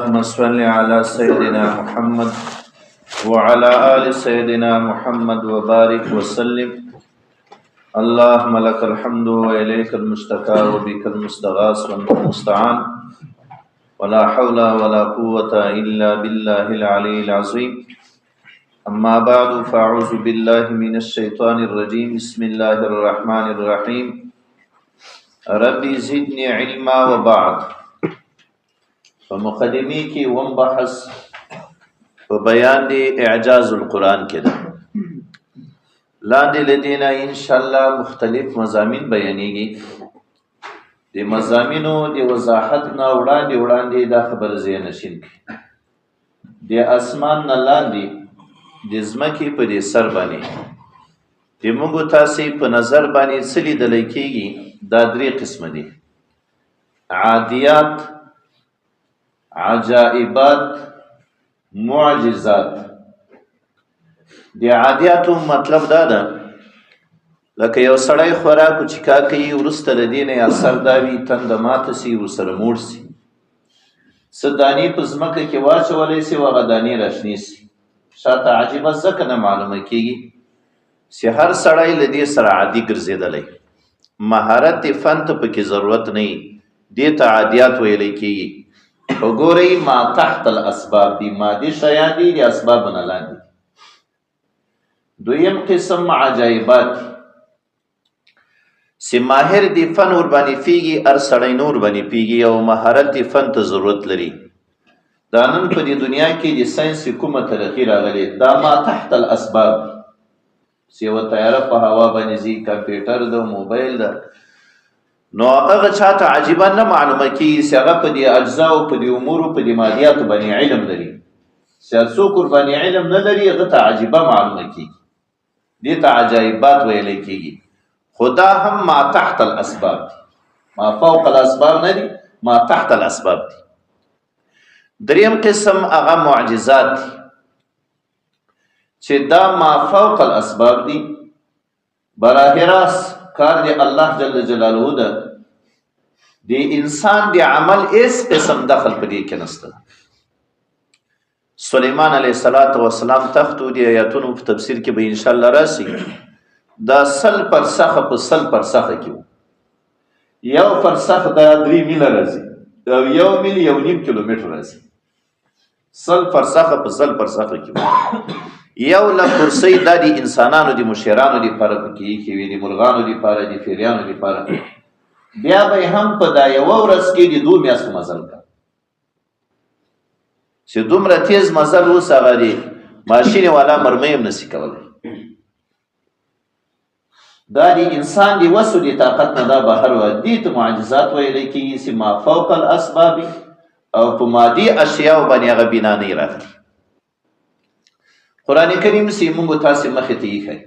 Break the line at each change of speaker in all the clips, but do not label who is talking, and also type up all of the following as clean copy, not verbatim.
اللهم صل على سيدنا محمد وعلى آل سيدنا محمد وبارك وسلم. اللهم لك الحمد وإليك المشتكى وبك المستغاث وأنت المستعان، ولا حول ولا قوة إلا بالله العلي العظيم. أما بعد، فأعوذ بالله من الشيطان الرجيم. بسم الله الرحمن الرحيم. ربي زدني علما. وبعد، په مقدمه کې وم بحث په بیان دی اعجاز القرآن کې ده. لاندې لدینا ان شاء الله مختلف مضامین بیانېږي. د مضامینو د وضاحت نه وړاندې دا خبر ذهن نشین کړي، د اسمان نه لاندې د ځمکې په دې سر باندې د موږ تاسې په نظر باندې څه لیدلی کېږي؟ دا درې قسمه دي: عادیات، عجائبات، معجزات. د عادیاتو مطلب دا ده لکه یو سړی خوراک او چکا کوي، وروسته له دې نه یې اثر دا وي تنده ماته سي، ورسره موړ سي. څه دانې په ځمکه کې واچولی سي او هغه دانې راشنې سي. شاته عجیبه ځکه نه معلومه کېږي چې هر سړی له دې سره عادي ګرځېدلی، مهارت فن ته پکې ضرورت نه وي. دې ته عادیات ویلی کېږي. خو ګورئ، ما تحت الاسباب دي، مادي شیان دي، د اسبابو نه لاندې دي. دویم قسم عجایبات دي چې ماهر دی فن ور باندې پیږي، هر سړی نور باندې پیږي او مهارت دی فن ته ضرورت لري. دا نن په دې دنیا کې د ساينس کومه ترقي راغلې، دا ما تحت الاسباب دي چې یوه طیاره په هوا باندې ځي، کمپیوټر ده، موبایل ده. نو هغه چاته عجیبه نه معلومه کېږي چې هغه په دې اجزا او په دې امورو، په دې مادیاتو باندې علم لري. چې څوک ورباندې علم نه لري، هغه ته عجیبه معلومه کېږي. دې ته عجایبات ویلی کېږي، خو دا هم ما تحت الاسباب دي، ما فوق الاسباب نه دي، ما تحت الاسباب دي. دریم قسم هغه معجزات دي چې دا ما فوق الاسباب دي، براه راست کار دی الله جل جلاله ده، د انسان د عمل هیڅ قسم دخل په دې کې نشته. سلیمان علیه الصلاۃ والسلام تخت، دی آیاتونو په تفسیر کې به ان شاء الله راسي، دا 100 فرسخه په 100 فرسخه کې، یو فرسخ دا 3 میله راځي او یو میل 1.5 کیلومتر راځي. 100 فرسخه په 100 فرسخه کې یو لک کرسۍ دا د انسانانو د مشرانو دپاره پکې ایښې وي، د مرغانو دپاره، د فیریانو دپاره. بیا به هم په دا یوه ورځ کې د 2 میاشتو مزل کا چې دومره تیز مزل اوس هغه دی ماشین والا مرمۍ هم نسی کولی. دا دی انسان دی وسو دی طاقت نه دا بهر و دي ته معجزات ویل کېږي چې ما فوق الاسباب او په مادي اشیاء باندې هغه بنا نه راغلي. قرآن کریم سی موږ تاسو مخې ته ایښی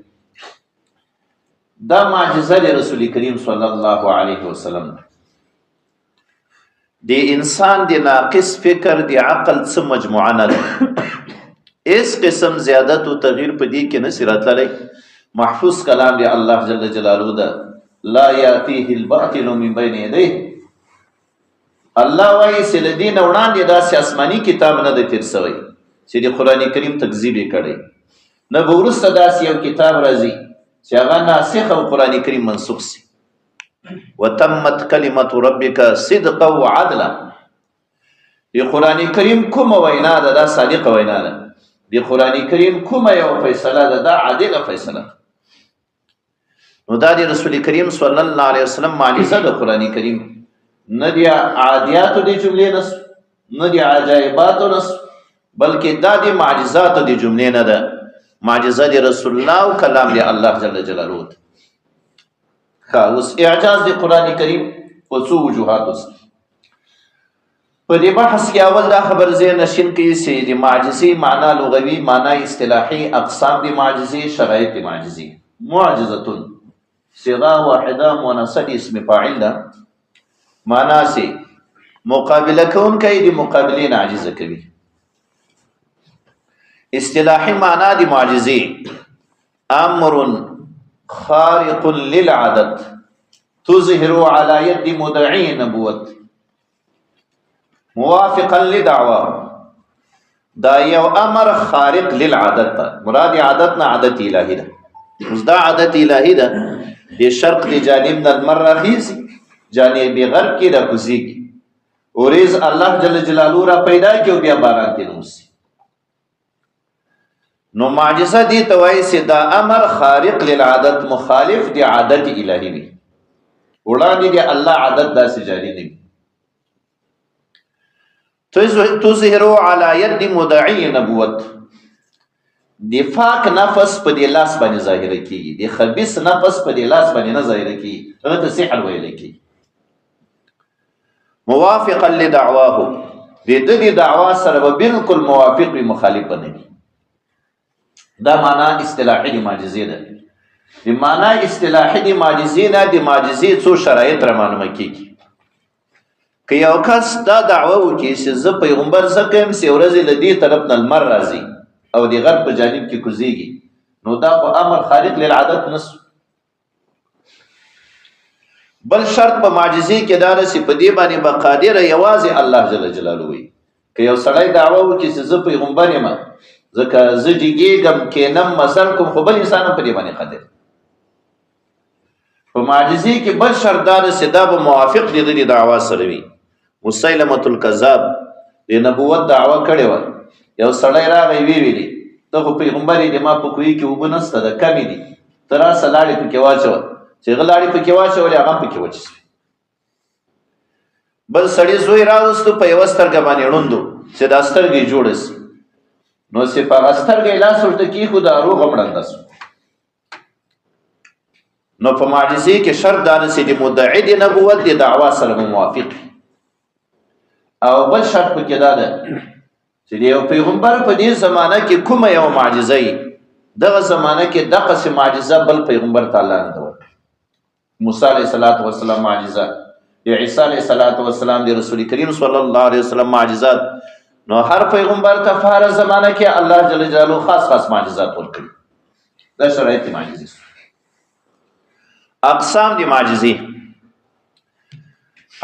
دا معجزه د رسول کریم صلی الله علیه وسلم ده. د انسان د ناقص فکر د عقل څه مجموعه نه ده، هیڅ قسم زیادت او تغییر په دې کې نسی راتللی. محفوظ کلام دی الله جل جلاله ده، لا یاتیه الباطل من بین یدیه. الله وایي چې له دې نه وړاندې داسې آسماني کتاب نه دی تېر شوی چې د قرآن کریم تکذیب یې کړی، نه به وروسته داسې یو کتاب راځي چې هغه ناسخ او قرآن کریم منسوخ سي. وتمت کلمت ربک صدقا وعدلا. د قرآن کریم کومه وینا ده، دا صادقه وینا ده. د قرآن کریم کومه یو فیصله ده، دا عادله فیصله ده. نو دا د رسول کریم صلی الله علیه وسلم معجزه د قرآن کریم نه دی عادیاتو د جملې نس، نه دی عجایباتو نس، بلکې دا د معجزاتو د جملې نه ده. معجزه د رسول الله او کلام دی الله جل جلاله. ښه، اوس اعجاز د قرآن کریم په څو وجوهاتو سره. په دې بحث کې اول دا خبر ذهن نشین کوي چې د معجزې معنا لغوي، معنا اصطلاحي، اقسام د معجزې، شرایط د معجزې. معجزتون صيغه واحده مؤنثه د اسم فاعل ده، معنا سي مقابله کوونکی د مقابلې نه عاجزه کوي. اصطلاحي معنا د معجزې امر خارق للعادت تظهر على يد مدعي نبوت. موافقا لدعواه، دا یو امر خارق للعادت ده. مراد عادت نه عادت الهی ده. اوس دا عادت الهی ده، د شرق د جانب نه لمر راخیږي، جانب غرب کې را کوزیږي، اوریز الله جل جلاله را پیدا کی او بیا باران کې نوسی. نو معجزه دې ته وایي چې دا امر خارق للعادت، مخالف دی عادت الهی وي، وړاندې دی الله عادت داسې جاری نه وي. تظهرو علی ید مدعی نبوت، د پاک نفس په دې لاس باندې ظاهره کیږي، د خبيث نفس په دې لاس باندې نه ظاهره کیږي، هغه ته سحر ویل کیږي. موافقا لدعواه، د دې دعوا سره به بالکل موافق وي، مخالف نه وي. دا معنا اصطلاحي د معجزې ده. د معنا اصطلاحي د معجزې نه د معجزې څو شرایط را معلومه کیږي. که یو کس دا دعوه وکړي چې زه پیغمبر ځکه یم چې ورځې له دې طرف نه لمر راځي او د غرب په جانب کې کوزیږي، نو دا خو امر خارق للعادت نه سو. بل شرط په معجزې کې دا ده چې په دې باندې به قادر یوازې الله جل جلاله وي. که یو سړی دعوه وکړي چې زه پیغمبر یم، ځکه زه جګېږم، کښېنم، مزل کوم، خو بل انسان هم په دې باندې قادر. په معجزې کې بل شرط دا ده چې دا به موافق دی د دې دعوا سره وي. مسیلمة الکذاب د نبوت دعوه کړې وه، یو سړی راغی وی ویلي ته خو پیغمبر یې، د ما په کوی کې اوبه نسته ده، کمې دي، ته راسه لاړې پکې واچوه. چې هغه لاړې پکې واچولې، هغه هم پکې وچې سوې. بل سړي زوی راوستو، په یوه سترګه باندې ړوند و، چې دا سترګې یې جوړه سي، نو چې په هغه سترګه یې لاس ورته کېښود، دا روغ هم ړنده سو. نو په معجزې کې شرط دا ده چې د مدعي د نبوت د دعوا سره به موافق وي. او بل شرط پکې دا ده چې د یو پیغمبر په دې زمانه کې کومه یوه معجزه وي، دغه زمانه کې دغسې معجزه بل پیغمبر ته الله نه ده ورکړې. موسی علیه الصلاة والسلام معجزه، د عیسی علیه الصلاة والسلام، د رسول کریم صلی الله علیه وسلم معجزات. نو هر پیغمبر ته په هره زمانه کې الله جل جلاله خاص خاص معجزات ورکړي. دا شرایط معجزې. اقسام د معجزې،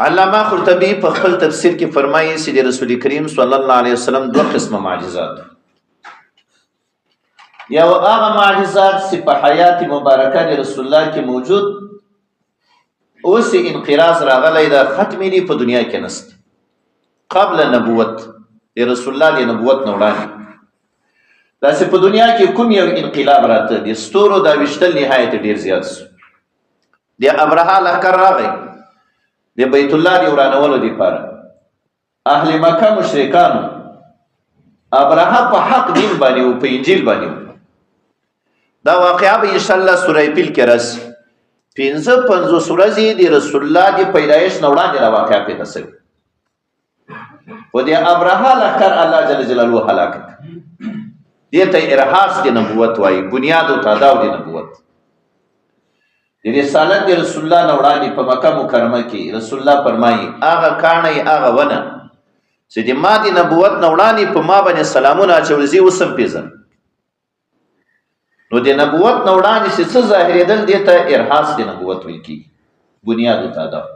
علامه قرطبي په خپل تفسیر کې فرمایي چې د رسول کریم صلی الله علیه وسلم دوه قسمه معجزات. یو هغه معجزات چې په حیات مبارکه د رسول الله کې موجود، اوس انقراض راغلی ده، ختمې دي، په دنیا کې نشته، قبل نبوت، د رسول الله د نبوت نه وړاندې داسې په دنیا کې کوم یو انقلاب راته، د ستورو دا ویشتل نهایت ډیر زیات سو. د ابرهه لښکر راغی د بیت الله د ورانولو دپاره. اهل مکه مشرکانو ابرهه په حق دین باندې او په انجیل باندې. دا واقعا به ان شاء الله سورې پیل کې راسي. 55 ورځې د رسول الله د پیدایش نه وړاندې دا واقعا پېښه شوې. خو د ابرهه لښکر الله جل جلاله هلاک کړ. دې ته ارهاص د نبوت وایي، بنیاد او تاداو د نبوت. د رسالت د رسول الله نه وړاندې په مکه مکرمه کې رسول الله فرمایي، هغه کاڼی، هغه ونه چې د ما د نبوت نه وړاندې په ما باندې سلامونه اچول، زه یې اوس هم پېژنم. نو د نبوت نه وړاندې چې څه ظاهرېدل، دې ته ارهاص د نبوت ویل کېږي، بنیاد او تاداو.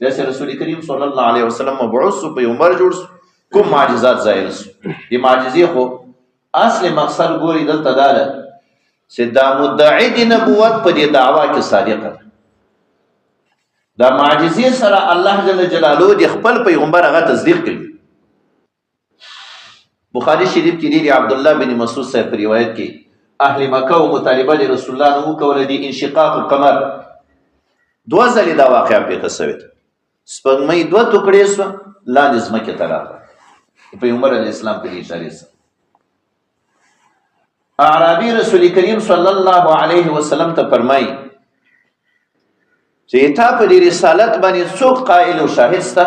داسې رسول کریم صلی الله علیه وسلم مبعوث سو، پیغمبر جوړ سو، کوم معجزات ظاهر سو. د معجزې خو اصل مقصد ګوري دلته دا ده چې دا مدعي د نبوت په دې دعوا کې صادقه ده. دا معجزې سره الله جل جلاله د خپل پیغمبر هغه تصدیق کوي. بخاری شریف کې دی عبد الله بن مسعود صاحب په روایت کې، اهل مکه او مطالبه د رسول الله نو کوله دي انشقاق القمر. دوه ځلې دا واقعا پېښه شوې ده. سپوږمۍ دوه ټوکړې شوه، لاندې ځمکې ته راغله. پیغمبر علیه السلام په دې اشارې سره اعرابي رسول کریم صلی الله علیه وسلم ته فرمایي چې تا په دې رسالت باندې څوک قائل او شاهد سته؟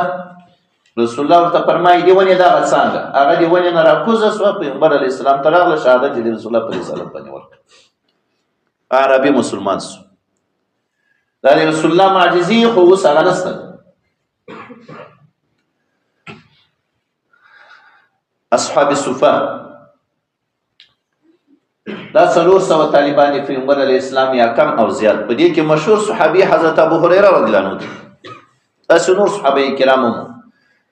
رسول الله ورته فرمایي، دی ونې دغه څانګه، هغه دی ونې نه راکوزه سوه، پیغمبر علیه السلام ته راغله، شهادت یې د رسول الله په رسالت باندې ورکړ. عربي مسلمان سو. دا د رسول الله معجزې خو اوس هغه نسته. اصحاب صفه دا 400 طالبان دي پیغمبر علی اسلام یا کم او زیات. په دې کې مشهور صحابي حضرت ابو هريره رضی الله عنه دي، تاسو نور صحابه کرام هم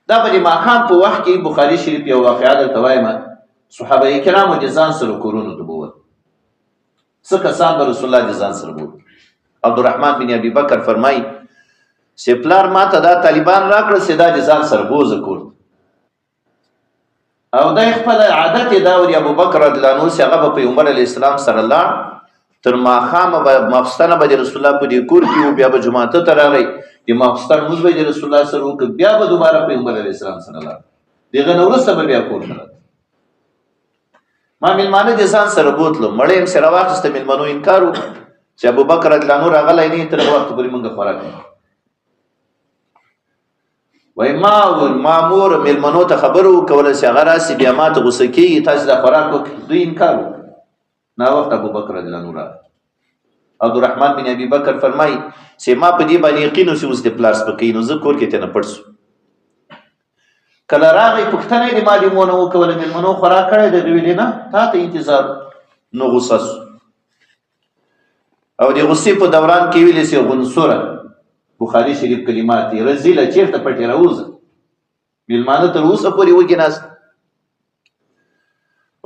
دا په دې ماښام په وخت کې بخاري شریف یو واقعه درته وایم. صحابه کرامو د ځان سره کورونو ته بوول، څه کسان به رسول الله د ځان سره بوول. عبدالرحمن بن ابي بکر فرمایي چې پلار ما ته دا طالبان راکړه چې دا د ځان سره بوزه کور، او دا خپل عادت دا وري ابو بکر رضی الله عنه چې هغه به پیغمبر علی السلام سره لاړ، تر ماښامه به ماخستنه به د رسول الله په دې کور کې و، بیا به جومات ته راغی، د ماخستن لمونځ به د رسول الله سره وکړ، بیا به دوباره پیغمبر علیه السلام سره لاړ، د هغه نه وروسته به بیا کور ته راته. ما مېلمانه د ځان سره بوتلو، مړی یې سره واخیسته، مېلمنو انکار وکړ چې ابوبکر رضی الله عنه راغلی نه، تر هغه وخته پورې موږ خوراک نه. وای ما ما مور مېلمنو ته خبرو کوله چې هغه راسي بیا ما ته غوسه کېږي، تاسې دا خوراک وکړئ. دوی انکار وکړ. نا وخت ابو بکر رضی الله عنه راغی. عبدالرحمن بن ابي بکر فرمایي چې ما په دې باندې یقین و چې اوس د پلار سپکوي، نو زه کور کې ترېنه پټ شوم. کله راغی پوښتنه یې د ما د مور نه وکوله، مېلمنو خوراک کړی دی؟ ویلې نه، تا ته انتظار. نو غوسه شو او د غوسې په دوران کې ویلې چې غنصوره، بخاري شریف کلمات دي، رزیله چېرته پټې راوځه، میلمانه تر اوسه پورې وږي ناست.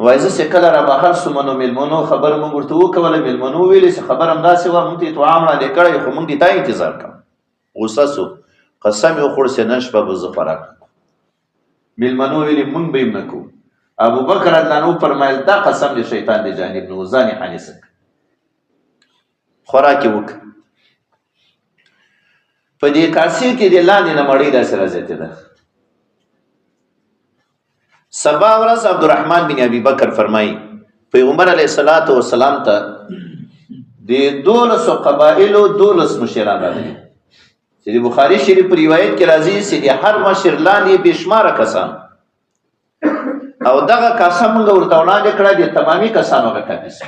وایي زه چې کله را بهر شوم نو میلمنو خبر مونږ ورته وکوله، میلمنو ویلې چې خبر همداسې وه، مونږ ته یې طعام وړاندې کړی خو مونږ دې تا انتظار کوو. غوسه شو، قسم یې وخوړ چې نن شپه به زه خوراک نه کوم. میلمنو ویلې مونږ به یې نه کوو. ابوبکر رضی الله عنه وفرمایل دا قسم د شیطان د جانب نه و، ځان یې حانثه کړ، خوراک یې وکړ. په دې کاسې کې د لاندې نه مړۍ داسې رازیاتېده. سبا ورځ عبدالرحمن بن ابي بکر فرمایي پیغمبر علیه الصلاۃ والسلام ته د دولسو قبایلو دولس مشران راغلي چې د بخاري شریف په روایت کې راځي چې د هر مشر لاندې بې کسان، او دغه کاسه مونږ ورته وړاندې کړه، د تمامي کسانو هغه کافي سه.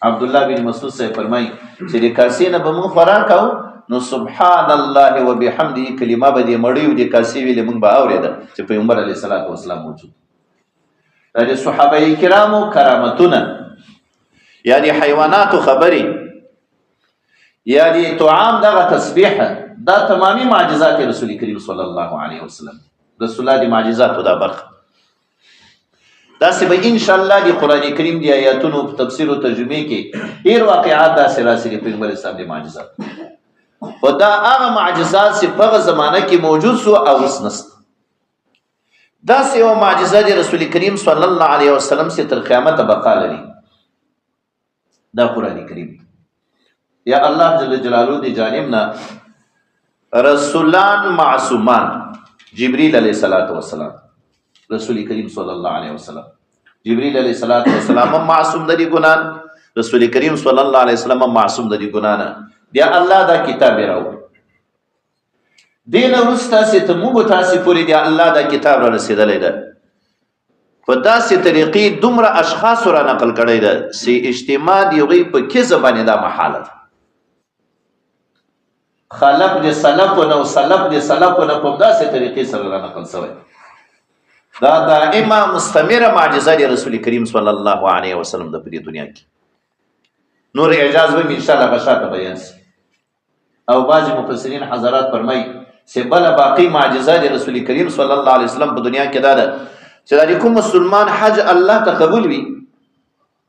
عبد الله بن مسعود صاحب فرمایي چې د کاسې نه به مونږ خوراک کوو، نو سبحان الله وبحمده کلمه به د مړیو د کاسې ویلې مونږ به اورېده چې پیغمبر علیه الصلاة والسلام موجود. دا د صحابه کرامو کرامتونه یا د حیواناتو خبرې یا د طعام دغه تسبیح، دا تمامي معجزات رسول کریم صلی الله علیه وسلم، رسول الله د معجزاتو دا برخه. داسې به ان شاء الله د قران کریم د آیاتونو په تفسیر او ترجمه کې ډیر واقعات داسې راسي د پیغمبر اسلام د معجزات، خو دا هغه معجزات چې په هغه زمانه کې موجود سو او اوس نشته. داسې یو معجزه د رسول کریم صلی الله علیه وسلم چې تر قیامته بقا لري، دا قران کریم. یا الله جل جلاله دی جانب نه رسولان معصومان، جبريل علیه الصلاۃ والسلام، رسول کریم صلی الله علیه وسلم، جبريل علیه الصلاۃ والسلام معصوم د دې ګنا، رسول کریم صلی الله علیه وسلم معصوم د دې ګنا نه. بیا الله دا کتاب راو دین وروسته چې ته موږ تاسو پورې دی الله دا کتاب را رسیدلی ده، په داسې طریقې دومره اشخاص را نقل کړی ده چې اجتماع دی هغوی په کذب باندې دا محاله ده. خلف د سلف نه او سلف د سلف نه په داسې طریقې سره را نقل شوی. دا دائمه مستمره معجزه دی رسول کریم صلی الله علیه وسلم د په دې دنیا کې. نور اعجاز به ان شاء الله غشاته بیان سي. او بعضی مفسرین حضرات فرمایي چې بل باقی معجزه د رسول کریم صلی الله علیه وسلم په دنیا کې دا ده چې د کوم مسلمان حج الله ته قبول وي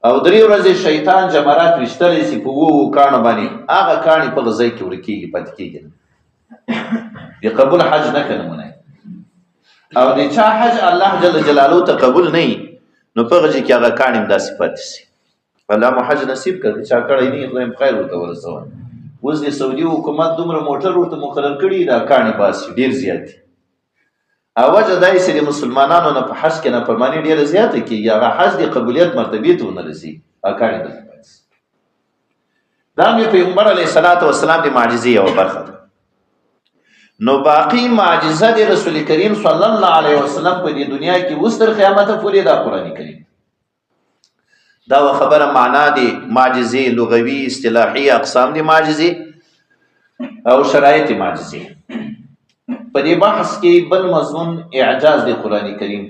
او درې ورځې شیطان جمرات وشتلی سي په وو کاڼو باندې، هغه کاڼي په ځای کې ورکیږي پاتې کیږي، د قبول حج نه کنه مونږ. او د چا حج الله جل جلاله ته قبول نه نو په غږ کې هغه کاڼي هم داسې پاتې سي. الله مو حج نصیب کړ، چا کړی نه خدای خیر ورته ورسوه. اوس د سعودي حکومت دومره موټر ورته مقرر کړي دا کاڼي باسي ډېر زیات دي. او وجه دا چې د مسلمانانو نه په حج کې نافرماني ډېره زیاته کېږي، هغه حج د قبولیت مرتبې ته ونه رسي، هغه کاڼي دلته پاتې سي. دا مې پیغمبر علیه الصلاة والسلام د معجزې یوه برخه ده. نو باقی معجزه د رسول کریم صلی الله علیه وسلم په دې دنیا کې اوس تر قیامته پورې دا قرآن کریم. دا و خبره معنا دی معجزې، لغوي اصطلاحي اقسام دی معجزې او شرایط معجزې. په دې بحث کې بل مضمون اعجاز دی قرآن کریم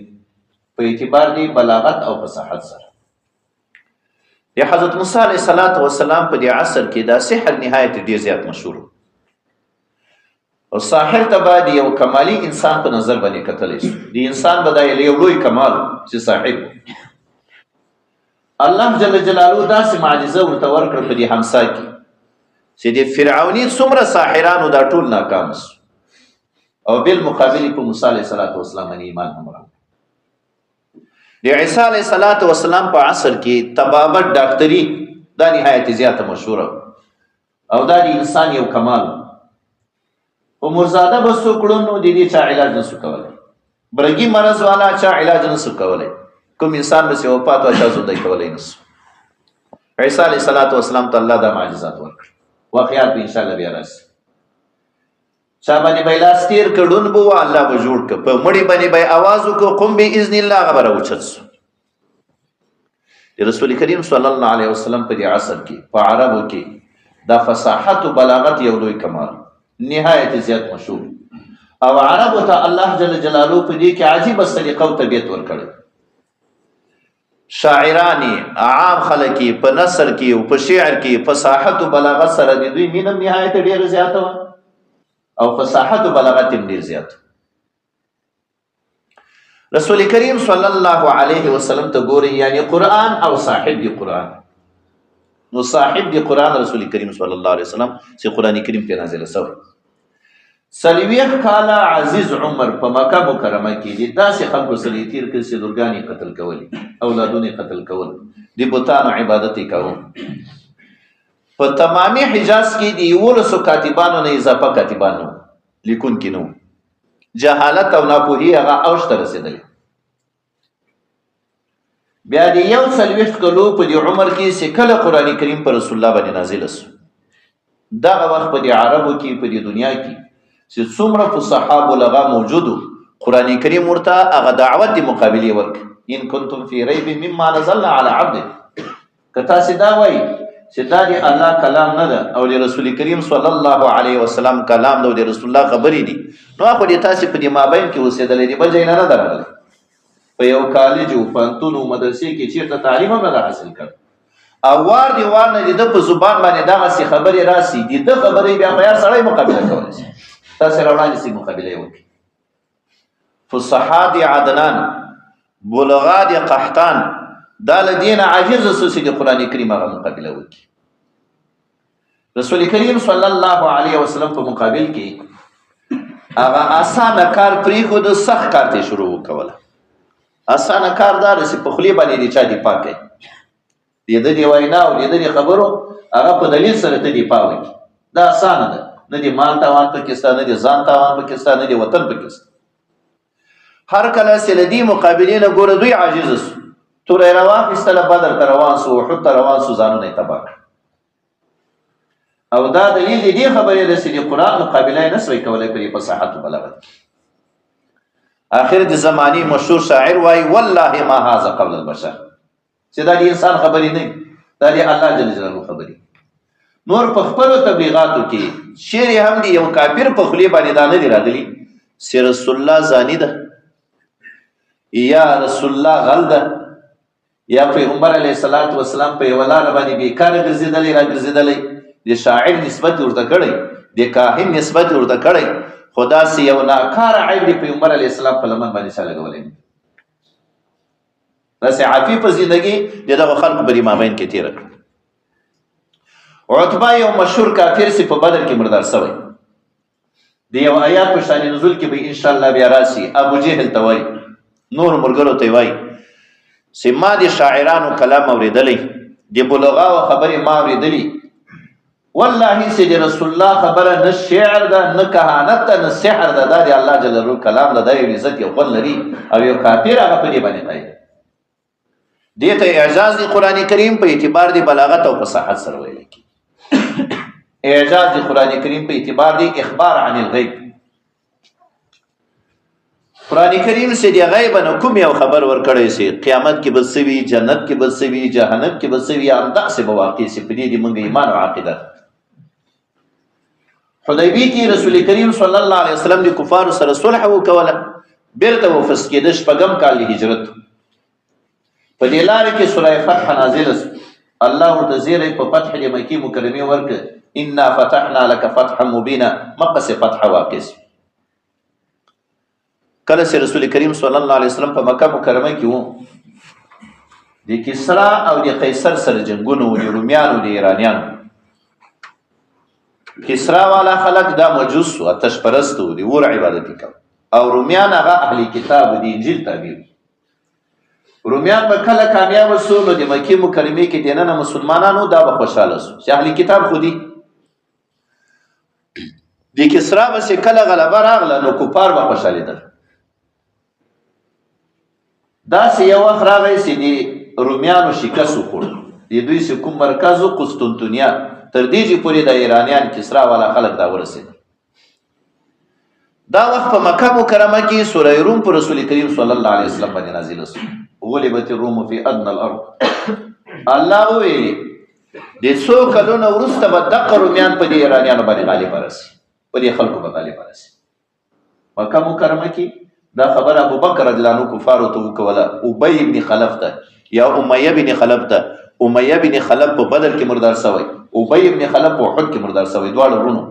په اعتبار دی بلاغت او فصاحت سره. د حضرت موسی علیه الصلاۃ والسلام په دې عصر کې دا سحر نهایت ډیر زیات مشهور. او ساحر ته باید یو کمالي انسان په نظر باندې کتلی شو. د انسان به دا یو لوی کمال چې ساحر. الله جل جلاله داسې معجزه ورته ورکړه په دې همسا کې چې د فرعوني څومره ساحرانو دا ټول ناکام شو، او بالمقابل په موسی علیه السلام باندې ایمان هم راوړ. د عیسی علیه السلام په عصر کې طبابت ډاکټري دا نهایت زیاته مشهوره او دا د انسان یو کمال. او مرزاده به څوک کړو نو د دې چا علاج نسو کولی، برګي مرض والا چا علاج نسو کولی، کوم انسان به چې وفات و چا ژوندی کولی نسو. عیسی علیه السلام ته الله دا معجزات ورکړ. واقعات به انشاءالله بیا راسي. چا باندې به لاس تېر کړ ړوند به و، الله به جوړ کړ. په مړي باندې به یې اواز وکړ قم باذن الله، هغه به راوچت سو. د رسول کریم صلی الله علیه وسلم په دې عصر کې په عربو کې دا فصاحت او بلاغت یو لوی کمال، نهایت زیات مشهور، او عربو ته الله جل جلاله په دې کې عجیبه سلیقه او طبیعت ورکړی. شاعران عام خلک په نثر کې او په شعر کې فصاحت او بلاغت سره د دوی مینه نهایت ډېره زیاته وه او فصاحت او بلاغت یې ډېر زیات. رسول کریم صلی الله علیه وسلم ته ګوري، یعنی قرآن او صاحب دی قرآن. نو صاحب دی قرآن رسول کریم صلی الله علیه وسلم چې قرآن کریم په نازل شوی. څلوېښت کاله عزیز عمر په مکه مکرمه کې د داسې خلکو سره یې تېر کړ چې لورګانې قتل کولې، اولادونه یې قتل کول، د بتانو عبادت یې کاوه. په تمامي حجاز کې د 11 کاتبانو نه اضافه کاتبان نه وو، لیکونکي نه وو. جهالت او ناپوهي هغه اوج ته رسېدلې. بیا د 41 کلو په دې عمر کې چې کله قرآن کریم پر رسول الله باندې نازل سو، دغه وخت په دې عربو کې په دې دنیا کې چې څومره فصحا بلغا موجودو، قرآن کریم ورته هغه دعوت د مقابلې ورکړ، ان کنتم فی ریب مما نزلنا علی عبد. که تاسې دا وایي چې دا د الله کلام نه ده او د رسول کریم صلی الله علیه وسلم کلام ده او د رسول الله خبرې دي، نو خو دې تاسې په دې مابین کې اوسېدلی دی، بل ځای نه نه ده راغلی. په یو کالج او پوهنتون او مدرسې کې چېرته تعلیم هم نه ده حاصل کړی، او وار دی وار نه د ده په زبان باندې دغسې خبرې راسي، د ده خبرې بیا په هر سړی مقابله کولی شي. تاسې راوړاندې سي مقابله یې وکړي. فصحا د عدنان، بلغا د قحطان، دا له دې نه عاجز سو چې د قرآن کریم هغه مقابله وکړي. رسول کریم صلی الله علیه وسلم په مقابل کې هغه اسانه کار پرېښود، سخت کار ته شروع وکوله. اسانه کار دا دی چې په خولې باندې د چا دفاع کوي، د ده د وینا او د ده د خبرو هغه په دلیل سره ته دفاع وکړي، دا اسانه ده. نه د مال تاوان پکې سته، نه د ځان تاوان پکې سته، نه د وطن پکې سته. هر کله چې له دې مقابلې نه ګوره دوی عاجز سو، توره یې راواخیستله، بدر ته روان سو، احد ته روان سو، ځانونه یې تباه کړل. او دا دلیل دی دې خبرې ده چې د قرآن مقابله یې نه سوی کولی په دې فصاحت او بلاغت کې. آخر د زمانې مشهور شاعر وایي والله ما هذا قول البشر، چې دا د انسان خبرې نه، دا د الله جل جلاله خبرې. نور په خپلو تبلیغاتو کې شعر هم دی یو کافر په خولې باندې دا نه دی راغلي چې رسول الله زانی ده، یا رسول الله غل ده، یا پیغمبر علیه الصلاة والسلام په یوه لاره باندې بېکاره ګرځېدلی راګرځېدلی. د شاعر نسبت یې ورته کړی، د کاهن نسبت یې ورته کړی، خو داسې یو ناکاره عیب د پیغمبر علیه السلام په لمن باندې چا لګولی نه. داسې عفیفه زندګي د دغو خلکو په دې مابین کې تېره کړه. عتبه یو مشهور کافر چې په بدر کې مردار سوی، د یو آیات په شان نزول کې به انشاءالله بیا راسي. ابو جهل ته وایي، نور ملګرو ته وایي چې ما د شاعرانو کلام اورېدلی، د بلغاو خبرې ما اورېدلي، والله چې د رسول الله خبره نه شعر ده، نه کهانت ده، نه سحر ده، دا د الله جل جلاله کلام ده، دا یو عزت یو خوند لري، او یو کافر هغه په دې باندې قایل دې ته اعجاز دی قرآن کریم په اعتبار دی بلاغت او فصاحت سره ویل کی. اعجاز دی قرآن کریم په اعتبار دی اخبار عن الغیب. قرآن کریم سي دی غیب نه کوم یو خبر ورکړی سي، قیامت کې به څه وي، جنت کې به څه وي، جهنم کې به څه وي، همداسې به واقع سي. په دې دې موږ ایمان او عقیده. حدیبی کې رسول کریم صلی الله علیه وسلم د کفارو سره صلح وکوله، بیرته واپس کېده. شپږم کال هجرت په دې لاره کې سوره فتح نازله سوه. الله ورته زیری په فتح د مکې مکرمې ورکړ. انا فتحنا لك فتحا مبینا، مقص فتح واقع سو. کله چې رسول کریم صلی الله علیه وسلم په مکه مکرمه کې وو، د کسرا او د قیصر سره جنگونه وو، د رومیانو د ایرانیانو. کسرا والا خلک دا مجوس وو، آتش پرست وو، د اور عبادت یې کاوه، او رومیان هغه اهل کتاب د انجیل تابع وو. رومیان به کله کامیاب سو نو د مکې مکرمې کې دننه مسلمانانو دا به خوشحاله سو چې اهل کتاب خو دي. د کسرا به چې کله غلبه راغله نو کفار به خوشحالېدل. داسې یو وخت راغی چې د رومیانو شکست وخوړ، د دوی چې کوم مرکز و قسطنطنیه، تر دې چې پورې د ایرانیان کسرا والا خلک دا ورسېدل. دا وخت په مکه مکرمه کې سوره روم پر رسول کریم صلی الله علیه وسلم باندې نازله شوه، غلبت الروم فی ادنى الارض. الله وویل د څو کلونو وروسته به دغه رومیان په دې ایرانیانو باندې غالب راسي، په دې خلکو به غالب راسي. مکه مکرمه کې دا خبره ابوبکر رضی الله عنه کفارو ته وکوله، ابی بن خلف ته یا امیه بن خلف ته. امیه بن خلف په بدر کې مردار سوی، ابی بن خلف په احد کې مردار سوی، دواړه وروڼو.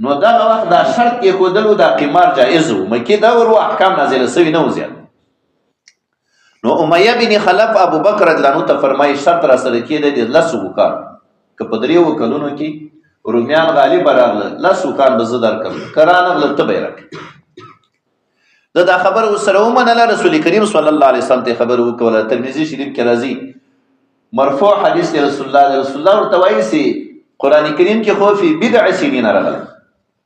نو دغه وخت دا شرط کېښودلو دا قمار جایز و، مکې دا ور احکام نازله سوي نه وو زیات. نو امیه بن خلف ابوبکر رضی الله عنه ته فرمایي شرط را سره کېده د لسو وکال، که په درېو کلونو کې رومیان غالب راغله لس وکال به زه درکړم، که رانغله ته به یې راکړې. ده دا خبره ورسره ومنله، رسول کریم صلی الله علیه وسلم ته خبره وکوله. ترمذي شریف کې راځي مرفوع حدیث دی، رسول الله رسول الله ورته وایي چې قرآن کریم کې خو فی بضع سنین راغلی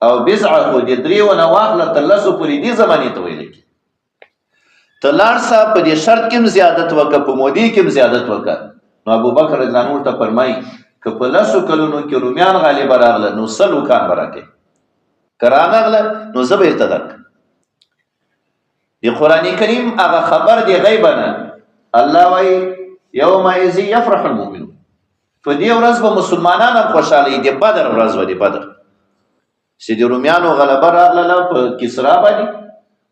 او بضع خو د درېو نه واخله تر لسو پورې دې زمانې ته ویل کېږي. ته لاړ سه په دې شرط کې هم زیادت وکړه، په مودې کې هم زیادت وکړه. نو ابوبکر رضی الله عنه ورته فرمایي که په لسو کلونو کې رومیان غالبه راغله نو سل وکان به راکوې، که رانغله نو زه به یې ته درکړم. د قرآن کریم هغه خبر دی غیبه نه، الله وایي یومئذ یفرح المؤمنون، په دې ورځ به مسلمانان هم خوشحاله وي. د بدر ورځ وه، د بدر چې د رومیانو غلبه راغله په کسرا باندې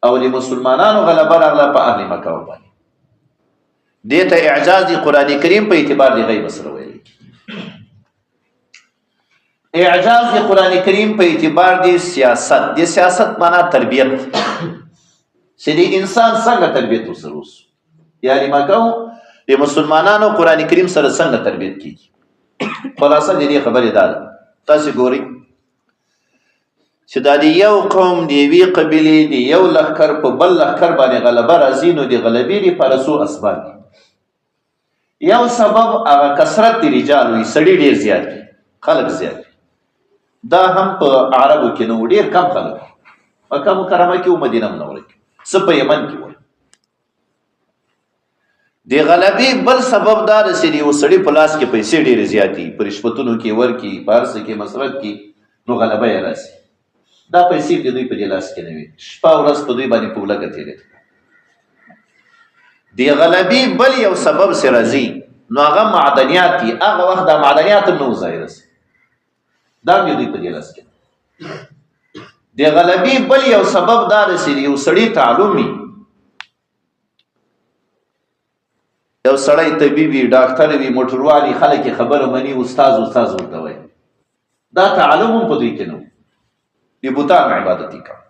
او د مسلمانانو غلبه راغله په اهل مکه باندې. دې ته اعجاز دی قرآن کریم په اعتبار دی غیب سره ویل کېږي. اعجاز دی قرآن کریم په اعتبار دی سیاست، دی سیاست معنا تربیت، چې د انسان څنګه تربیت وسره وسو، یعنی مکه د مسلمانانو قرآن کریم سره څنګه تربیت کیږي. خلاصه د دې خبرې دا ده، تاسو ګورئ چې دا د یو قوم د یوې قبیلې د یو لښکر په بل لښکر باندې غلبه راځي، نو د غلبې لپاره څو اسباب دي. یو سبب هغه کثرت د رجال وي، سړي ډېر زیات وي، خلک زیات وي. دا هم په عربو کې نه وو، ډېر کم خلک مکه مکرمه کې و، مدینه منوره کې، څه په یمن کې وو. د غلبې بل سبب دا دی چې د یو سړي په لاس کې پیسې ډېرې زیاتې وي، په رشوتونو کې ورکړي، په هر څه کې مصرف کړي، نو غلبه یې راسي. دا پیسې د دوی په دې لاس کې نه وي، شپه ورځ په دوی باندې په ولږه تېرېده. د غلبې بل یو سبب چې راځي نو هغه معدنیات دي. هغه وخت دا معدنیات هم نه وو ظاهره سي، دا هم د دوی په دې لاس کې. د غلبې بل یو سبب دا دی چې د یو سړي تعلم وي، یو سړی طبیب وي، ډاکټر وي، موټروان وي، خلک یې خبره مني، استاد استاد ورته وایي. دا تعلم هم په دوی کې نه و، د بتانو عبادت یې کاوه.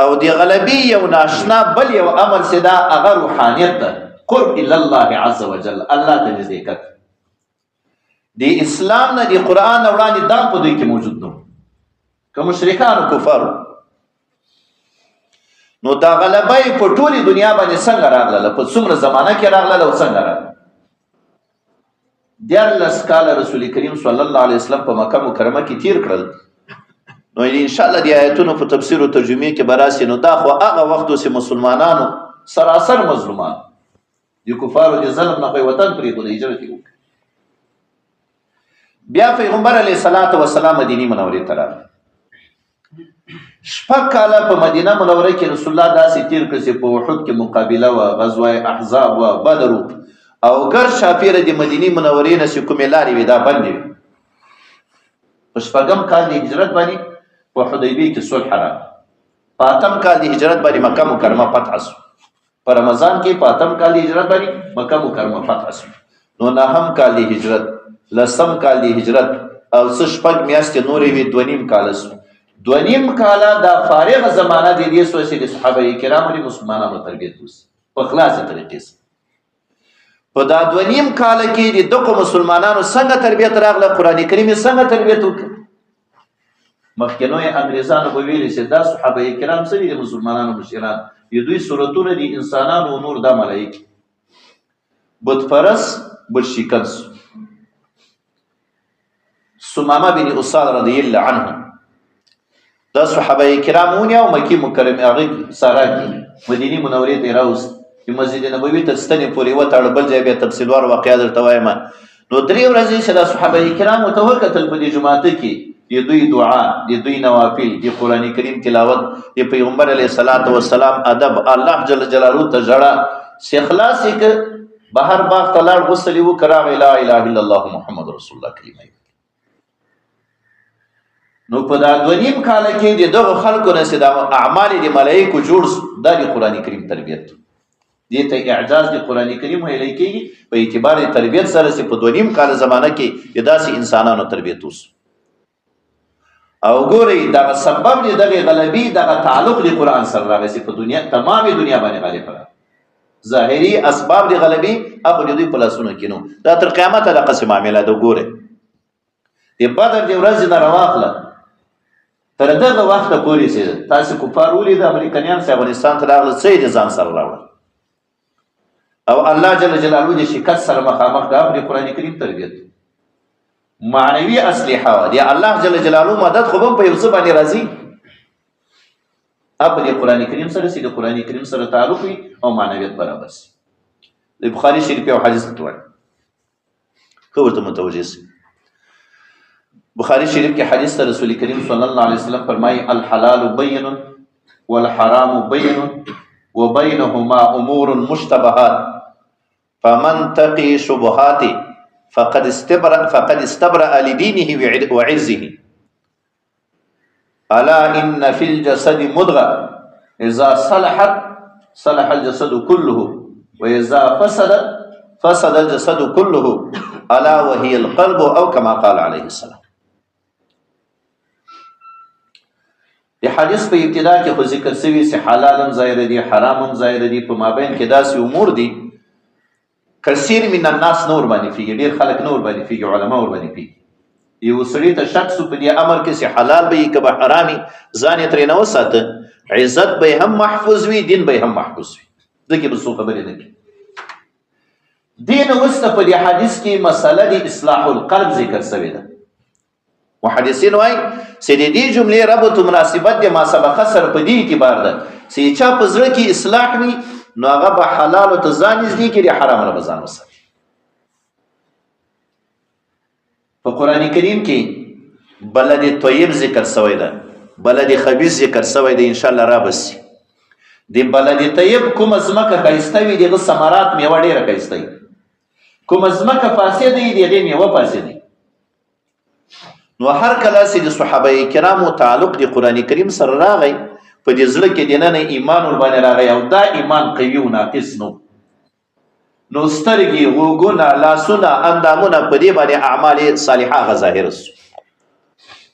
او د غلبې یو ناشنا بل یو امر چې دا هغه روحانیت ده، قرب الی الله عز وجل، الله ته نزدېکت. د اسلام نه د قرآن نه وړاندې دا په دوی کې موجود نه که مشرکانو کفارو. نو دا غلبه یې په ټولې دنیا باندې څنګه راغله، په څومره زمانه کې راغله او څنګه راغله؟ 13 کاله رسول کریم صلی الله علیه وسلم په مکه مکرمه کې تیر کړل. نو ان شاء الله د آیتونو په تفسیر او ترجمې کې به راسي. نو دا خو هغه وخت و چې مسلمانانو سراسر مظلومان د کفارو د ظلم نه خو یې وطن پرېښود، هجرت یې وکړ. بیا پیغمبر علیه الصلاة والسلام مدینې منورې ته راغی. شپږ کاله په مدینه منوره کې رسول الله داسې تیر کړ چې په احد کې مقابله وه، غزوه احزاب وه، بدر او ګر چاپېره د مدینې منورې نه چې کومې لارې وې دا بندې وې. په شپږم کال د هجرت باندې په حدیبیې کې صلح راغله. په اتم کال د هجرت باندې مکه مکرمه فتح شوه. په رمضان کې په اتم کال د هجرت باندې مکه مکرمه فتح شوه. نو نهم کال د هجرت، لسم کال دی هجرت او څه شپږ میاشتې نورې وي، 2.5 کاله سو. 2.5 کاله دا فارغه زمانه دی دې سوه چې د صحابه کرامو د مسلمانانو تربیت وسي په خلاصې طریقې سره. په دا 2.5 کاله کې د دغو مسلمانانو څنګه تربیت راغله، قرآن کریم یې څنګه تربیت وکړ؟ مخکینو یې انګریزانو به ویلي چې دا صحابه کرام څه دي، د مسلمانانو مشران د دوی صورتونه دي انسانانو او نور دا ملایکې. بت پرست بت شکن سو. ثمامه بن اسال رضی الله عنه دا صحابه کرام ونیو او مکې مکرمې هغې سارا کې مدینې منورې ته یې راوست، چې مسجد نبوي تر ستنې پورې وتاړه. بل ځای بیا تفصیلوار واقعه درته وایم. نو 3 ورځې چې دا صحابه کرامو ته وکتل په دې جومات کې، د دوی دعا، د دوی نوافل، د قرآن کریم تلاوت، د پیغمبر علیه الصلاة والسلام ادب، الله جل جلاله ته ژړا، چې خلاص یې کړ بهر باغ ته لاړ، غسل یې وکړ، راغی لا اله الا الله محمد رسول الله کلمه یې. نو په دا 2.5 کاله کې د دغو خلکو نه چې دا اعمال د ملایکو جوړ سو، دا د قرآن کریم تربیت دې ته اعجاز د قرآن کریم ویل کېږي په اعتبار د تربیت سره چې په 2.5 کاله زمانه کې د داسې انسانانو تربیت وسو. او ګورئ دغه سبب د دغې غلبي دغه تعلق د قرآن سره راغی چې په دنیا تمامې دنیا باندې غالب راغی. ظاهري اسباب د غلبي هغه د دوی په لاسونو کې نو دا تر قیامته دقسې معامله ده. ګورئ د بدر د ورځې نه راواخله تر دغه وخته پورې چې تاسې کفار ولید، امریکنیان چې افغانستان ته راغله څه یې د ځان سره راوړل او الله جل جلاله د شکست سره مخامخ ده. د قرآن کریم تربیت معنوي اسلحه وه، د الله جل جلاله مدد خو به هم په یو څه باندې راځي، په د قرآن کریم سره چې د قرآن کریم سره تعلق وي او معنویت برابر سي. د بخاري شریف یو حدیث ته وایي، ښه ورته متوجه سي. بخاري شریف کې حدیث ته رسول کریم صلی الله علیه وسلم فرمایي: الحلال بین والحرام بین وبینهما امور مشتبهات فمن تقي شبهات فقد استبرأ فقد استبرأ لدينه وعرضه. الا ان في الجسد مضغه اذا صلحت صلح الجسد كله واذا فسدت فسد الجسد كله الا وهي القلب او كما قال عليه السلام. د حدیث په ابتدا کې خو ذکر سوي چې حلال هم ظاهر دي، حرام هم ظاهر دي، په مابین کې داسې امور دي کثیر من الناس نور باندې فیږي، ډیر خلک نور باندې فیږي، علما ور باندې فیږي. یو سړي ته شک سو په دې امر کې چې حلال به یې که به حرامي، ځان یې ترې نه وساته، عزت به یې هم محفوظ وي، دین به یې هم محفوظ وي، ځکه به څو خبرې نه کوي. دین وروسته په دې حدیث کې مسله د اصلاح القلب ذکر سوې ده. محدثین وایي چې د دې جملې ربط مناسبت د ما سبقه سره په دې اعتبار ده چې چا په زړه کې اصلاح وي نو هغه به حلال ته ځان نږدې کړي، حرام نه به ځان وساتي. په قرآن کریم کې بلد طیب ذکر سوی ده، بلد خبیث ذکر سوی ده، انشاءالله را به سي. د بلد طیب کومه ځمکه ښایسته وي، د هغه ثمرات میوه ډېره ښایسته وي، کومه ځمکه فاسده وي، د هغې میوه فاسده وي. نو هر کله چې د صحابه کرامو تعلق د قرآن کریم سره راغی، په دې زړه کې دننه ایمان ورباندې راغی او دا ایمان قوي او ناقص نو، نو سترګې، غوږونه، لاسونه، اندامونه په دې باندې اعمال صالحه هغه ظاهر سو،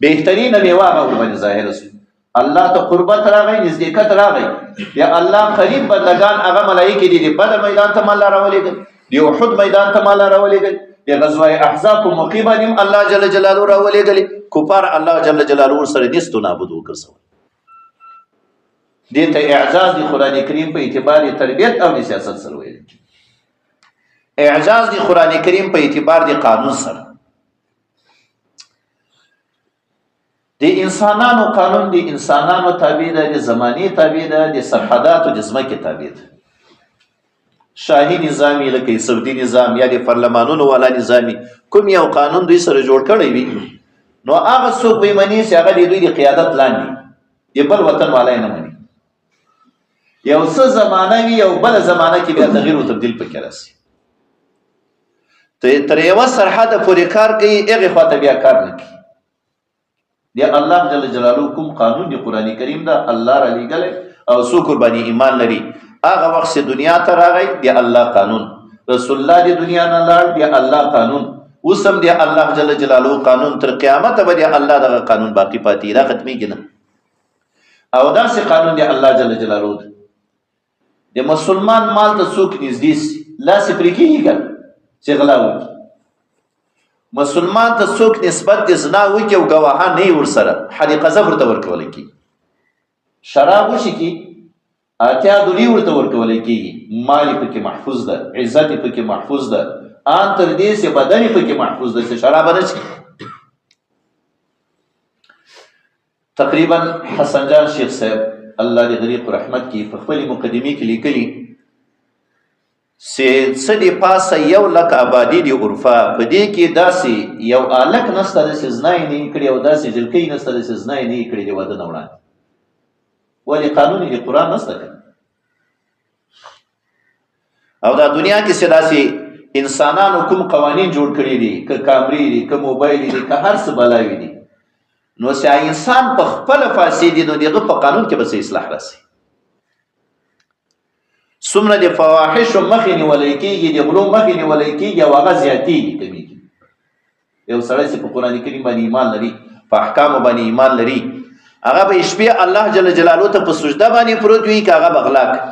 بهترینه میوه هغه ورباندې ظاهر سو. الله ته قربت راغی، نزدېکت راغی، یا الله قریب بندگان هغه ملایکې دي، د بدر میدان ته الله راولېږل، د احد میدان ته الله راولېږل، د غزوه احزاب په موقع باندې هم الله جل جلاله راولېږلې. کفار الله جل جلاله ورسره نیست و نابود وګرځول. دې ته اعجاز د قرآن کریم په اعتبار تربیت او د سیاست سره ویل کېږي. اعجاز د قرآن کریم په اعتبار د قانون سره، د انسانانو قانون د انسانانو تابع ده، د زمانې تابع ده، د سرحداتو د ځمکې تابع ده. شاهي نظام یې لکه سعودي نظام یا د پارلمانونو والا نظام کوم یو قانون دوی سره جوړ کړی وي، نو هغه څوک به یې مني چې هغه د دوی د قیادت لاندې، د بل وطن والا یې نه مني. یو څه زمانه وي او بله زمانه کې بیا تغییر او تبدیل پکې راسي. تر یوه سرحده پورې کار کوي، هغې خواته بیا کار نه کوي. دی الله جل جلاله کوم قانون دی قرآن کریم دا الله را لېږلی او څوک ورباندې ایمان لري، هغه وخت چې دنیا ته راغی دی الله قانون، رسول الله دی دنیا نه لاړ دی الله قانون، اوس هم دی الله جل جلاله قانون تر قیامت به دی الله دغه قانون باقی پاتې، دا ختمېږي نه. او داسې قانون دی الله جل جلاله دی. د مسلمان مال ته څوک نږدې سي، لاس یې پرې کېږي که نه چې غلا وکړي. مسلمان ته څوک نسبت د زنا وکړي او ګواهان نه یې ورسره، حد قذف ورته ورکول کېږي. شراب وڅښي، 80 دولې ورته ورکول کېږي، مال یې پکې محفوظ ده، عزت یې پکې محفوظ ده، ان تر دې چې بدن یې پکې محفوظ ده چې شراب نه څښي. تقریبا حسن جان شیخ صاحب الله دې غریق رحمت کی په خپلې مقدمې کې لیکلي چې څه دې پاسه 1 لک آبادي دی عرفه، په دې کې داسې یو الک نشته دی چې زنا یې نه وي کړې او داسې جلکۍ نشته دی چې زنا یې نه وي کړې د واده نه وړاندې. ولې قانون یې د قرآن نشته کړی؟ او دا دنیا کې څه داسې انسانانو کوم قوانین جوړ کړي دي، که کامرې دي، که موبایل دي، که هر څه بلاوي دي، نو چې انسان په خپله فاسد دي، نو د هغه په قانون کې به څه اصلاح راسي. څومره د فواحشو مخې نیولی کېږي، د غلو مخې نیولی کېږي او هغه زیاتېږي، کمېږي. یو سړی چې په قرآن کریم باندې ایمان لري، په احکامو باندې ایمان لري، هغه به شپې الله جل جلاله ته په سجده باندې پروت وي، که هغه به غلا کوي،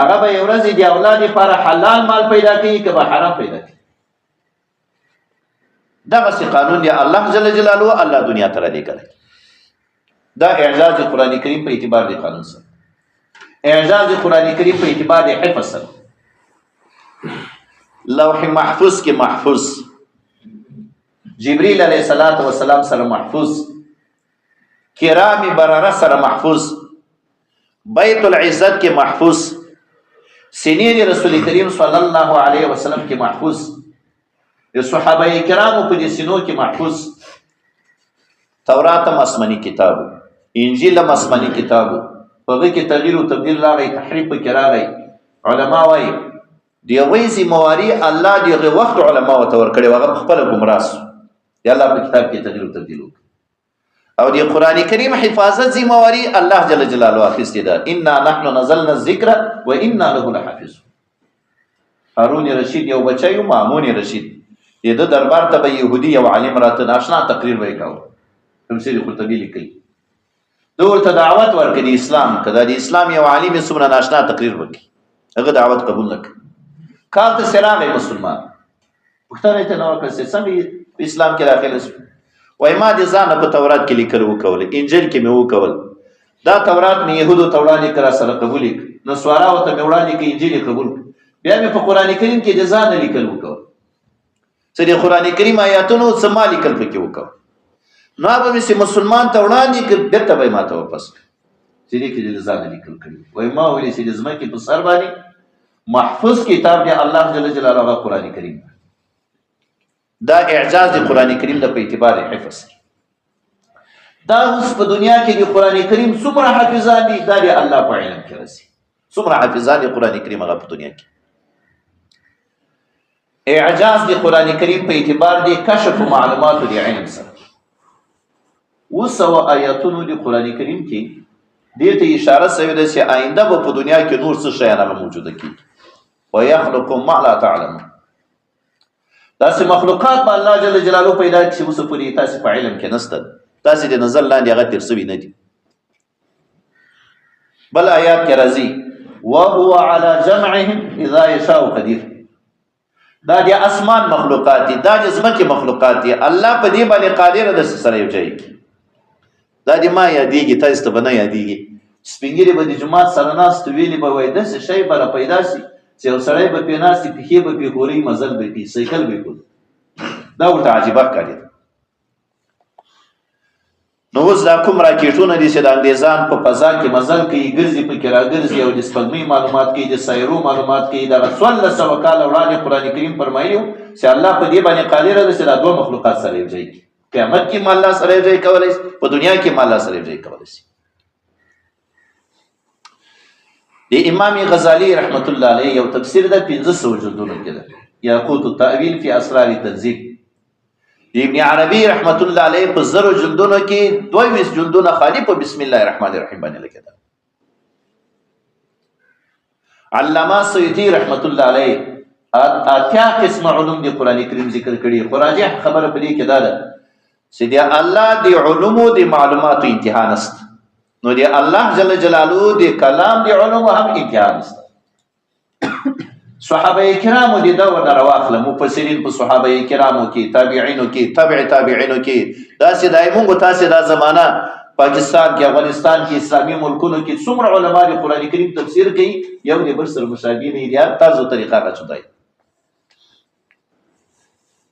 هغه به یو ورځ د اولاد لپاره حلال مال پیدا کوي که به حرام پیدا کوي. دغسې قانون دی الله جل جلاله الله دنیا ته رالیږلی. دا اعجاز قرآن کریم په اعتبار دی قانون سره، اعجاز قرآن کریم په اعتبار دی حفظ سره. لوح محفوظ کې محفوظ، جبريل علیه الصلاة والسلام سره محفوظ، کرام برره سره محفوظ، بیت العزت کې محفوظ، سینې رسول کریم صلی الله علیه وسلم کې محفوظ، د صحابه کرامو په دې سینو کې محفوظ. تورات هم آسماني کتاب، انجیل هم آسماني کتاب، په هغه کې تغییر او تبدیل راغی، تحریف پکې راغی. علما وایي د هغوی ذمهواري الله د هغې وخت علماو ته ورکړې وه، هغه په خپله ګمراه سو، د الله په کتاب کې تغییر او تبدیل وکړ. او د قرآن کریم حفاظت ذمهواري الله جل جلاله اخیستې ده. انا نحن نزلنا الذکر و انا له لحافظون. هارون رشید یو بچی و، مامون رشید، د ده دربار ته به یهودي یو عالم راته، ناشنا تقریر به یې کاوه، تفسیر قرطبي لیکلی. ده ورته دعوت ورکړ د اسلام، که دا د اسلام یو عالم یې څومره ناشنا تقریر وکړي، هغه دعوت قبول نه کړ. کال ته سې راغی مسلمان، پوښتنه یې ترې وکړه چې څنګه په اسلام کې داخل شو؟ وایي ما د ځانه په تورات کې لیکل وکول، انجیل کې مې وکول، دا تورات مې یهودو ته وړاندې کړه، سره قبول یې کړ، نصاراو ته مې وړاندې کړ، انجیل یې قبول کړ، بیا مې په قرآن کریم کې د ځانه لیکل وکول، څه د قرآن کریم آیاتونو څه ما لیکل پکې وکول، نو هغه مې چې مسلمان ته وړاندې کړ، بېرته به یې ما ته واپس کړ چې دې کې د ځانه لیکل کړي. وایي ما ویلي چې د ځمکې په سر باندې محفوظ کتاب دی الله جل جلاله هغه قرآن کریم. دا اعجاز د قرآن کریم د په اعتبار حفظ. دا اوس په دنیا کې د قرآن کریم څومره حافظان دي، دا د الله په علم کې رسي. څومره حافظان دي قرآن کریم هغه په دنیا کې. اعجاز د قرآن کریم په اعتبار دی کشف معلوماتو د علم سره. 700 آیاتونو د قرآن کریم کې دې ته اشاره سوې ده چې آینده به په دنیا کې نور څه شیان هغه موجوده کېږي. ویخلق ما لا تعلمون، داسې مخلوقات به الله جل جلاله پیدا کړي چې اوسه پورې تاسې په علم کې نشته، تاسې د نظر لاندې هغه تېر سوي نه دي. بل آیات کې راځي وهو على جمعهم اذا يشاء قدير. دا د اسمان مخلوقات دي، دا د ځمکې مخلوقات دي، الله په دې باندې قادر ده چې سره یو ځای کړي. دا د ما یادېږي، تاسو ته به نه یادېږي. سپین ږیري به د جومات سره ناست ویلي به وایي داسې شی به را پیدا سي چې یو سړی به پرې ناست وي، پښې به پرې ښوري، مزل به یې کوي، سایکل به یې کوي. دا ورته عجیبه ښکارېده. نو اوس دا کوم راکټونه دي چې د انګریزان په فضا کې مزل کوي، ګرځي پکې راګرځي او د سپوږمۍ معلومات کوي، د سایرو معلومات کوي، دغه 1400 کاله وړاندې قرآن کریم فرمایلي وو چې الله په دې باندې قادر دی چې دا دوه مخلوقات سره یو ځای کړي. قیامت کې هم الله سره یو ځای کولی شي، په دنیا کې هم الله سره یو ځای کولی شي. د امام غزالی رحمت الله علیه یو تفسیر ده 500 جلدونو کې ده، یاقوت التأویل فی اسرار التنزیل. د ابن عربي رحمت الله علیه په 1000 جلدونو کې 22 جلدونه خالی په بسم الله الرحمن الرحیم باندې لګیدل. علامه سیوطي رحمت الله علیه 80 قسم علوم دی قران کریم ذکر کړي. خو راجح خبره په دې کې دا ده چې دی الله دی علومو دی معلوماتو انتها نشته، نو دی الله جل جلاله دی کلام دی علومو هم انتها نشته. صحابه کرامو دی دا ورنه راواخله، مفسرین په صحابه کرامو کې، تابعینو کې، تابع تابعینو کې، داسې دای مونږ تاسې دا زمانہ پاکستان کې، افغانستان کې، اسلامي ملکونو کې څومره علما د قران کریم تفسیر کوي، یو دی بل سره مشابه نه دي، هر تاسو طریقه غچدای.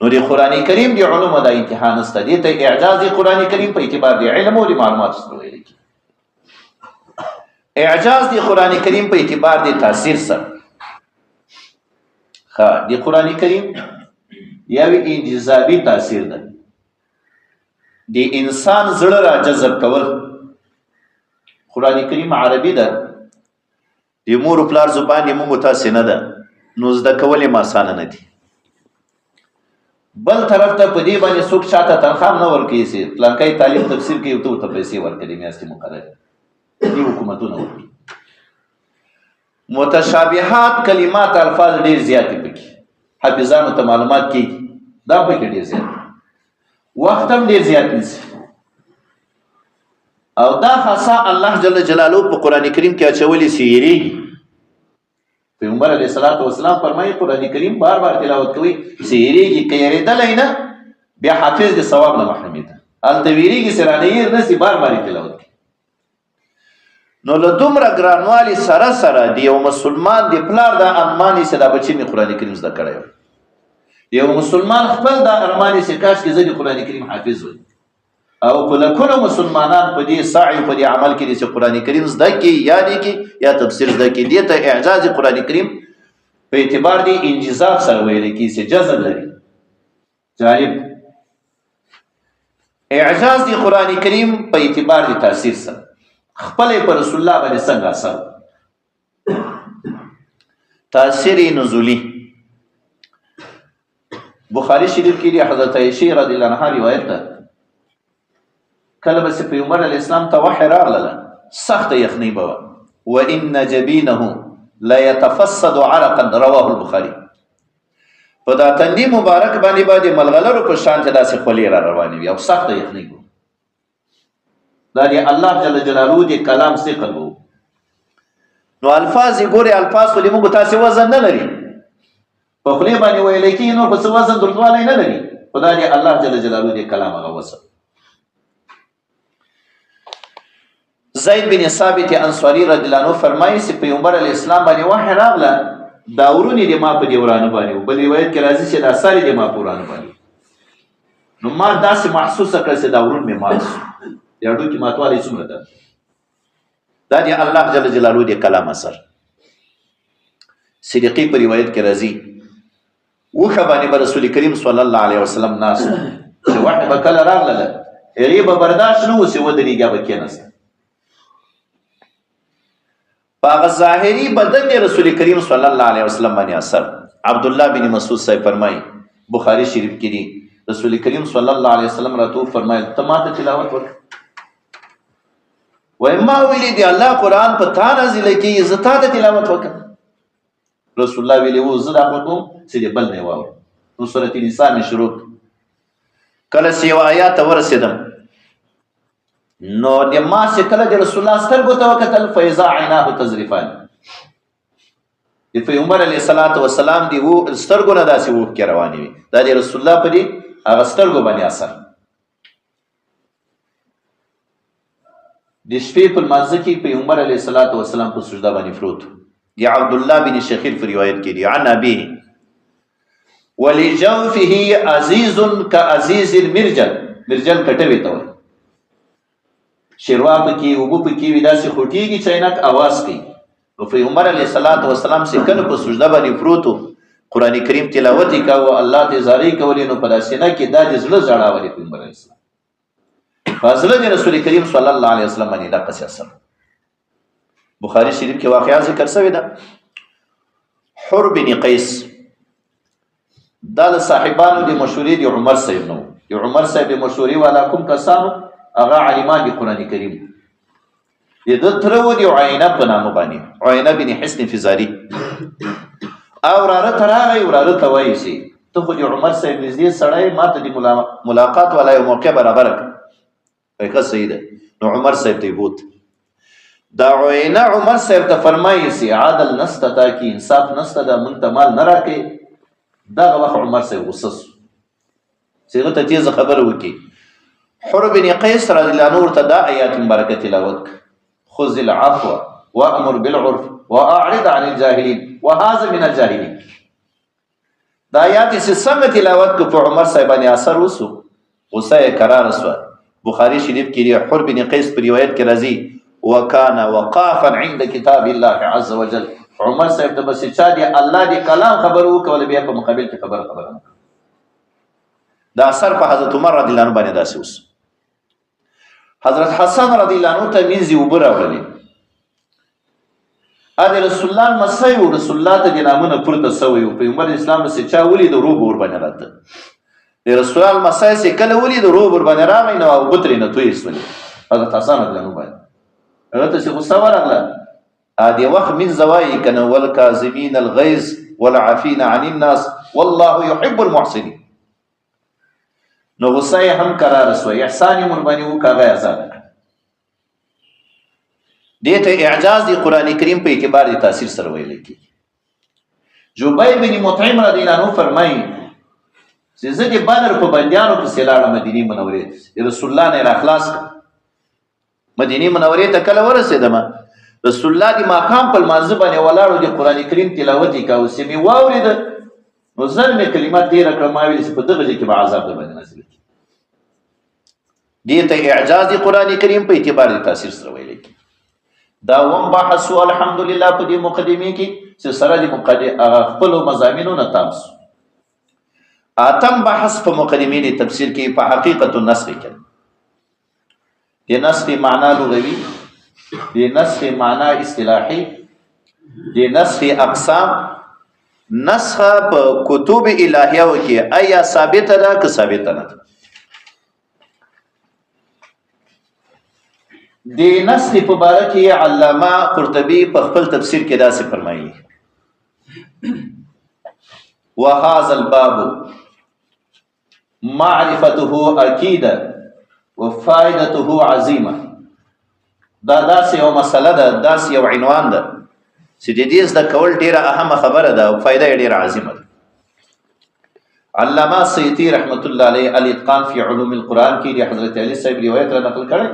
نو د قران کریم د علومو د انتها نشته، دې ته اعجاز قران کریم په اعتبار د علم او د معلوماتو سره ویل کیږي. اعجاز د قران کریم په اعتبار د تاثیر سره. ښه، د قران کریم یو انجذابي تاثیر ده، د انسان زړه را جذب کول. قران کریم عربي ده، د مور او پلار زبان یې موږ تاسې نه ده، نو زده کول یې اسانه نه دي. بل طرف ته په دې باندې څوک چاته تنخوا هم نه ورکوي چې پلانکی طالب تفسیر کوي، ته ورته پیسې ورکړي، میاشتې مقررې دي، حکومتونه ورکوي. متشابهات کلمات الفاظ ډېر زیات دي پکې، حافظانو ته معلومات کېږي، دا پکې ډېر زیات، وخت هم ډېر زیات نیسي. او دا خاصه الله جل جلاله په قران کریم کې اچولې چې یریږي. پیغمبر علیه الصلاۃ والسلام فرمایي قران کریم بار بار تلاوت کوي چې یریږي، که یریدلی نه بیا حافظ د ثواب نه محرومېده، هلته ویریږي چې رانه هېر نه سي، بار بار یې تلاوت کوي. نو له دومره ګرانوالي سره سره د یو مسلمان د پلار دا ارمان یې چې دا بچی مې قران کریم زده کړی وای، یو مسلمان خپل دا ارمان یې چې کاش کې زه د قران کریم حافظ وای، او په لکونو مسلمانان په دې سعی په دې عمل کې دي چې قران کریم زده کړي، یا لیکي یا تفسیر زده کړي. دې ته اعجاز قران کریم په اعتبار دی انجذاب سره ویل کېږي چې جذب لري. جالب اعجاز دی قران کریم په اعتبار دی تاثیر سره، خپل پر رسول الله باندې څنګه اثر، تاثیر نزولی. بخاری شریف کې دی حضرت عائشہ رضی الله عنها روایت ده، کله به چې پیغمبر علیه السلام ته وحی راغله، سخته یخنۍ به وه، وان جبینه لا يتفسد عرقا، رواه البخاري. په دا تندي مبارک باندې به د ملغلرو په شان ته داسې خولې را روانې وي او سخته یخنۍ به. دا دی الله جل جلاله دی کلام ثقل وو. نو الفاظ یې ګورې، الفاظ خو دې موږ تاسې وزن نه لري، په خولې باندې ویل کېږي نو خو څه وزن دروندوالی نه لري، خو دا دی الله جل جلاله دی کلام هغه وزن. زید بن ثابت انصاری رضی الله عنه فرمایي چې پیغمبر علیه السلام باندې وحی راغله، دا ورونې دې ما په دې ورانه باندې، بل روایت کې راځي چې دا سرې دې ما په ورانه باندې، نو ما داسې محسوسه کړه چې دا ورون مې مات شو، د هډوکي ماتوالی څومره ده. دا دی الله جل جلاله دی کلام اثر. صدیقی په روایت کې راځي وښه باندې به رسول کریم صلی الله علیه وسلم ناست، چې وحی به کله راغله هغې به برداشت نه و چې ودرېږي، به کېناسته. په هغه ظاهري بدن د رسول کریم صلی الله علیه وسلم باندې اثر. عبد الله بن مسعود صاحب فرمایي، بخاری شریف کې دي، رسول کریم صلی الله علیه وسلم راته وفرمایل ته ما ته تلاوت وکړه. وایي ما ویلي دی الله قرآن په تا نازل کېږي، زه تا ته تلاوت وکړم. رسول الله ویلي وو زه دا خو کوم چې د بل نه یې واورم. نو سورة نساء مې شروع کړه. کله چې یو آیات ته ورسېدم نو د ما چې کله د رسول الله سترګو ته وکتل، فیضا عیناه تزریفان، د پیغمبر علیه الصلاة والسلام دی و سترګو نه داسې اوښکې روانې وي، دا د رسول الله په دې هغه سترګو باندې اثر. د شپې په لمانځه کې پیغمبر علیه الصلاة والسلام په سجده باندې پروت. د عبد الله بن شخیر په روایت کې دی، عن ابيه ولجوفه عزیز کعزیز المرجل، مرجل کټوي ته وایي، شیروا پکې اوبه پکې وي، داسې خوټېږي چې عینک اواز کوي. نو پیغمبر علیه الصلاة والسلام چې کله په سجده باندې پروت و، قرآن کریم تلاوت یې کاوه، الله ته زارۍ کولې، نو په دا سینه کې دا د زړه ژړا ولې پیغمبر علیه السلام په زړه د رسول کریم صلی الله علیه وسلم باندې دقسې اثر. بخاری شریف کې واقعا ذکر شوې ده، حر بن قیس دا د صاحبانو د مشورې د عمر صاحب نو، د عمر صاحب د مشورې والا کوم کسانو هغه عالمان د قرآن کریم، د ده تره و د عینه په نامه باندې، عینه بن حسن فزاری. او وراره ته راغی، وراره ته وایي چې ته خو د عمر صاحب نږدې سړی، ما ته د ملاقات والا یو موقع برابره کړه. وایي ښه صحیح ده. نو عمر صاحب ته یې بوت. دا عینه عمر صاحب ته فرمایي چې عدل نسته تا کې، انصاف نسته، دا مونږ ته مال نه راکې. دغه وخت عمر صاحب غوسه سو چې هغه ته تیزه خبره وکړي. حر بن قیس رضی الله عنه ورته دا آیات مبارکه تلاوت کړ، خذ العفو وامر بالعرف واعرض عن الجاهلین وهذا من الجاهلین. دا آیات چې څنګه تلاوت کړ، په عمر صاحب باندې اثر وسو، غصه یې کراره سوه. بخاری شریف کې دی، حر بن قیس په روایت کې راځي، وکان وقافا عند کتاب الله عز وجل. عمر صاحب ته بس چا دی الله دی کلام خبر وکول، بیا په مقابل کې خبره خبره نه. دا اثر په حضرت عمر رضی الله عنه باندې داسې وسو. حضرت حسن رضی الله عنه ته مینځي اوبه راوړلې، ا د رسول الله لمسی و، رسول الله ته د نامونه پورته سوی و. پیغمبر اسلام سې چا ولید، روب ور باندې راته. د رسول الله لمسی سې کله ولید، روب ور باندې راغی، نو اوبه ترې نه تویې سولې حضرت حسن رضی الله عنه باندې. هغه ته چې غصه ورغله، ا دې وخت مینځه وایي که نه، والکاظمین الغیظ والعافین عن الناس والله يحب المحسنین. نو غصه یې هم کراره سوه، احسان یې ورباندې وکړ، هغه یې ازاده کړه. دې ته اعجاز دی قرآن کریم په اعتبار د تاثیر سره ویل کېږي. جبیر بن مطعم رضی الله عنه فرمایي چې زه د بدر په بندیانو پسې لاړم مدینې منورې ته، رسول الله نه یې راخلاص کړم. مدینې منورې ته کله ورسېدم، رسول الله د ماښام په لمانځه باندې ولاړو، د قرآن کریم تلاوت یې کاوه. چې مې واورېده نو زر مې کلمه تېره کړه، ما ویل چې په دغه ځای کې به عذاب در باندې نازل کړي. دې ته اعجاز د قرآن کریم په اعتبار د تاثیر سره ویل کېږي. دا وم بحث الحمدلله په دې مقدمې کې چې سره د مقدمې هغه خپلو مضامینو نه تام سو. اتم بحث په مقدمې د تفسیر کې په حقیقت النسخ کې، د نسخ معنا لغوي، د نسخ معنا اصطلاحي، د نسخ اقسام، نسخ په کتب الهیو کې آیا ثابته ده که ثابته نه ده. د نسخ په باره کې علامه قرطبي په خپل تفسیر کې داسې فرمایي، وهذا الباب معرفته اکیده وفائدته عظیمه. دا داسې یو مسله ده، داسې یو عنوان ده چې د دې زده کول ډیره اهمه خبره ده او فائدہ یې ډیره عظیمه ده. علامه سیوطي رحمت الله علیه الاتقان فی علوم القرآن کې د حضرت علی صاحب روایت را نقل کړی.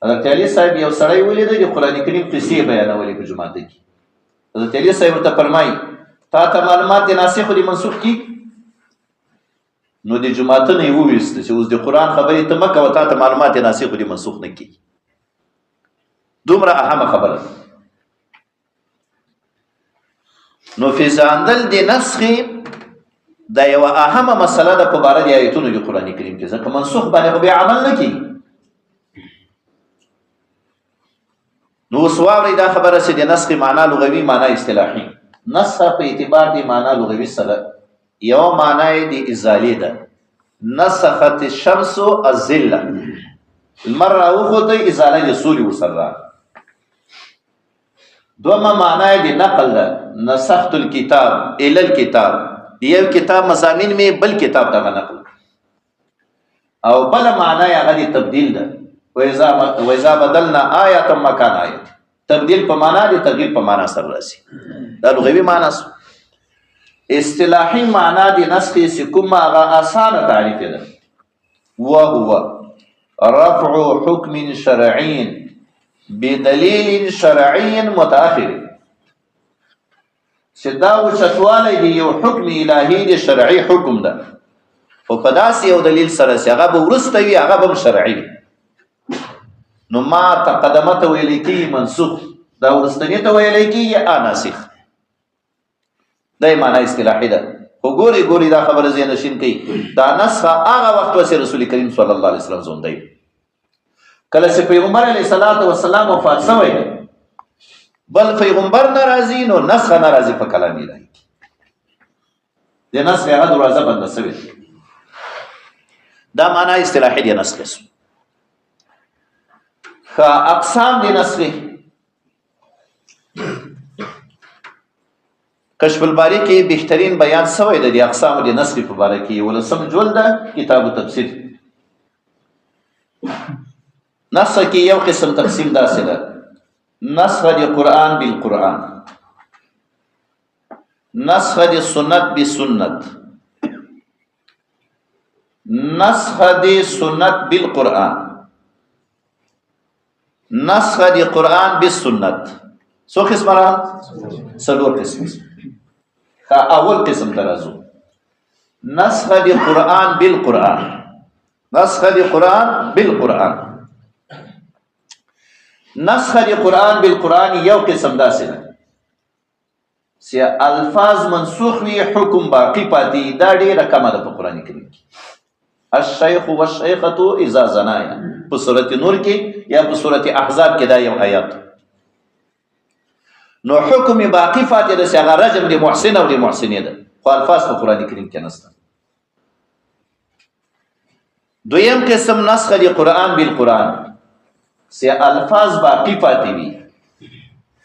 حضرت علی صاحب یو سړی ولید، د قرآن کریم قصې بیانولې په جومات کې. حضرت علی صاحب ورته فرمایي، تا ته معلومات د ناسخ او د منسوخ کی؟ نو د جوماتونه یې وویست چې اوس د قرآن خبرې ته مه کوه، تا ته معلومات د ناسخ او د منسوخ نه کېږي. دومره اهمه خبره. نو فیزاندل د نسخ دا یوه اهمه مسله ده په باره د آیتونو د قرآن کریم کې، ځکه منسوخ باندې خو بیا عمل نه کېږي. نو اوس واورئ دا خبره چې د نسخ معنا لغوي، معنا اصطلاحي. نسخ په اعتبار د معنا لغوي سره یو معنا یې د ازالې ده، نسخت الشمس الظله، لمر راوخوت، ازاله د سوري ورسره راغله. دومه معنا یې د نقل ده، نسخت الکتاب الی الکتاب، د یو کتاب مضامین مې بل کتاب ته نقل. او بل معنا یې هغه د تبدیل ده، وإذا بدلنا آیة مکان آیة، تبدیل په معنا د تغییر په معنا سره راځي. دا لغوي معنا سو. اصطلاحي معنا د نسخ چې کومه هغه اسانه تعریف ده، وهو رفع حکم شرعي بدلیل شرعي متأخر، چې دا اوچتوالی دی یو حکم الهي دی، شرعي حکم ده، خو په داسې یو دلیل سره چې هغه به وروسته وي، هغه به هم شرعي وي. نو ما تقدمه ته ویل کېږي منسوخ، دا وروستني ته ویل کېږي اناسخ. دا یې معنا اصطلاحي ده. خو ګوري ګوري دا خبره ذهن نشین کوي، دا نسخه هغه وخت وه چې رسول کریم صلی الله علیه وسلم ژوندی، کله چې پیغمبر علیه الصلاة والسلام وفات شوی دی، بل پیغمبر نه راځي، نو نسخه نه راځي په کلام الهي کې. د نسخې هغه دروازه بنده شوې ده. دا معنا اصطلاحي دی نسخې سو. ښه اقسام د نسخې، کشف الباری کې بهترین بیان سوی د دې اقسام د نسخ په باره کې، ولسم جلد ده، کتاب تفسیر. نسخ کې یو قسم تقسیم داسې ده: نسخ د قرآن بالقرآن، نسخ د سنت بسنت، نسخ د سنت بالقرآن، نسخ د قرآن بالسنت. څو قسمه را؟ څلور قسم. اول قسم ترازو، نسخ د قرآن بالقرآن. نسخ د قرآن بالقرآن، نسخ د قرآن بالقرآن یو قسم داسې ده چې الفاظ منسوخ وي، حکم باقی پاتې. دا ډیره کمه ده په قرآن کریم کې. الشیخ والشیخة اذا زنایا په سورة نور کې یا په سورة احزاب کې دا یو آیات، نو حکم باقی پاتې ده چې هغه رجم د محسن او د محسنې ده، خو الفاظ په قرآن کریم کې نشته. دویم قسم نسخ دی قرآن بالقرآن، چې الفاظ باقی پاتې وي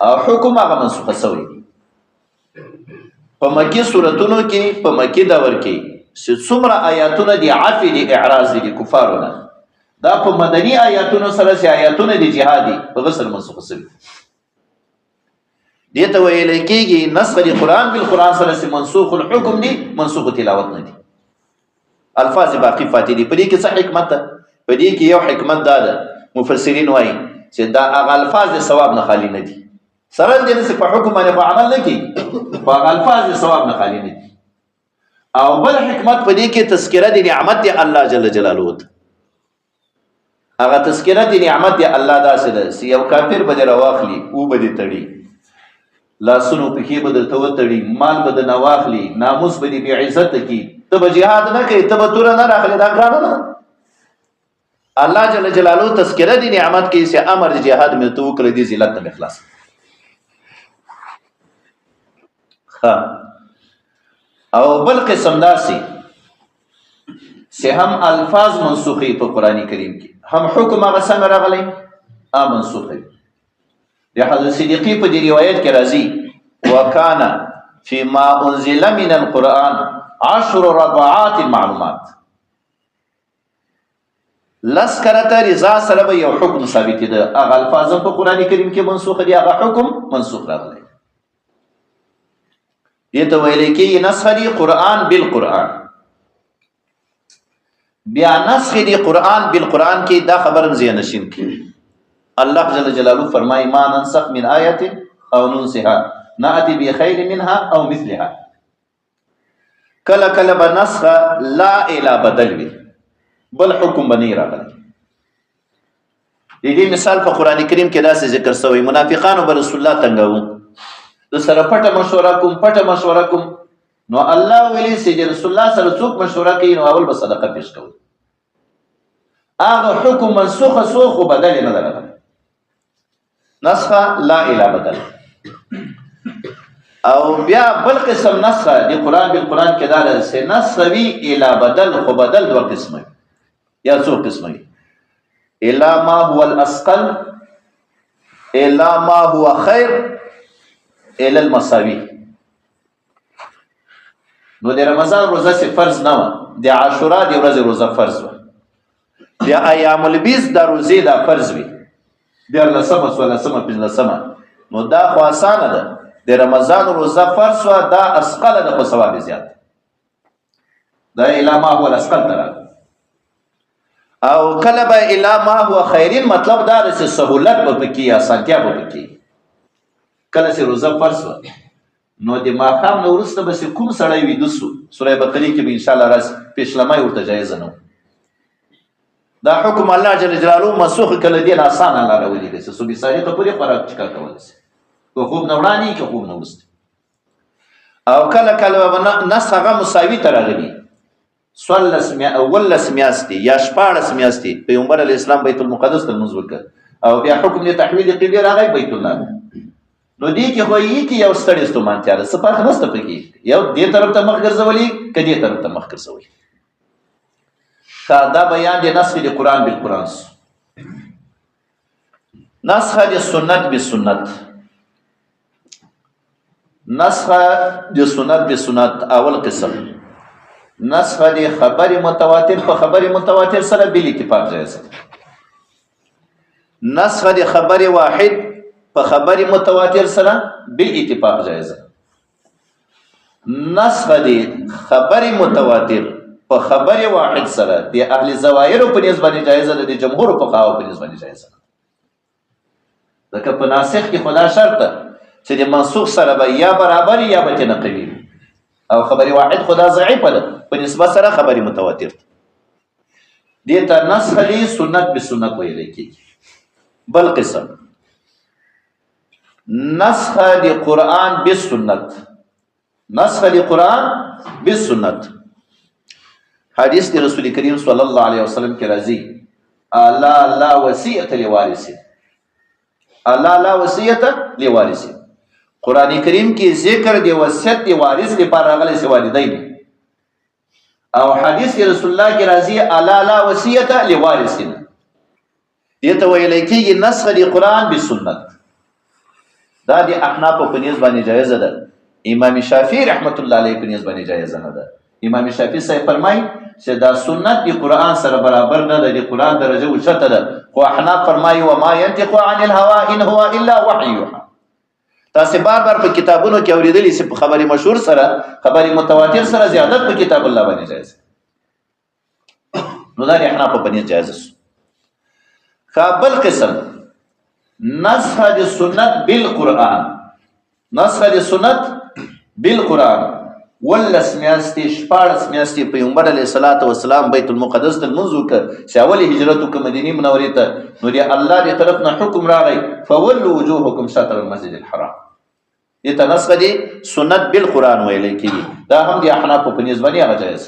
او حکم هغه منسوخ شوی دی. په مکی سورتونو کې، په مکی دور کې چې څومره آیاتونه دي عفو دي، اعراض دي کفارو نه، دا په مدني آیاتونو سره چې آیاتونه دي جهاد دي، په غسل منسوخ شوی. دې ته ویل کېږي نسخ دی قرآن بالقرآن سره چې منسوخ الحکم دي، منسوخ تلاوت نه دي، الفاظ باقی پاتې دي. په دې کې څه حکمت ده؟ په دې کې یو حکمت دا ده، مفسرین وایي چې دا هغه الفاظ د ثواب نه خالي نه دي، سره دې نه چې په حکم باندې خو عمل نه کېږي، خو هغه الفاظ د ثواب نه خالي نه دي. او بل حکمت په دې کې تذکره د نعمت دی الله جل جلاله ته. هغه تذکره د نعمت دی الله داسې ده چې یو کافر به دې راواخلي، او به دې تړي، لاسونو پښې به درته وتړي، مال به درنه واخلي، ناموس به دې بې عزته کړي، ته به جهاد نه کوې، ته به توره نه راخلې، دا ګرانه نه. الله جل جلاله تذکره د نعمت کوي چې امر د جهاد مې ته وکړه، دې ذلت نه مې خلاص. ښه، او بل قسم داسې چې هم الفاظ منسوخي په قرآن کریم کې، هم حکم هغه څنګه راغلی منسوخ وي. د حضرت صدیقی په دې روایت کې راځي وکانا فيما انزل من القرآن 10 رضعات معلومات، لس کرته رضا سره به یو حکم ثابت ده، هغه الفاظ په قرآن کریم کې منسوخ دي، هغه حکم منسوخ راغلی. دې ته ویل کېږي نسخ دی قرآن بالقرآن. بیا نسخ دی قرآن بالقرآن کې دا خبر هم ذهن نشین کې الله جل جلاله فرمایي ما ننسخ من آیت او ننسها نأتي بخير منها او مثلها. کله کله به نسخ لا اله بدل وي، بل حکم به نه راغلی. د دې مثال په قرآن کریم کې داسې ذکر شوی، منافقانو به رسول الله تنګوو، د سره پټه مشوره کوم، پټه مشوره کوم. نو الله ویلي چې د رسول الله سره څوک مشوره کوي نو اول به صدقه پیش کوي. هغه حکم منسوخ سو خو بدل نه درغلی، نسخه لا اله بدل. او بیا بل قسم نسخه د قرآن بالقرآن کې دا ده چې نسخه وي اله بدل، خو بدل دوه قسمه وي یا څو قسمه وي: الی ما هو الاسقل، الی ما هو خیر، الی المساوی. نو د رمضان روزه چې فرض نه وه، د عاشورا د ورځې روزه فرض وه، د ایام البیض د روزې دا فرض وي، دیارلسمه، څوارلسمه، پنځلسمه. نو دا خو اسانه ده، د رمضان روزه فرض وه، دا اسقله ده خو ثواب یې زیات ده، الی ما هو الاسقل ته راغله. او کله به الی ما هو خیرین، مطلب دا ده چې سهولت به پکې، اسانتیا به پکې. کله چې روزه فرض وه نو د ماښام نه وروسته به چې کوم سړی ویده سو، سوره بقرې کې به انشاءالله راسي، پیشلمه یې ورته جایزه نه وه. دا حکم الله جل جلاله منسوخ کړه، دې نه اسانه الله راولېږه چې صبح صادقه پورې خوراک چکا کولی شي، که خوب نه وړاندې که خوب نه وروسته. او کله کله به نس هغه مساوي ته راغلي، 17 میاشتې یا 16 میاشتې پیغمبر علیه السلام بیت المقدس ته لمونځ وکړ او بیا حکم د تحویل قبلې راغی بیت الله. نو دې کې خو یې کې یو ستړې ستومانتیا ده، څه فرق نشته پکې، یو دې طرف ته مخ ګرځولي که دې طرف ته مخ ګرځولي. دا بیان دی نسخ د قرآن بالقرآن سو. نسخ د سنت بالسنت. نسخ د سنت به سنت، اول قسم نسخ د خبر متواتر په خبر متواتر سره بل اتفاق جایز ده. نسخ د خبر واحد په خبر متواتر سره بل اتفاق جایز ده. نسخ د خبر متواتر په خبر واحد سره د اهل زوایر په نسبت باندې جایز ده، د جمهور فقهاو په نسبت باندې جایز ده. ځکه په ناسخ کې خدا شرط ده چې د منسوخ سره به یا برابر یا به تنه قوي، او خبر واحد خدا ضعیف ده په نسبت سره خبر متواتر ده. دې ته نسخ دی سنت به سنت ویل کېږي. بل قسم نسخ دی قرآن بالسنت، نسخ دی قرآن بالسنت. حدیث دی رسول کریم صلی الله علیه وسلم کې راځي، الله لا وصیت لوارث، الله لا وصیت لوارث. قرآن کریم کې ذکر دی وصیت دی وارث لپاره راغلی سی والدین، او حدیث دی رسول الله کې راځي الله لا وصیت لوارث. دې ته ویل کېږي نسخ دی قرآن بالسنت. دا د احناف په نسبت باندې جایز ده، امام شافعي رحمت الله علیه په نسبت باندې جایز نه ده. امام شافعي صاحب فرمایي چې دا سنت د قرآن سره برابر نه ده، د قرآن درجه اوچته ده. خو احناف فرمایي وما ينطق عن الهوى ان هو الا وحي يوحى. تاسو بار بار په کتابونو کې اورېدلي چې په خبرې مشهور سره خبرې متواتر سره زیادت په کتاب الله باندې جایز. نو دا د احناف په نسبت جایز سو. بل قسم نسخ د سنت بالقرآن، نسخ د سنت بالقرآن. ولس میاشتې 16 میاشتې پیغمبر علیه الصلاة والسلام بیت المقدس ته لمونځ وکړ چې اول هجرت وکړ مدینې منورې ته، نو د الله د طرف نه حکم راغی فولوا وجوهکم شطر المسجد الحرام. دې ته نسخ دی سنت بالقرآن ویل کېږي. دا هم د احنافو په نسبت باندې هغه جایز.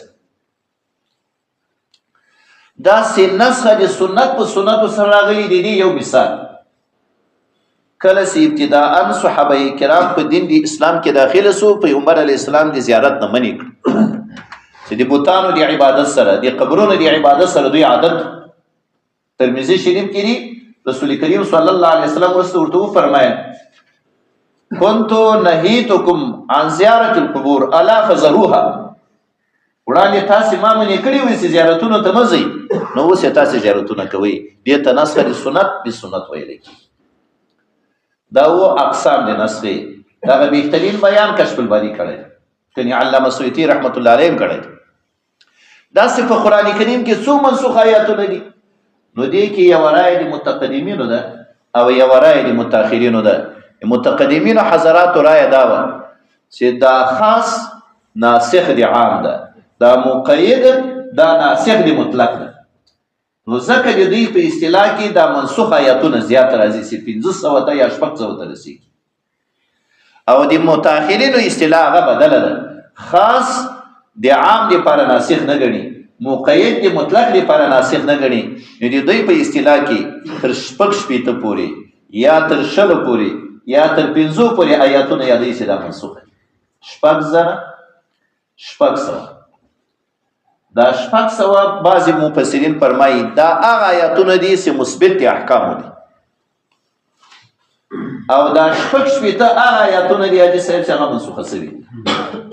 دا سي نسخ د سنت په سنتو سره راغلي دي. یو مثال، کله چې ابتداء صحابه کرام په دین د اسلام کې داخله سو، پیغمبر علی السلام د زیارت نه منې کړ چې د بوتانو د عبادت سره د قبرونو د عبادت سره دوی عادت. ترمذی شریف کې دي رسول کریم صلی الله علیه وسلم ورته وفرمایل كنت نهيتكم عن زیارت القبور الا فزروها. وړاندې تاسې ما منې کړي وي چې زیارتونو ته مه ځئ، نو اوس یې تاسې زیارتونه کوئ. دې ته نسخ د سنت بسنت ویل کېږي. دا و اقسام د نسخې. دغه بهترین بیان کشف الباري کړی دی، کني علامه سیوطي رحمت الله علیه هم کړی دی. داسې په قرآن کریم کې څو منسوخ آیاتونه دي، نو دې کې یوه رایه د متقدمینو ده او یوه رایه د متأخرینو ده. متقدمینو حضراتو رایه دا وه چې دا خاص ناسخ دی عام ده، دا مقید دا ناسخ دی مطلق ده. نو ځکه د دوی په اصطلاح کې دا منسوخ آیاتونه زیات راځي چې 500 ته یا 600 ته رسېږي. او د متأخرینو اصطلاح هغه بدله ده، خاص د عام لپاره ناسخ نه ګڼي، مقید د مطلق لپاره ناسخ نه ګڼي. نو د دوی په اصطلاح کې تر 66 پورې یا تر 20 پورې یا تر 5 پورې آیاتونه یادوي چې دا منسوخ دي. 6600. دا 600 بعضې مفسرین فرمایي دا هغه آیاتونه دي چې مثبت دي احکامو دي، او دا 66 هغه آیاتونه دي حاجي صاحب چې هغه منسوخه سوي.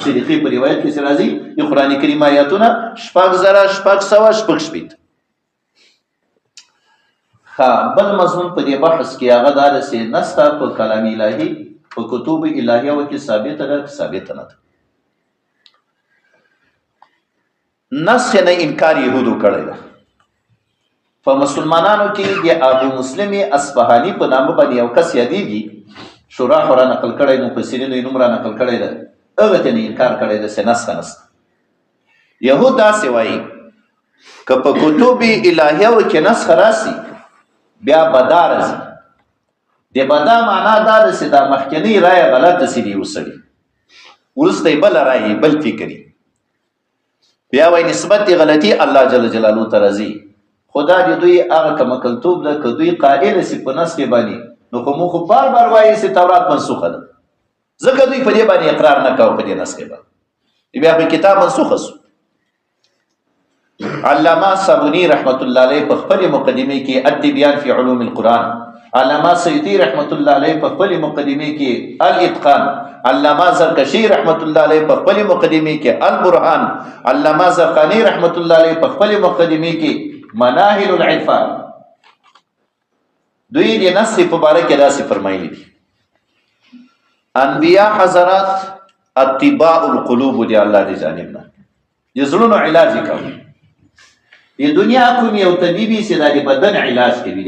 صدیقي په روایت کې چې راځي د قرآن کریم آیاتونه 6666. ښه، بل مضمون په دې بحث کې هغه دا ده چې نسخه په کلام الهي په کتب الهیو کې ثابته ده که ثابته نه ده. نسخ نه انکار یهودو کړی ده. په مسلمانانو کې د ابو مسلم اصفهاني په نامه باندې یو کس یادېږي، شورا خو را نقل کړی، مفسرینو یې نوم را نقل کړی ده، هغه ته نه انکار کړی ده چې نسخه نسته. یهود داسې وایي که په کتب الهیو کې نسخ راسي بیا بدا راځي. د بدا معنا دا ده چې دا مخکنۍ رایه غلطه سي دی وسړي، وروسته یې بله رایه بل فکر یې. بیا وایي نسبت یې غلطي الله جل جلاله ته راځي. خو دا د دوی هغه کمکلتوب ده که دوی قائل سي په نسخ باندې، نو خو موږ خو بار بار وایي چې تورات منسوخه ده، ځکه دوی په دې باندې اقرار نه کاوه په دې نسخ باندې، بیا په کتاب منسوخه سو. علامه صابونی رحمت الله علیه په خپل مقدمه کې التبیان فی علوم القرآن علامه سیوطی رحمت الله علیه په خپل مقدمه کې الاتقان، علامه زرکشی رحمت الله علیه په خپل مقدمه کې البرهان، علامه زرقانی رحمت الله علیه په خپل مقدمه کې مناهل العرفان، دوی د نص په باره کې داسې فرمایلي دي: انبیا حضرات اتباع القلوب دی الله دی جانب نه د زړونو علاج کوي. د دنیا کوم یو طبیبي چې دا د بدن علاج کوي،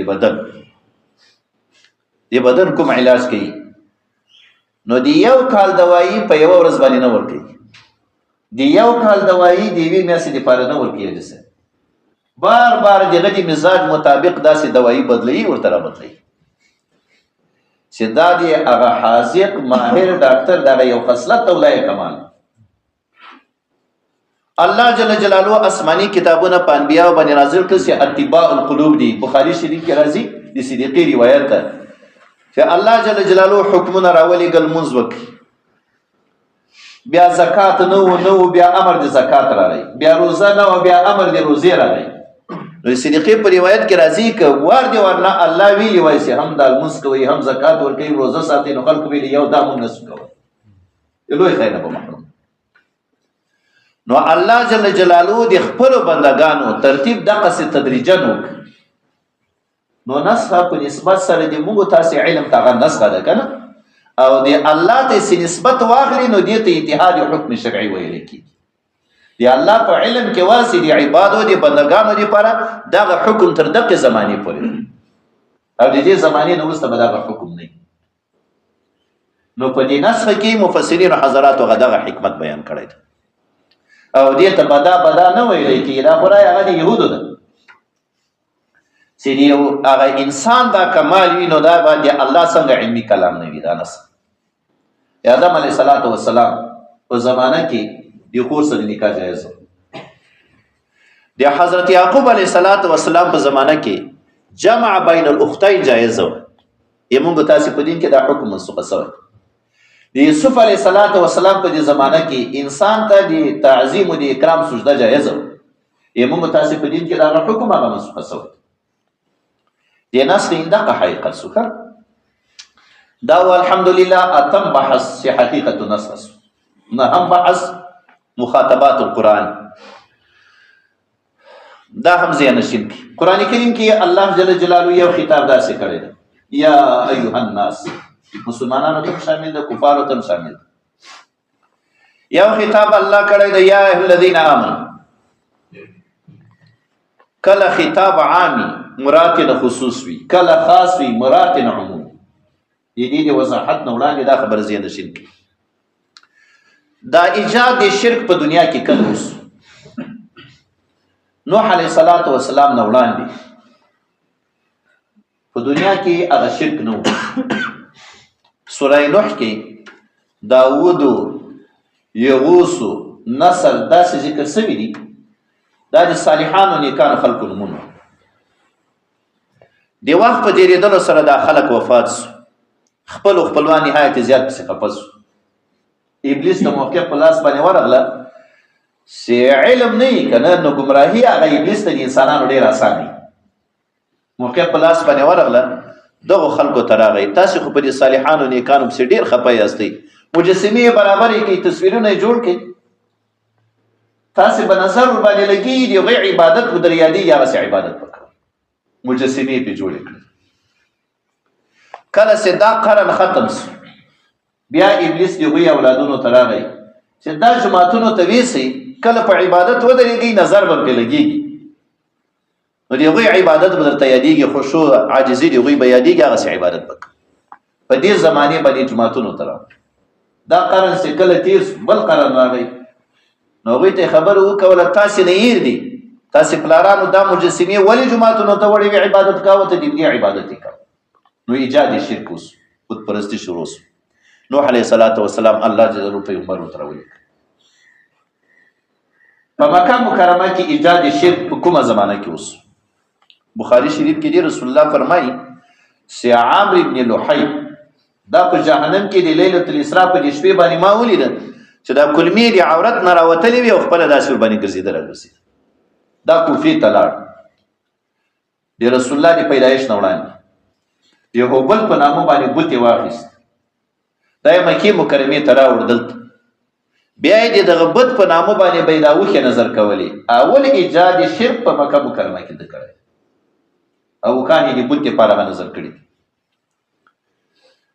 د بدن کوم علاج کوي، نو د یو کال دوايي په یو ورځ باندې نه ورکوي، د یو کال دوايي د یوې میاشتې لپاره نه ورکوي، جسد بار بار دغه د مزاج مطابق داسې دوايي بدلوي، ورته را بدلوي چې دا دی هغه حاذق ماهر ډاکټر دغه یو خصلت او لایق کمال. الله جل جلاله آسماني کتابونه په انبیاء باندې نازل کړ چې اتباع القلوب دي. بخاری شریف کې راځي، د صدیقي روایت ده چې الله جل جلاله حکمونه راولېږل، مونځ وکړي، بیا زکات نه و، نه و، بیا امر د زکات راغی، بیا روزه نه و، بیا امر د روزې راغی. نو صدیقي په روایت کې راځي که ور دی ورنه الله ویلي وای چې هم د لمونځ کوي، هم زکات ورکوي، روزه ساتي، نو خلکو ویلي یو دا مونږ نه شو کولی، لوی خیر نه به محروم. نو الله جل جلاله د خپلو بندګانو ترتیب دقسې تدریجاً وکړ. نو نسخه په نسبت سره د موږ تاسې علم ته هغه نسخه ده که نه، او د الله ته چې نسبت واخلي نو دې ته اتحاد حکم شرعي ویل کېږي. د الله په علم کې واسي د عبادو د بندګانو لپاره دغه حکم تر دقې زمانې پورې، او د دې زمانې نه وروسته به دغه حکم نه. نو په دې نسخه کې مفسرین حضراتو دغه حکمت بیان کړی دی، او دې ته بدا بدا نه ویل کېږي. دا خو رایه هغه د یهودو ده چې یو هغه انسان دا کمال وي، نو دا باندې الله څنګه علمي کلام نه وي. دا نسخ آدم علیه الصلاة والسلام په زمانه کې د خور سره نکاح جایز، د حضرت یعقوب علیه الصلاة والسلام په زمانه کې جمع بین الاختین جایز و. موږ تاسو په دین کې دا حکم منسوخ شوی. د یوسف علیه الصلاة والسلام په دې زمانه کې انسان ته د تعظیم او د اکرام سجده جایز و. موږ تاسو په دین کې دا حکم هغه منسوخ شوی. د نسخ دغه حقیقت سوخه دا. الحمدلله اتم بحث چې حقیقت نسخ سو. نه هم بحث مخاطبات القرآن، دا هم ځای نشین کی. قرآن کریم کې الله جل جلاله یو خطاب داسې کړی دی: یا ایها الناس. مسلمانانو ته شامل ده، کفارو ته شامل ده. یو خطاب الله کړی دی: یا ایها الذین آمنو. کله خطاب عامی مراد نه خصوص وي، کله خاص وي مراد نه عموم. د دې د وضاحت نه وړاندې دا خبره ذهن نشین کی، دا ایجاد د شرک په دنیا کې کله وسو؟ نوح علیه الصلاۃ والسلام نه وړاندې په دنیا کې هغه شرک نه و. سوره نوح کې داوود، یغوس، نصر داسې ذکر سوي دي، دا د صالحانو نیکانو خلکو نومونه. د وخت په تېرېدلو سره دا خلک وفات سو، خپل خپلوان نهایت زیات پسې خفه سو. ابلیس د موقع په لاس باندې ورغله چې علم نه یي که نه، نو ګمراهي هغه ابلیس ته د انسانانو ډېر اسان وي. موقع په لاس باندې ورغله، دغو خلکو ته راغی: تاسې خو په دې صالحانو نیکانو پسې ډېر خفه یاستئ، مجسمې یې برابرې کړئ، تصویرونه یې جوړ کړئ، تاسې به نظر ورباندې لګېږي، د هغوی عبادت به در یادېږي، هغسې عبادت به کوئ. مجسمې یې پرې جوړې کړې. کله چې دا قرن ختم سو، بیا ابلیس د هغوی اولادونو ته راغی چې دا جوماتونو ته ویسئ، کله په عبادت ودرېږئ نظر به پرې لګېږي، نو د هغوی عبادت به درته یادېږي، خشوع عاجزي د هغوی به یادېږي، هغسې عبادت به کوي. په دې زمانې باندې جوماتونو ته راغی. دا قرن چې کله تېر سو، بل قرن راغی، نو هغوی ته خبره وکوله: تاسې نه هېر دي، تاسې پلارانو دا مجسمې ولې جوماتونو ته وړې وې، عبادت کاوه ته دې عبادت یې کاوه. نو ایجاد شرک وسو، بت پرستی شروع سو. نوح علیه الصلاة والسلام الله جل جلاله پیغمبر ورته راولېږه. په مکه مکرمه کې ایجاد شرک په کومه زمانه کې وسو؟ بخاری شریف کې دی، رسول الله فرمایي چې عامر ابن لحی دا په جهنم کې د لیلة الاسراء په دې شپې باندې ما ولیده چې دا کلمې د عورت نه راوتلې وي او خپله داسې ورباندې ګرځېده راګرځېده. دا کوفې ته لاړ د رسول الله د پیدایش نه وړاندې. د هوبل په نامه باندې بت یې واخیست، دا یې مکې مکرمې ته راوړ. دلته بیا یې د دغه بت په نامه باندې به یې دا اوښې نظر کولې. اول ایجاد شرک په مکه مکرمه کې ده کړی او اوښان یې د بت لپاره هغه نظر کړي دي.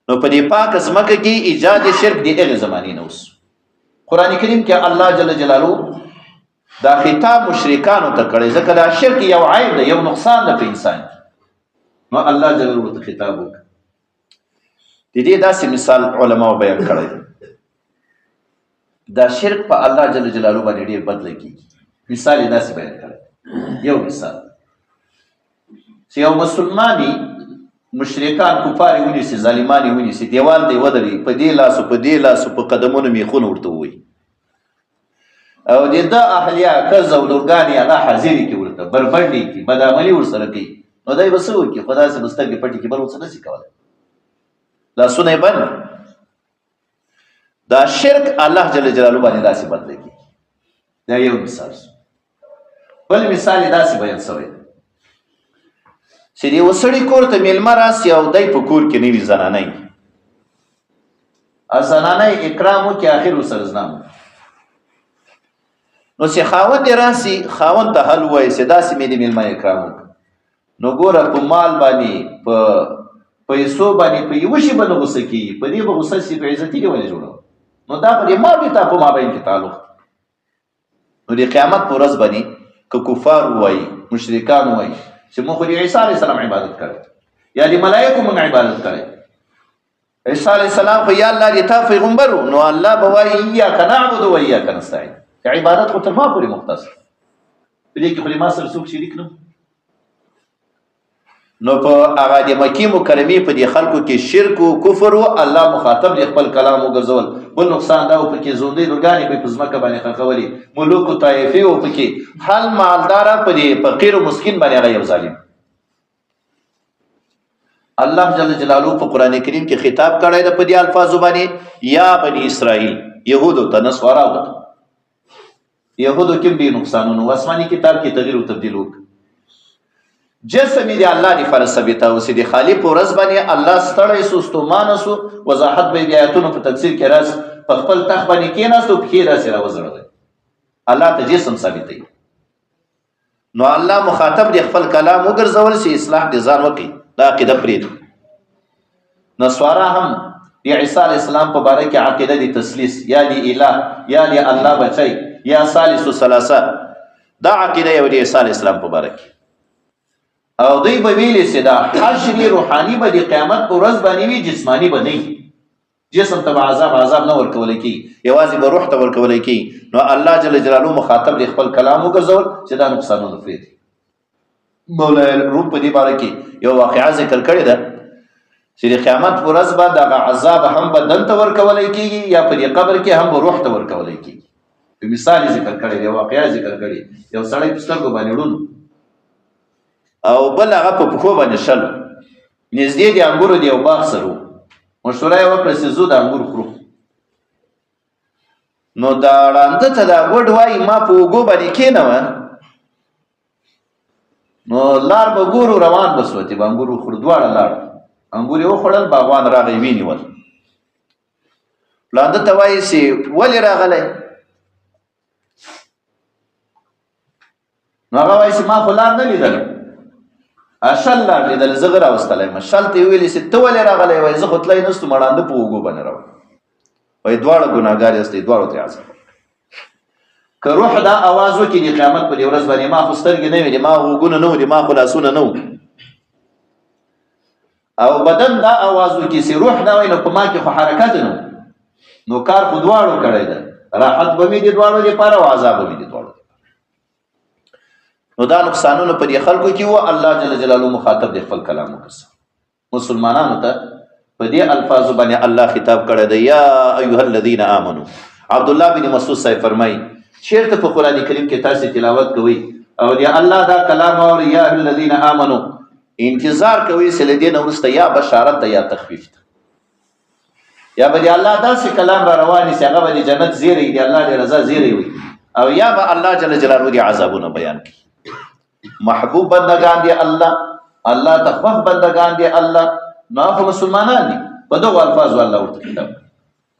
نو په دې پاکه ځمکه کې ایجاد شرک د هغې زمانې نه اوس قرآن کریم کې الله جل جلاله دا خطاب مشرکانو ته کړی، ځکه دا شرک یو عیب دی، یو نقصان دی په انسان کې. نو الله جل جلاله ته خطاب وکړ. د دې داسې مثال علماو بیان کړی دی. دا شرک په الله جل جلاله باندې ډیر بد لګیږي. مثال یې داسې بیان کړی، یو مثال چې یو مسلماني مشرکان کفار یې ونیسي، ظالمان یې ونیسي، دیوال ته یې ودروي، په دې لاسو په دې لاسو په قدمونو میخونه ورته ووهي او د ده اهلیه ښځه او لورګانې هغه حاضرې کړي، ورته بربنډې کړي، بدعملي ورسره کوي. نو دی به څه وکړي؟ خو داسې به سترګې پټې کړي، بل څه نه شي کولی، لاسونه یې بند. دا شرک الله جل جلاله باندې داسې بد لګي. دا یو مثال سو. بل مثال یې داسې بیان سوی چې د یوه سړي کور ته میلمه راسي او دی په کور کې نه وي، زنانه یې زنانه یې اکرام وکړي، اخر ورسره زنا وکړي. نو چې خاوند یې راسي، خاوند ته حل ووایي چې داسې مې د میلمه اکرام وکړ. نو ګوره په مال باندې، په پیسو باندې، په یوه شي به نه غوسه کېږي، په دې به غوسه سي، په عزتي دې ولې جوړوه؟ نو دا په دې مال دې تا په مابین کې تعلق دی. نو د قیامت په ورځ باندې که کفار وایي، مشرکان وایي چې موږ خو د عیسی علیه السلام عبادت کړی یا د ملایکو موږ عبادت کړی، عیسی علیه السلام خو یا الله دې تا پیغمبر، نو الله به وایي ایاک نعبد و ایاک نستعین، چې عبادت خو تر ما پورې مختص، په دې کې خو ما سره څوک شریک نه. نو په هغه د مکی مکرمې په دې خلکو کې شرک او کفر او الله مخاطب د خپل کلام وګرځول. بل نقصان دا و پکې زوندې لورګانې به په ځمکه باندې خښولې، ملوک او طایفې او پکې حل مالدار په دې فقیر او مسکین باندې هغه یو ظالم. الله جل جلاله په قران کریم کې خطاب کړی د په دې الفاظو باندې، یا بنی اسرائیل، يهودو ته، نصاراو ته. يهودو کې ډېر نقصانونه، آسماني کتاب کې تغییر او تبدیل وکړ. جسم دی الله دی فرض ثابته اوسې، د خالی په ورځ باندې الله ستړی سو، ستومانه سو. وضاحت به د آیتونو په تفسیر کې راځي. په خپل تخت باندې کېناست او پښې داسې راوځړولې، الله ته جسم ثابتوي. نو الله مخاطب دی خپل کلام وګرځول چې اصلاح دې ځان وکړي، دا عقیده پرېږدي. نصارا هم د عیسی علیه السلام په باره کې عقیده دی تسلیث، یا دی الہ، یا دی الله بچی، یا ثالث ثلاثه، دا عقیده یو دی عیسی علیه السلام په باره کې. او دوی به ویلي چې دا حشر روحاني به د قیامت په ورځ باندې وي، جسماني به نه وي. جسم ته به عذاب عذاب نه ورکول کی، یوازې به روح ته ورکول کی. نو الله جل جلاله مخاطب دی خپل کلام وګرځول چې دا نقصانونه پرېږدي. مولا روم په دې باره کې یو واقعه ذکر کړې ده چې د قیامت پر ورځ به دغه عذاب هم بدن ته ورکول کېږي یا په دې قبر کې هم به روح ته ورکول کېږي. په مثال یې ذکر کړی دی، واقعه ذکر کړې. یو سړی په سترګو باندې ړوند او بل هغه په پښو باندې شل، نږدې د انګورو د یو باغ سره و. مشوره یې وکړه چې ځو د انګور خورو. نو دا ړانده ته دا ګوډ وایي ما په اوږو باندې کښېنوه، نو لار به ګورو، روان به سو چې به انګور وخورو. دواړه لاړ، انګور یې وخوړل، باغوان راغی وینیول. ړانده ته وایي چې ولې راغلی؟ نو هغه وایي چې ما خو لار نه لیدله، شل لار لیدل، زه غه راوستلی یم. شل ته یې وویلې چې ته ولې راغلی؟ وایي زه خو تللی نه ستم، ړانده په اوږو باندې راوړم. وایي دواړه ګناهګار یاستئ، دواړو ته عذاب. که روح دا اواز وکړي د قیامت په دې ورځ باندې، ما خو سترګې نه وې، ما غوږونه نه وو، ما خو لاسونه نه وو، او بدن دا اواز وکړي چې روح دا وایي نو په ما کې خو حرکت نه، نو کار خو دواړو کړی دی، راحت به مې د دواړو لپاره او عذاب به مې د دواړو. نو دا نقصانونه په دې خلکو کې وو. الله جل جلاله مخاطب د خپل کلام وکړ. مسلمانانو ته په دې الفاظو باندې الله خطاب کړی دی، یا ایها الذین آمنو. عبد الله بن مسعود صاحب فرمایي چیرته په قران کریم کې تاسو تلاوت کوئ او دی الله دا کلام اور یا الذین آمنو، انتظار کوئ چې له دې نه وروسته یا بشارت یا تخفیف ته، یا به دی الله داسې کلام را روان شي هغه به د جنت زیری، دی الله دی رضا زیری وي، او یا به الله جل جلاله دی عذابونه بیان کړي. محبوب بندگان دی الله، الله ته خوښ بندگان دی الله. نو هغه مسلمانان دي. په دغو الفاظو الله ورته خطاب.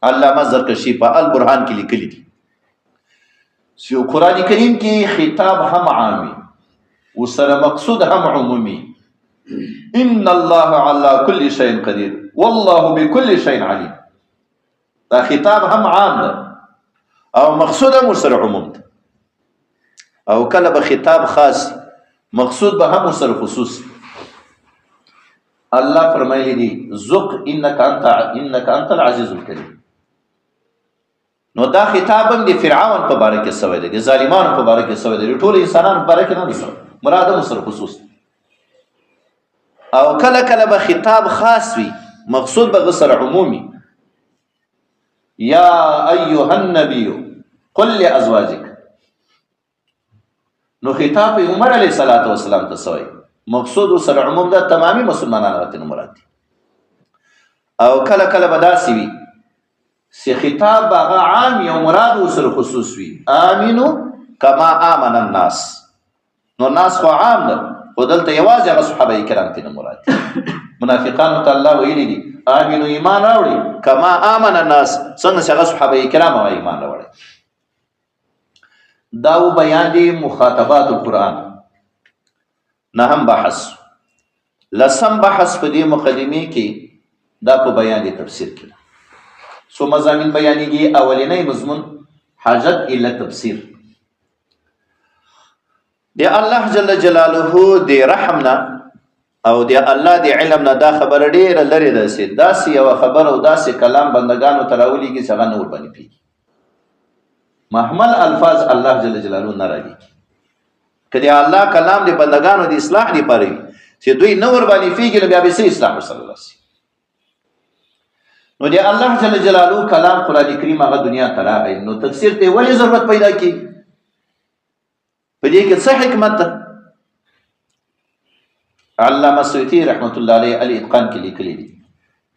علامه زرکشي په البرهان کې لیکلي دي چې قرآن کریم کې خطاب هم عام وي وسره مقصود هم عمومي. ان الله على كل شيء قدير والله بكل شيء عليم. دا خطاب هم عام ده او مقصود هم سره عموم ده. او کله به خطاب خاص، مقصود به هم سره خصوص. الله فرمایلی دي ذق انك انت انك انت العزيز الكريم. نو دا خطاب هم د فرعون په باره کې سوی دی، د ظالمانو په باره کې سوی دی، ټول انسانانو په باره کې نه دی سوی، مراد هم سره خصوص. او کله کله به خطاب خاص وي، مقصود به سره عمومي. یا ایها النبی قل لازواجک. نو خطاب عمر علیه الصلاة والسلام ته سوی، مقصود سره عموم ده، تمامي مسلمانانو ته مراد دي. او کله کله به داسې وي چې خطاب به هغه عام یو مراد سره خصوص وي، آمینو کما آمن الناس. نو ناس خو عام ده، خو دلته یوازې هغه صحابه کرام ته نه مراد دي. منافقانو ته الله ویلي دي آمینو ایمان راوړي کما آمن الناس، څنګه چې هغه صحابه کرام هغه ایمان راوړي. دا و بیان دي مخاطبات القرآن. نهم بحث، لسم بحث په دې مقدمې کې دا په بیان دي تفسیر کې څو مضامین بیانېږي. اولنی مضمون حاجت الی تفسیر. د الله جل جلاله د رحم نه او د الله د علم نه دا خبره ډېره لرې ده چې داسې یوه خبره او داسې کلام بندګانو ته راولېږي چې هغه نه ورباندې پوهېږي. محمل الفاظ الله جل جلاله نه رالیږي. که د الله کلام د بندګانو د اصلاح لپاره وي چې دوی نه ورباندې پوهېږي، نو بیا به څه اصلاح ورسره راسي؟ نو د الله جل جلاله کلام قرآن کریم هغه دنیا ته راغی، نو تفسیر ته ولې ضرورت پیدا کېږي؟ په دې کې څه حکمت ده؟ علامه سیوطي رحمت الله علیه الاتقان کې لیکلی دي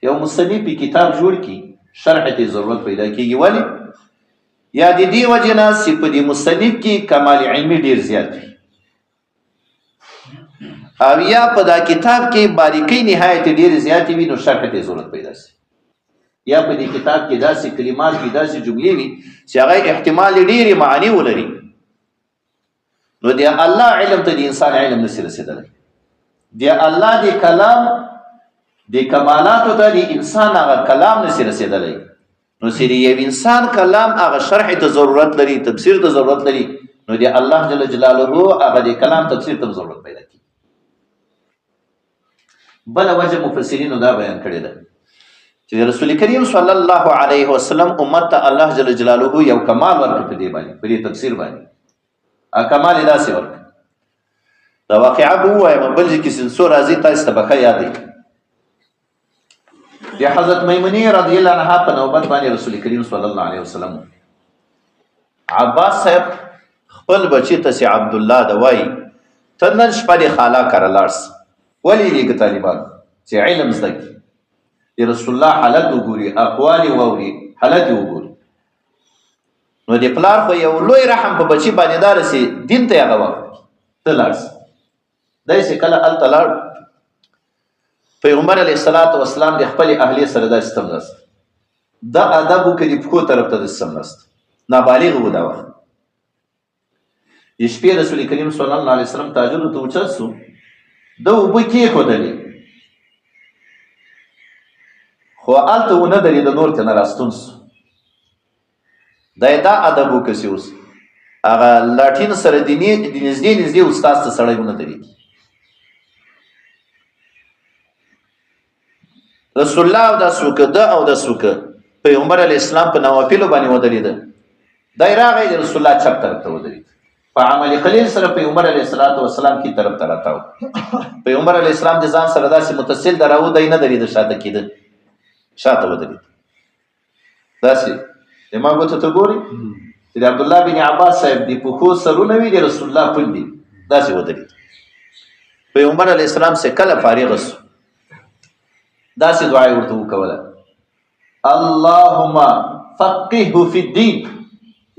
یو مصنف په کتاب جوړ کی شرح ته ضرورت پیدا کیږي. ولی؟ یا د دې وجې نه چې په دې مصنف کې کمال علمي ډیر زیات وي، او یا په دا کتاب کې باریکۍ نهایت ډیر زیاتې وي، نو شرح ته ضرورت پیدا سي. یا په دې کتاب کې داسې کلمات وي، داسې جملې وي چې هغه احتمال ډېرې معنی ولري، نو د الله علم ته د انسان علم نشي رسېدلی. د الله د کلام د کمالاتو ته د انسان هغه کلام نشي رسېدلی. نو چې د یو انسان کلام هغه شرح ته ضرورت لري، تفسیر ته ضرورت لري، نو د الله جل جلاله هغه د کلام تفسیر ته ضرورت پیدا کیږي. بله وجه مفسرینو دا بیان کړې ده چې رسول کریم صلی الله علیه وسلم امت ته الله جل جلاله یو کمال ورکړ په دې باندې، په دې تفسیر باندې. کمال یې داسې ورکړ. دا واقعه به ووایم، بل ځای کې څو راځي تاسو ته به ښه یاد وي. د حضرت میمونې رضی الله عنها په نوبت باندې رسول کریم صلی الله علیه وسلم عباس صاحب خپل بچی ته چې عبدالله ده وایي ته نن شپه دې خاله کره لاړ سه. ولې لیږه طالبان چې علم زده کړي، د رسول الله حالت وګوري، اقوال یې واوري، حالت یې وګوري. نو د پلار خو یو لوی رحم په بچي باندې دا رسي، دین ته یې هغه وخت ته لاړ سه. دی چې کله هلته لاړ، پیغمبر علیه الصلاة والسلام د خپلې اهلې سره داسې څملاست، دا ادب وکړي، د پښو طرف ته داسې څملاست، نابالغ و دا وخت. د شپې رسول کریم صلی الله علیه وسلم تهجد ته اوچت سو، ده اوبه کېښودلې، خو هلته ونه درېده، نور ترې نه راستون سو. دی دا ادب وکړي چې اوس هغه لاټین سره د نږدې نږدې استاد ته سړی ونه درېږي. رسول الله اودس وکړه، ده اودس وکړه، پیغمبر علیه السلام په نوافلو باندې ودرېده. دی راغی د رسول الله چپ طرف ته ودرېد، په عمل قلیل سره پیغمبر علیه الصلاة والسلام کی طرف ته راتاو. پیغمبر علیه السلام د ځان سره داسې متصل دراوه، دی نه درېده، شاته کېده، شاته ودرېد. داسې د ما ګوتو ته ګوري چې د عبدالله بن عباس صاحب د پښو سرونه وي، د رسول الله پل دي، داسې ودرېد. پیغمبر علیه السلام څه کله فارغ سو، داسې دعا یې ورته وکوله، اللهم فقهه فی الدین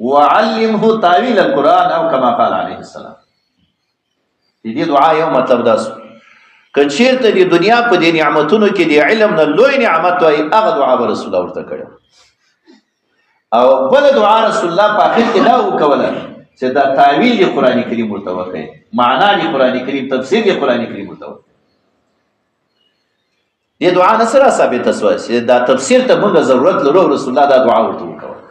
وعلمه تاویل القرآن او کما قال علیه السلام. د دې دعا یو مطلب دا سو، که چیرته د دنیا په دې نعمتونو کې د علم نه لوی نعمت وای، هغه دعا به رسول الله ورته کړې. او بل دعا رسول الله په اخر کې دا وکوله چې دا تاویل قرآن کریم ورته وکړي، معنا د قرآن کریم، تفسیر د قرآن کریم ورته وکړي. دې دعا نه سره ثابته شوه چې دا تفسیر ته موږ ضرورت لرو، رسول الله دا دعا ورته وکوله.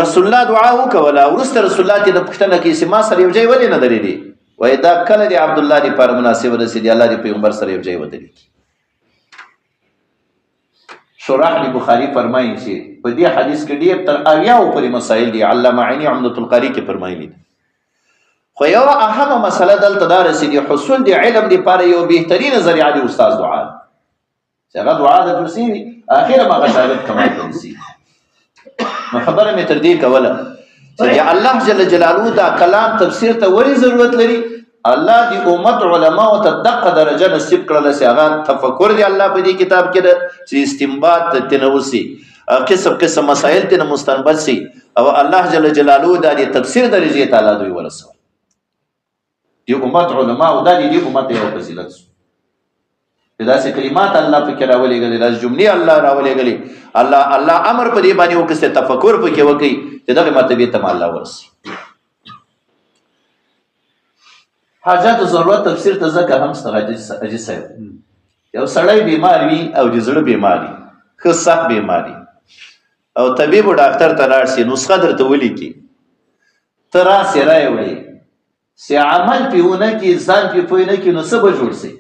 رسول الله دعا وکوله، وروسته رسول الله ته د پوښتنه کوي چې ما سره یو ځای ولې نه درېدې؟ وایي دا کله د عبدالله دپاره مناسبه ده چې د الله د پیغمبر سره یو ځای ودرېږي. شرح د بخاري فرمایي چې په دې حدیث کې ډېر تر 70 پورې مسایل دي، علامه عیني عمدة القاري کې فرمایلي دي. خو یوه اهمه مسله دلته دا رسېدي، حصول د علم دپاره یو بهترینه ذریعه د استاد دعا ده، چې هغه دعا د ترسي وي، اخره به هغه شاګرد کمال ته رسېږي. نو خبره مې تر دې کوله چې د الله جل جلاله دا کلام تفسیر ته ولې ضرورت لري؟ الله د امت علماو ته دقه درجه نصیب کړله چې هغه تفکر دی الله په دې کتاب کې ده چې استنباط ترې نه وسي، قسم قسم مسایل ترې نه مستنبط سي، او الله جل جلاله دا د تفسیر درجې ته الله دوی ورسول. د امت علماو دا د دې امت یو فضیلت سو چې داسې کلمات الله پکې راولېږلې، داسې جملې الله راولېږلې، الله امر په دې باندې وکړي چې تفکر پکې وکړي چې دغې مرتبې ته الله ورسي. حاجت او ضرورت تفسیر ته ځکه هم شته. حاجي صاحب، یو سړی بیمار وي او د زړه بیمار وي، ښه سخت بیمار وي، او طبیب او ډاکټر ته لاړ شي، نسخه درته ولیکي، ته راسې رایې وړې چې عمل پې ونه کړي، ځان پې پوه نه کړي، نو څه به جوړ سي؟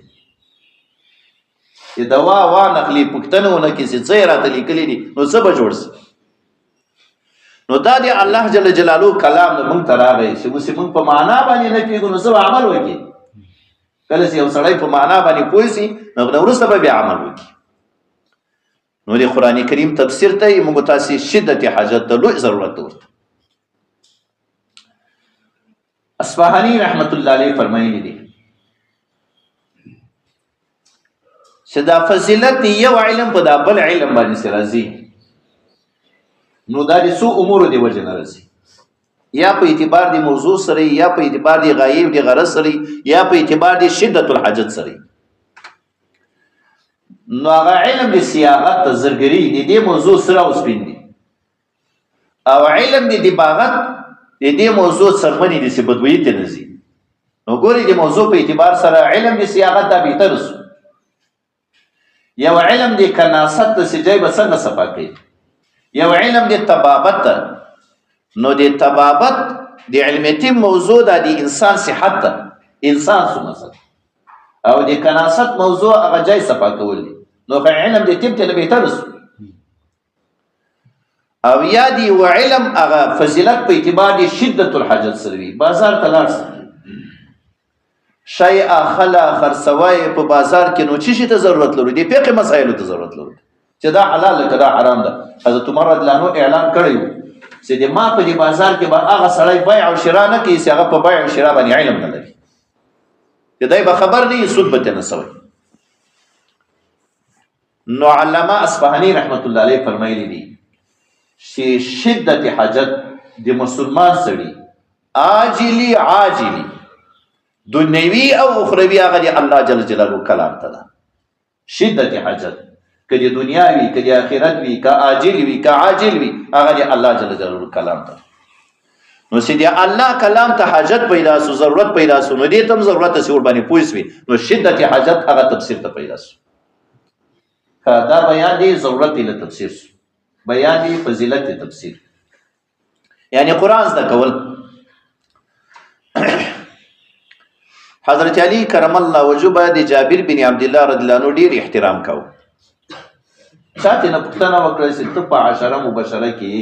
چې دوا وانخلي، پوښتنه ونه کړي چې څه یې راته لیکلي دي، نو څه به جوړ سي؟ نو دا د الله جل جلاله کلام د موږ ته راغی چې اوس موږ په معنا باندې نه پوهېږو، نو څه به عمل وکړي؟ کله چې یو سړی په معنا باندې پوه سي، نو وروسته به بیا عمل وکړي. نو د قرآن کریم تفسیر ته یې موږ تاسې شدت حاجت ته لوی ضرورت ورته. اصفهاني رحمت الله علیه فرمایلی دي چې دا فضیلت یو علم په دا بل علم باندې سره راځي، نو دا د څو امورو د وجې نه راځي، یا په اعتبار د موضوع سره، یا په اعتبار د غایب د غرض سره، یا په اعتبار د شدت الحاجت سره. نو هغه علم د صیاغت ته زرګري د دې موضوع سره او سپین دي، او علم د دباغت د دې موضوع څرمنې د څه بدویي ته نه ځي. نو ګورې د موضوع په اعتبار سره علم د صیاغت دا بهتر سو. یو علم د کناست ته چې جای به څنګه صفا کوي، یو علم د طبابت ته، نو د طبابت د علمیتي موضوع دا د انسان صحت ته، انسان سو مثلا، او د کناست موضوع هغه جای صفا کول دي، نو علم د طب ته نه بهتر سو. او یا دی و علم هغه فضیلت په اعتبار دی شدت الحاجت سره وي. بازار ته لاړ سه، شی اخلا خرڅوي په بازار کې، نو څه شي ته ضرورت لرو؟ د فقه مسایلو ته ضرورت لرو چې دا حلال ده که دا حرام ده. حضرت عمر رضی الله عنه اعلان کړی و چې د ما په دې بازار کې به هغه سړی بیع او شرا نه کوي چې هغه په بیع او شرا باندې علم نه لري، چې دی به خبر نه وي، سود به ترې نه سوی. نو علامه اصفهاني رحمت الله علیه فرمایلی دي چې شدت حاجت د مسلمان سړي عاجلی عاجلی دنیوي او اخروی هغه د الله جل جلاله کلام ته ده. شدت حاجت که د دنیا وي، که د آخرت وي، که عاجل وي، که عاجل وي، هغه د الله جل جلاله کلام ته ده. نو چې د الله کلام ته حاجت پیدا سو، ضرورت پیدا سو، نو دې ته هم ضرورت سي ورباندې پوه سوي، نو شدت حاجت هغه تفسیر ته پیدا سو. دا بیان دی ضرورت له تفسیر سو، بیان دی فضیلت تفسیر، یعنی قرآن زده کول. حضرت علی کرم الله وجهه د جابر بن عبد الله رضی الله عنه ډیر احترام کاوه. چاته نه پوښتنه وکړه چې ته په عشره مبشره کې،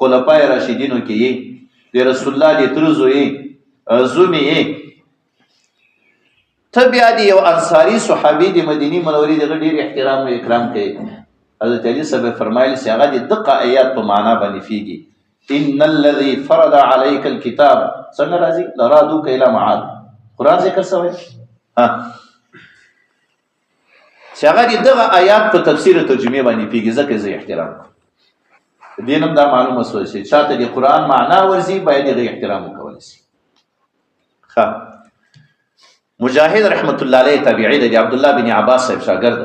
خلفای راشدینو کې، د رسول الله د تره زوی زومی یې، ته بیا د یو انصاري صحابي د مدینې منورې دغه ډېر احترام او اکرام کوي. حضرت علي صاحب فرمایل چې هغه د دقه آیات په معنا باندې فیږي، ان الذي فرض عليك الكتاب څنګه راځي لرادوک الى معاد، قرآن ذکر سوی ها چې هغه د دغه آیات په تفسیر او ترجمې باندې پیږي، ځکه زه احترام کوم. دې نم دا معلومه سوه چې چاته د قرآن معنا ورځي باید هغه احترام وکول شي. ښه، مجاهد رحمت الله علیه تابعی دی، عبد الله بن عباس صاحب شاګرد،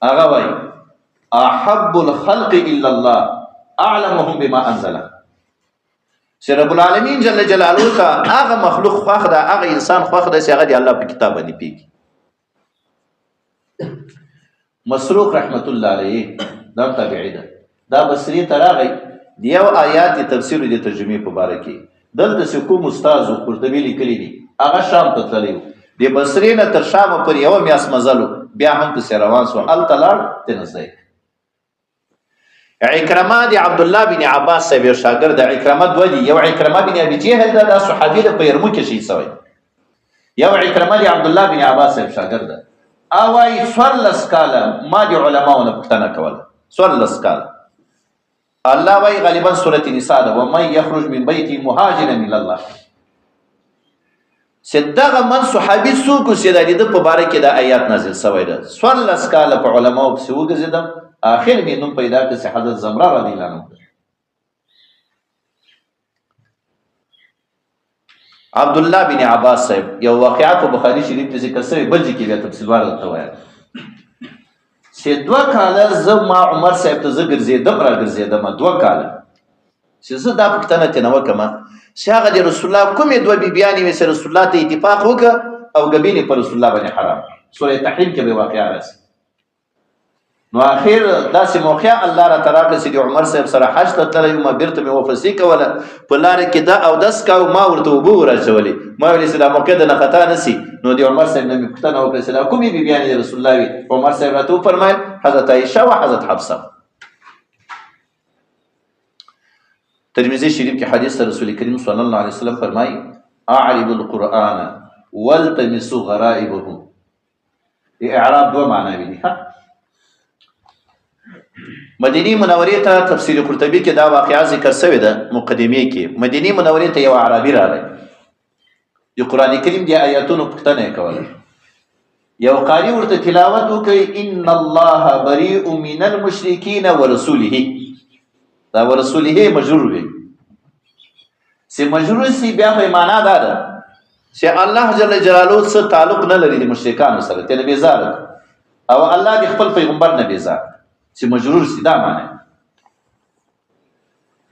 هغه وایي احب الخلق الا الله اعلمهم بما انزل. چې رب العالمین جل جلاله ته هغه مخلوق خوښ ده، هغه انسان خوښ ده چې هغه دی الله په کتاب باندې پیږي. مسروق رحمت الله علیه دا تابعی ده، دا بصری ته راغی، د یو آیات تفسیر د ترجمې په باره کې دلته چې کوم استاد و قرطبي لیکلي دي، هغه شام ته تللی و، د بصرې نه تر شامه پورې یوه میاشت مزل و، بیا هم پسې روان سو، هلته لاړ ترې زده یې کړ. عکرمه د عبد الله بن عباس صاحب یو شاګرد، عکرمه دوه دي، یو عکرمه بن ابي جهل ده، دا صحابي ده، په یرموک کې شهید شوی، یو عکرمه د عبد الله بن عباس صاحب شاګرد ده. او وایي 14 کاله ما د علماو نه پوښتنه کوله، 14 کاله. الله وایي غالبا سورة نساء ده، ومن یخرج من بیته مهاجرا الی الله، چې دغه من صحابي څوک و چې د ده په باره کې دا آیات نازل شوی ده. 14 کاله په علماو پسې وګرځېدم، آخر مې نوم پیدا کړ چې حضرت زمره رضی الله عنه. عبد الله بن عباس صاحب یو واقعه په بخاري شریف کې ذکر شوی، بل ځای کې بیا تفصیل وار درته وایم، چې 2 کاله زه ما عمر صاحب ته زه ګرځېدم را ګرځېدم 2 کاله، چې زه دا پوښتنه ترې نه وکړم چې هغه د رسول الله کومې 2 بیبیانې وې چې رسول الله ته اتفاق وکړه او ګبینې پر رسول الله باندې حرام. سورة تحریم کې به واقعه راسي. نو اخر داسې موقع الله راته راکړه چې د عمر صاحب سره حج ته تللی وم، بېرته مې وفسي کوله، په لاره کې دا اودس کاوه، ما ورته اوبه وراچولې، ما ویلې چې دا موقع د نه خطا نه سي. نو د عمر صاحب نه مې پوښتنه وکړه چې دا کومې بیبیانې د رسول الله وې؟ عمر صاحب راته وفرمایل حضرت عایشه و حضرت حفصه. ترمذی شریف کې حدیث رسول کریم صلی الله علیه وسلم فرمایي اعرب القرآن والتمسوا غرائبه. اعراب دوه معناوې دي. مدینه منورې ته تفسیر قرطبي کې دا واقعه ذکر شوې ده مقدمې کې. مدینه منورې ته یو عربي راغی، د قرآن کریم د آیاتونو پوښتنه یې کوله. یو قاری ورته تلاوت وکړي ان الله بریء من المشرکین ورسوله، دا ورسوله مجرور وي، چې مجرور سي بیا خو یې معنا دا ده چې الله جل جلاله څه تعلق نه لري د مشرکانو سره، ترې نه بیزار دی، او الله د خپل پیغمبر نه بیزار چې مجرور سي، دا معنی.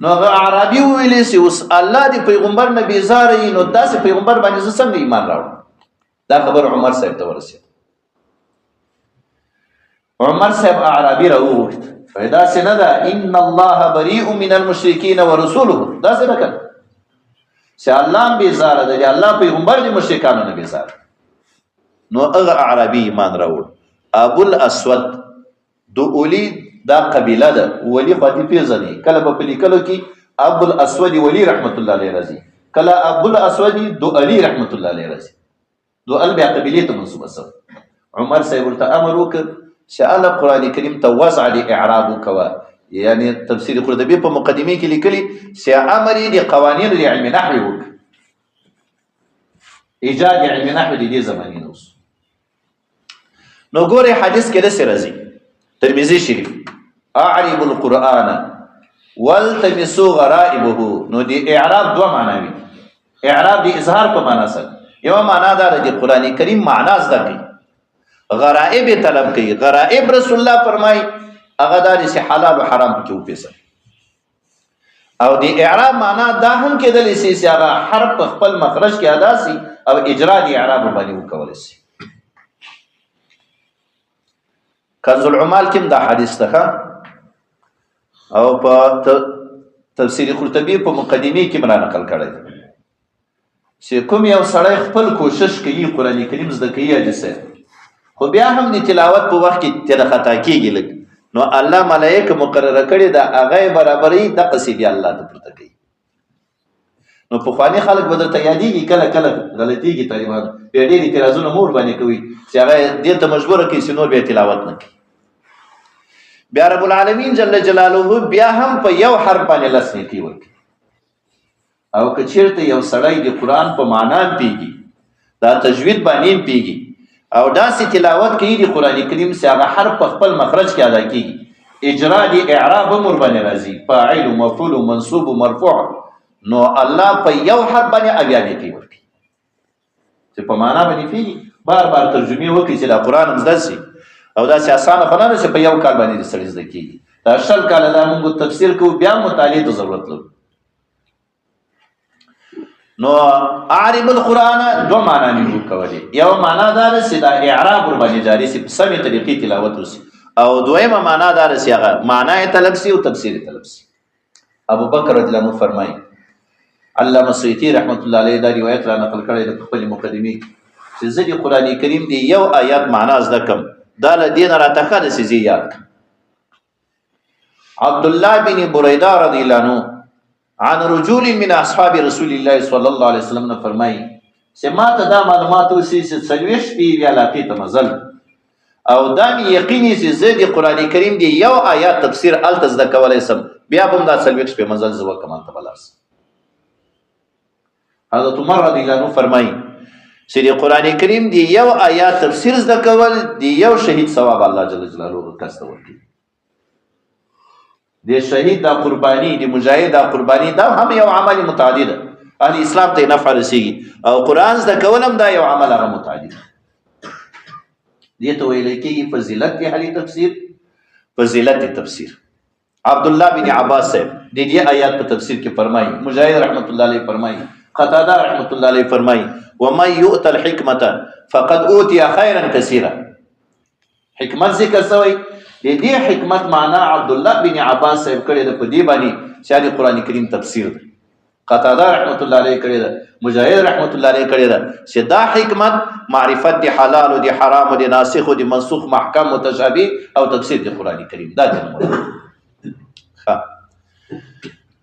نو هغه اعرابي وویلې چې اوس الله د پیغمبر نه بیزار یي، نو داسې پیغمبر باندې زه څنګه ایمان راوړم؟ دا خبر عمر صاحب ته ورسېد. عمر صاحب اعرابي راوغوښت، وایي داسې نه ده، ان الله بریء من المشرکین ورسوله، داسې نه کړه چې الله هم بیزاره دی، الله پیغمبر د مشرکانو نه بیزاره. نو هغه اعرابي ایمان راوړ. ابو الاسود د اولی دا قبیله ده، ولی خو دې پېژنې، کله به په لیکلو کې ابو الاسود ولی رحمت الله علیه راځي، کله ابو الاسود دو علی رحمت الله علیه راځي، دو ال بیا قبیلې ته منسوبه سوه. عمر صاحب ورته امر وکړ چې اله قرآن کریم ته وضع د اعراب وکوه، یعنی تفسیر قرطبي په مقدمې کې لیکلي چې امر یې د قوانینو د علم نحوې وکړ، ایجاد علم نحوې د دې زمانې نه وسو. نو ګورې حدیث کې داسې راځي، ترمذي شریف، اعرب القرآن والتمسوا غرائبه. نو د اعراب دوه معناوي، اعراب د اظهار په معنا سره، یوه معنا دا ده د قرآن کریم معنا زده کوي، غرائب یې طلب کوي. غرائب رسول الله فرمایي هغه دا دی چې حلال او حرام پکې وپېژني. او د اعراب معنا دا هم کېدلی شي چې هغه حرف په خپل مخرج کې ادا سي او اجرا د اعراب باندې وکولی شي. کنز العمال کې هم دا حدیث ده، او په تفسیر قرطبي په مقدمې کې هم را نقل کړی دی چې کوم یو سړی خپل کوشش کوي قرآن کریم زده کوي حاجي صاحب، خو بیا هم د تلاوت په وخت کې ترې خطا کېږي لږ، نو الله ملایکه مقرره کړې ده، هغه یې برابروي، دقسې بیا الله ته پورته کوي. نو پخواني خلک به درته یادېږي، کله کله غلطېږي طالبان، بیا ډېر اعتراضونه مور باندې کوي چې هغه دې ته مجبوره کوي چې نور بیا تلاوت نه کوي. بیا رب العالمین جل جلاله بیا هم په یو حرف باندې لس نیکي ورکوي. او که چېرته یو سړی د قرآن په معنا هم پوهېږي، دا تجوید باندې هم پوهېږي، او داسې تلاوت کوي د قرآن کریم چې هغه حرف په خپل مخرج کې ادا کېږي، اجرا د اعراب هم ورباندې راځي، فاعل مفعول منصوب مرفوع، نو الله په یو حرف باندې 70 نیکي ورکوي. چې په معنا باندې پیږي، بار بار ترجمې وکړي چې دا قرآن هم زده سي. او داسې اسانه خو نه ده چې په یو کال باندې د سړي زده کېږي. دا 20 کاله دا موږ تفسیر کوو، بیا مطالعې ته ضرورت لرو. نو اعرب القرآن دوه معنا موږ کولې. یو معنا دا ده چې دا اعراب ورباندې جاري سي، په سمې طریقې تلاوت وسي، او دویمه معنا دا ده چې هغه معنا یې طلب سي او تفسیر یې طلب سي. ابو بکر رضی الله عنه فرمایي، علامه سیوطي رحمت الله علیه دا روایت را نقل کړی دی په خپلې مقدمې کې، چې زه د قرآن کریم دی یو آیات معنا زده کړم، دا له دې نه راته ښه ده چې زه یې یاد کړم. عبد الله بن بریده رضی الله عنه عن رجل من اصحاب رسول الله صلی الله علیه وسلم نه فرمایي چې ما ته دا معلومات وسي چې 40 شپې بیا علاقې ته مزل، او دا مې یقیني چې زه د قرآن کریم دی یو آیات تفسیر هلته زده کولی سم، بیا به هم دا 40 شپې مزل زه وکړم، هلته به لاړ سم. حضرت عمر رضی الله عنه فرمایي چې د قرآن کریم دی یو آیات تفسیر زده کول دی یو شهید ثواب الله جل جلاله کس ته ورکوي. د شهید دا قرباني، د مجاهد دا قرباني، دا هم یو عمل متعدی ده، اهل اسلام ته نفع رسیږي، او قرآن زده کول هم دا یو عمل هغه متعدی ده. دې ته ویل کېږي فضیلت دی اهل تفسیر، فضیلت تفسیر. عبد الله بن عباس صاحب د دې آیات په تفسیر کې فرمایي، مجاهد رحمت الله علیه فرمایي، قتاده رحمت الله علیه فرمایي، ومن یؤت الحکمة فقد اوتي خیرا کثیرا. حکمت ذکر سوی، د دې حکمت معنا عبد الله بن عباس صاحب کړی ده په دې باندې چې د قرآن کریم تفسیر دی. قتاده رحمت الله علیه کړی ده، مجاهد رحمت الله علیه کړی ده چې دا حکمت معرفت دی حلال او دی حرام او دی ناسخ او دی منسوخ، محکم، متشابه او تفسیر دی قرآن کریم. دا دی مراد.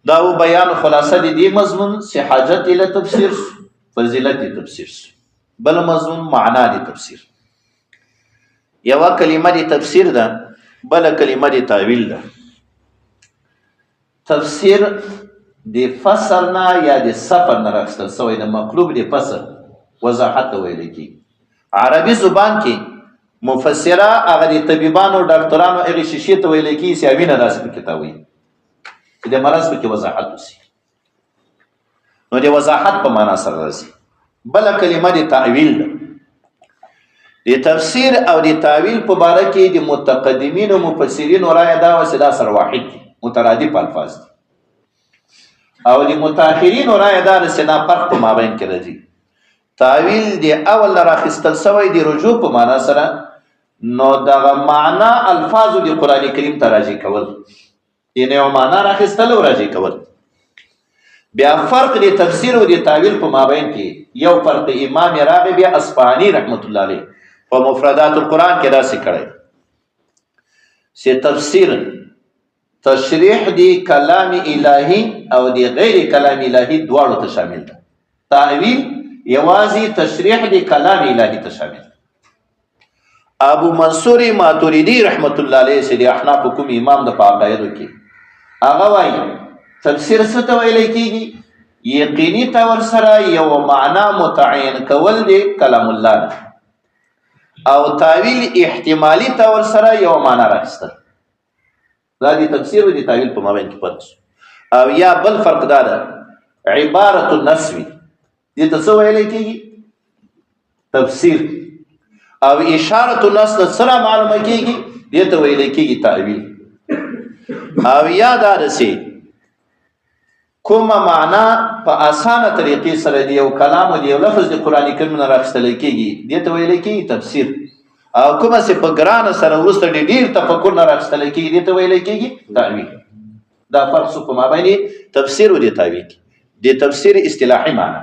دا و بیان خلاصه دی دې مضمون چې حاجت اله تفسیر، فضیلت دی تفسیر. بل مضمون معنا دی تفسیر. یوه کلمه دی تفسیر ده، بله کلمه دی تاویل ده. تفسیر د فصل نه یا د سفر نه راخیستل سوی د مقلوب د فصل وضاحت ته ویل کېږي. عربي زبان کې مفسره هغه د طبیبانو ډاکټرانو هغې شیشې ته ویل کېږي چې وینه داسې پکې تاووي چې د مرض پکې وضاحت وسي، نو د وضاحت په معنا سره راځي. بله کلمه د تاویل ده. د تفسیر او د تاویل په باره کې د متقدمینو مفسرینو رایه دا وه چې دا سره واحد دي، مترادف الفاظ دي، او د متأخرینو رایه دا ده چې دا فرق په مابین کې راځي. تاویل د اول نه راخیستل سوی د رجوع په معنا سره، نو دغه معنا الفاظو د قرآن کریم ته راجع کول، یعنی یو معنا راخیستل او راجع کول. بیا فرق د تفسیر او د تاویل په مابین کې یو فرق امام راغب اصفهاني رحمت الله علیه په مفردات القرآن کې داسې کړی چې تفسیر تشریح دی کلام الهی او دی غیر کلام الهی دواړو ته شامل ده. تاویل یوازې تشریح دی کلام الهی ته شامل ده. ابو منصور ماتریدی رحمت الله علیه چې د احناف کوم امام د په عقایدو کې هغه وایي تفسیر څه ته ویل کېږي؟ یقیني تور سره یو معنا متعین کول دی کلام الله نه، او تاویل احتمالي تور سره یو معنا راخیستل. دا دی تفسیر او دی تاویل په مابین کې فرق شو. او یا بل فرق دا ده عبارت النسوی دې ته څه ویل کېږي؟ تفسیر. او اشاره النص ته سره معلومه کېږي، دې ته ویل کېږي تاویل. او یا دا رسي کومه معنا په اسانه طریقې سره دی یو کلام او دی یو لفظ د قران کریم نه راخستل کېږي، دې ته ویل کېږي تفسیر. او کومه چې په ګرانه سره وروسته د ډیر تفکر نه راخستل کېږي، دې ته ویل کېږي تاویل. دا فرق څه په مابین تفسیر او د تاویل کې. د تفسیر اصطلاحي معنا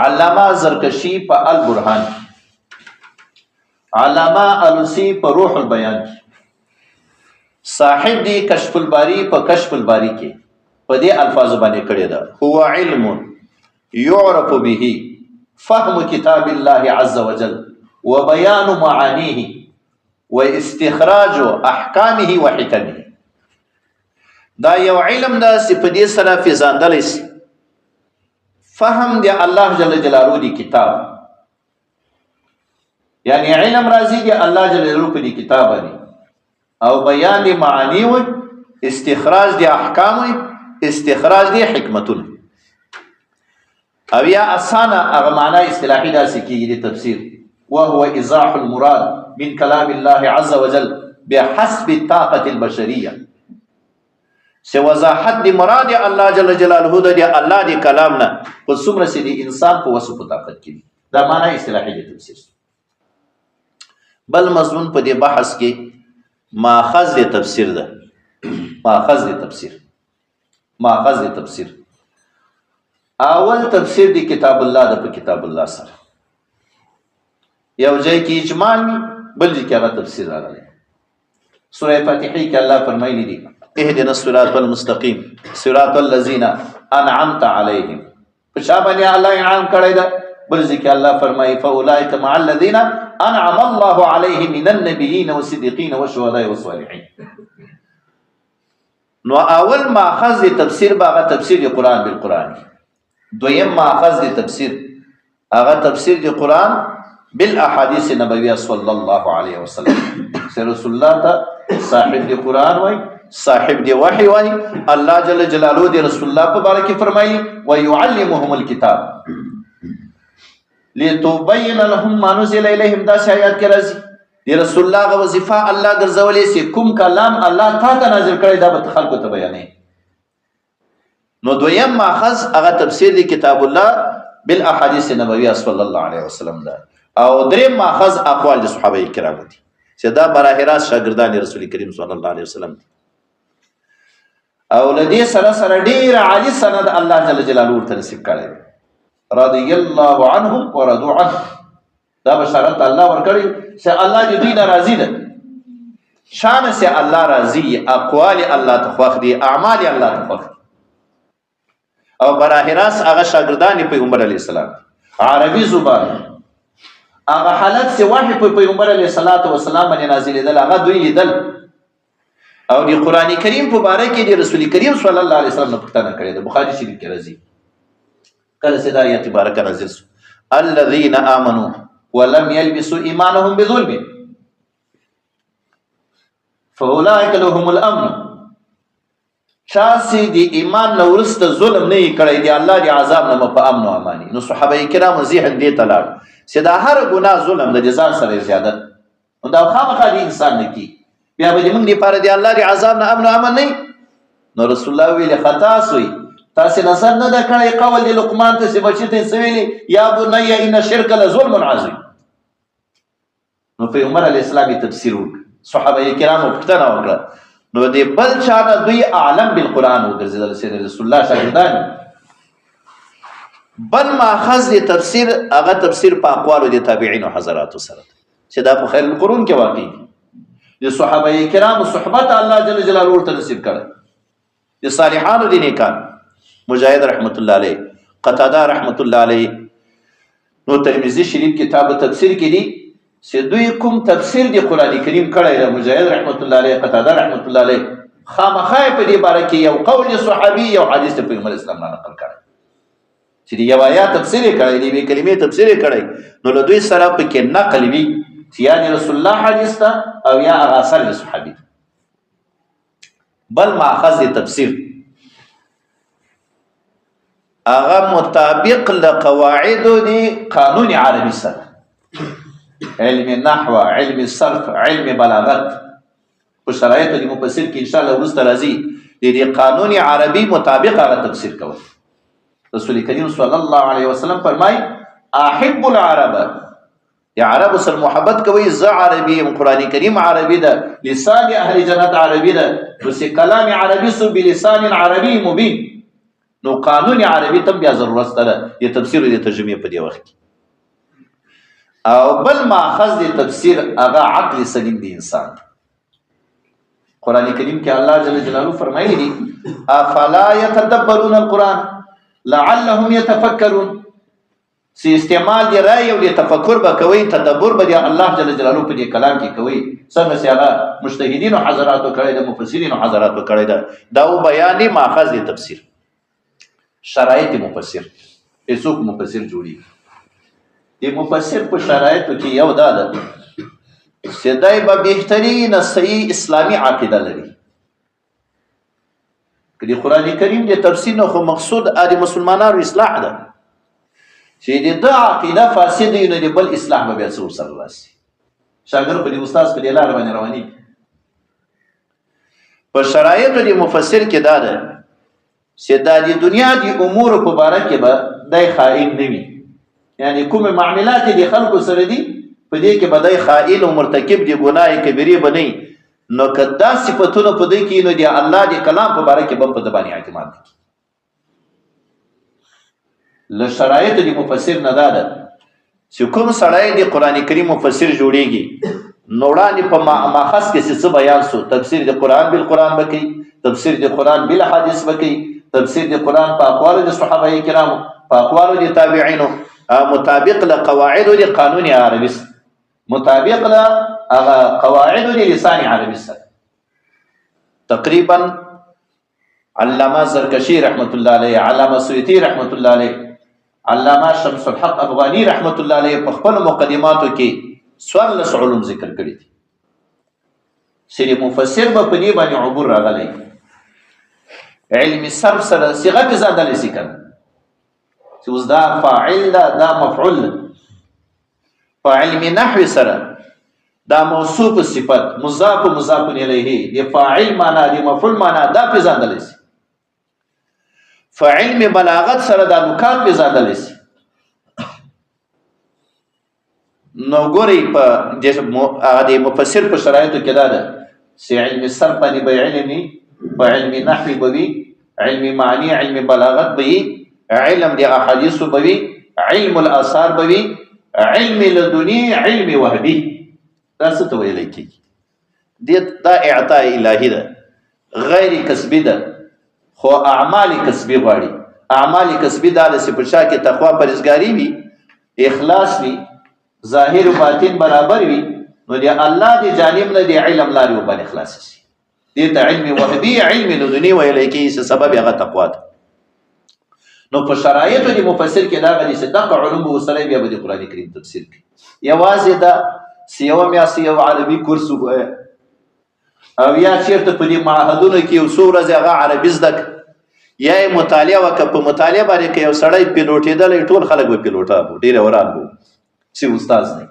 علامه زرکشي په البرهان کې، علامه الوسی په روح البیان کې، صاحب دی کشف الباری په کشف الباری کې په دې الفاظ باندې کړی ده، هو علم يعرف به فهم کتاب الله عز وجل وبيان معانيه واستخراج احکامه وحکمه. دا یو علم ده چې په دې سره فزاندلی سي فهم دی الله جل جلاله دی کتاب، یعنی علم راځي دی الله جل جلاله په دې کتاب باندې، او بیان دی معانی و استخراج دی احکام و استخراج دی حکمتونه. او یا اسانه هغه معنا اصطلاحي داسې کېږي د تفسیر، وهو ایضاح المراد من کلام الله عز وجل بحسب الطاقة البشرية، چې وضاحت د مراد الله جل جلاله د الله د کلام نه په څومره چې د انسان په وسو په طاقت کې. دا معنا اصطلاحي د تفسیر. بل مضمون په دې بحث کې ماخذ د تفسیر ده. ماخذ د تفسیر، ماخذ د تفسیر اول تفسیر دی کتاب الله ده. په کتاب الله سره یو ځای کې اجمال وي، بل ځای کې هغه تفسیر راغلی. سوره فاتحه کې الله فرمایلی دي، اهدنا الصراط المستقیم صراط الذین انعمت علیهم. په چا باندې الله انعام کړی ده؟ بل ځای کې الله فرمایي، فاولئک مع الذین انعم الله علیهم من النبیین والصدیقین والشهداء والصالحین. نو اول ماخذ دی تفسیر به هغه تفسیر دی قرآن بالقرآن. دویم ماخذ دی تفسیر هغه تفسیر دی قرآن بالاحادیث نبویه صلی الله علیه وسلم، چې رسول الله ته صاحب دی قرآن وای، صاحب دی وحی وای. الله جل جلاله دی رسول الله په باره کې فرمایي، ويعلمهم الكتاب لتبین لهم ما نزل الیهم. دا آیات کې راځي، دی رسول الله غ وظیفه الله ګرځولې سي، کوم کلام الله تا ته نازل کړی دا به خلکو ته بیانې. نو دویم ماخذ هغه تفسیر دی کتاب الله بالاحادیث نبویه صلی الله علیه وسلم ده. او دریم ماخذ اقوال د صحابه کرامو دي، چې دا براه راست شاګردان رسول کریم صلی الله علیه وسلم دي. او لدې سره سره ډیر عالی سند الله جل جلاله ورته نصیب کړی، رضی الله عنهم ورضوا عنه. دا بشارت الله ورکړي چې الله دې دوی ناراضي ده. شان سه الله راضي، اقوال الله ته خوښ دي، اعمال الله ته خوښ دي. او براه راست هغه شاګردان پیغمبر علی السلام، عربي زبان هغه حالت چې وحی په پیغمبر علی صلوات و سلام باندې نازلېدل هغه دوی لیدل. او د قران کریم په باره کې د رسول کریم صلی الله علیه وسلم نه پوښتنه کړې ده. بخاری شریف کې راځي، کله چې دا آیت مبارک نازل شو، الذين امنوا ولم يلبسوا ايمانهم بظلم فاولئك لهم الامن. چا چې د ایمان نه وروسته ظلم نه کړی، دی الله دی عذاب نه په امن او امانی. نو صحابه کرامو ذهن دې ته لاړ چې دا هر ګناه ظلم د ځان سره زیادت، نو دا خامخا دی انسان نه کی، بیا به موږ لپاره دی الله دی عذاب نه امن او امان نه. نو رسول الله ویل، خطا سوی، تاسو نظر نه ده کړی قول دی لقمان ته چې بچی ته څه ویلي، یا بنی ان الشرک لظلم عظیم. نو پیغمبر علی السلام تفسیر وکړ، صحابه کرامو پوښتنه وکړه. نو د بل چا نه دوی اعلم بالقران وګرځیدل چې رسول الله شاګردان. بل ماخذ دی تفسیر هغه تفسیر په اقوالو د تابعین او حضراتو سره، چې دا په خیر القرون کې واقع دي. د صحابه کرامو صحبت الله جل جلاله ورته نصیب کړی، د صالحانو دي نیکان، مجاهد رحمت الله علیه، قتاده رحمت الله علیه. نو ترمذی شریف کتاب تفسیر کې دي چې دوی کوم تفسیر دی قران کریم کړی دی، مجاهد رحمت الله علیه، قتاده رحمت الله علیه، خامخا په دې باره کې یو قول صحابي، یو حدیث د پیغمبر اسلام نه نقل کړی، چې یو آیات تفسیر کړی دی، یوې کلمې تفسیر کړی. نو له دوی سره پکې نقل وي چې یا د رسول الله حدیث ته او یا هغه اثر د صحابي ته. بل ماخذ د تفسیر هغه مطابق له قواعد دی قانون عربي سره، علم نحو، علم صرف، علم بلاغت. په شرایطو د مفسر کې ان شاء الله وروسته راځي، د دې قانون عربي مطابق هغه تفسیر کول. رسول کریم صلی الله علیه وسلم فرمای، احب العرب، یا عرب سره محبت کوي، زه عربي یم، قران کریم عربي ده، لسان اهل جنت عربي ده، نو چې کلام عربي سو بلسان عربي مبین. نو قانون عربي ته بیا ضرورت ده د تفسیر او د ترجمې په دې وخت کې. او بل ماخذ د تفسیر هغه عقل سلیم دی انسان. قران کریم کې الله جل جلاله فرمایلی دي، افلا يتدبرون القران لعلهم يتفکرون. چې استعمال دی رای او دی تفکر به کوي، تدبر به دی الله جل جلاله په دې کلام کې کوي، څنګه چې هغه مجتهدین او حضراتو کړی ده، مفسرین او حضراتو کړی ده. دا و بیان دی ماخذ دی تفسیر. شرایط مفسر، هیڅوک مفسر جوړي د مفسر په شرایطو کې یو دا ده چې دی به بهترینه صحیح اسلامي عقیده لري. که د قرآن کریم د تفسیر نه خو مقصود د مسلمانانو اصلاح ده. چې د ده عقیده فاسده وي، نو د بل اصلاح به بیا څه ورسره راسي؟ شاګرد په دې استاد په دې لاره باندې رواني. په شرایطو د مفسر کې دا ده چې دا د دنیا د امور په باره کې به دی خائن نه وي، یعنی کوم معاملات د خلکو سره دي په دې کې به دی خائن او مرتکب دی ګناه کبیره به نه. نو که دا صفتونه په دې کې، نو د الله د کلام په باره کې به په ده باندې اعتماد نه کېږي. له شرایط د مفسر نه دا ده چې کوم سړی د قرآن کریم مفسر جوړیږي، نو وړاندې په ماخذ کې څه بیان سو، تفسیر د قرآن بالقرآن به کوي، تفسیر د قرآن بالحدیث به کوي، تفسیر د قرآن په اقوالو د صحابه کرامو، په اقوالو د تابعینو، مطابق له قواعدو د قانون عربي، مطابق له هغه قواعدو د لسان عربي سره. تقریبا علامه زرکشی رحمت الله علیه، علامه سویتی رحمت الله علیه، علامه شمس الحق افغانی رحمت الله علیه په خپل مقدماتو کې 14 علوم ذکر کړي دي چې مفسر به په دې باندې عبور راغلی. علم صرف سره صيغه پیژندلی شي کنه، چې اوس دا فاعل ده، دا مفعول ده. په علم نحو سره دا موصوف صفت، مضاف، مضاف الیه، د فاعل معنا، د مفعول معنا، دا پیژندلی شي. په علم بلاغت سره دا نکات پیژندلی شي. نو ګورئ، په هغه د مفسر په شرایطو کې دا ده چې علم صرف باندې به علم وي، په علم نحو به وي، علم معنی، علم بلاغت به وي، علم د احادیثو به وي، علم الاثار به وي، علم لدنی، علم وهبي. دا څه ته ویل کېږي؟ دا اعطاء الهي ده، غیر کسبي ده، خو اعمال کسبي غواړي. اعمال کسبي دا ده چې په چا کې تقوا، پرهېزګاري وي، اخلاص وي، ظاهر او باطن برابر وي، نو د الله د جانب نه د علم لارې وباندې خلاص شي. دې ته علم وهبي، علم لدني ویل کېږي چې سبب یې هغه تقوا ده. نو په شرایطو د مفسر کې دا غلي چې دغه علوم به ورسره، بیا به د قرآن کریم تفسیر کوي. یوازې دا چې یوه میاشت یو عربي کورس ووایه او یا چېرته په دې معهدونو کې یو څو ورځې هغه عربي زده کړه یا یې مطالعه وکړه، په مطالعه باندې که یو سړی پیلوټېدلی، ټول خلک به پیلوټان وو، ډېر وران وو چې استاد نه.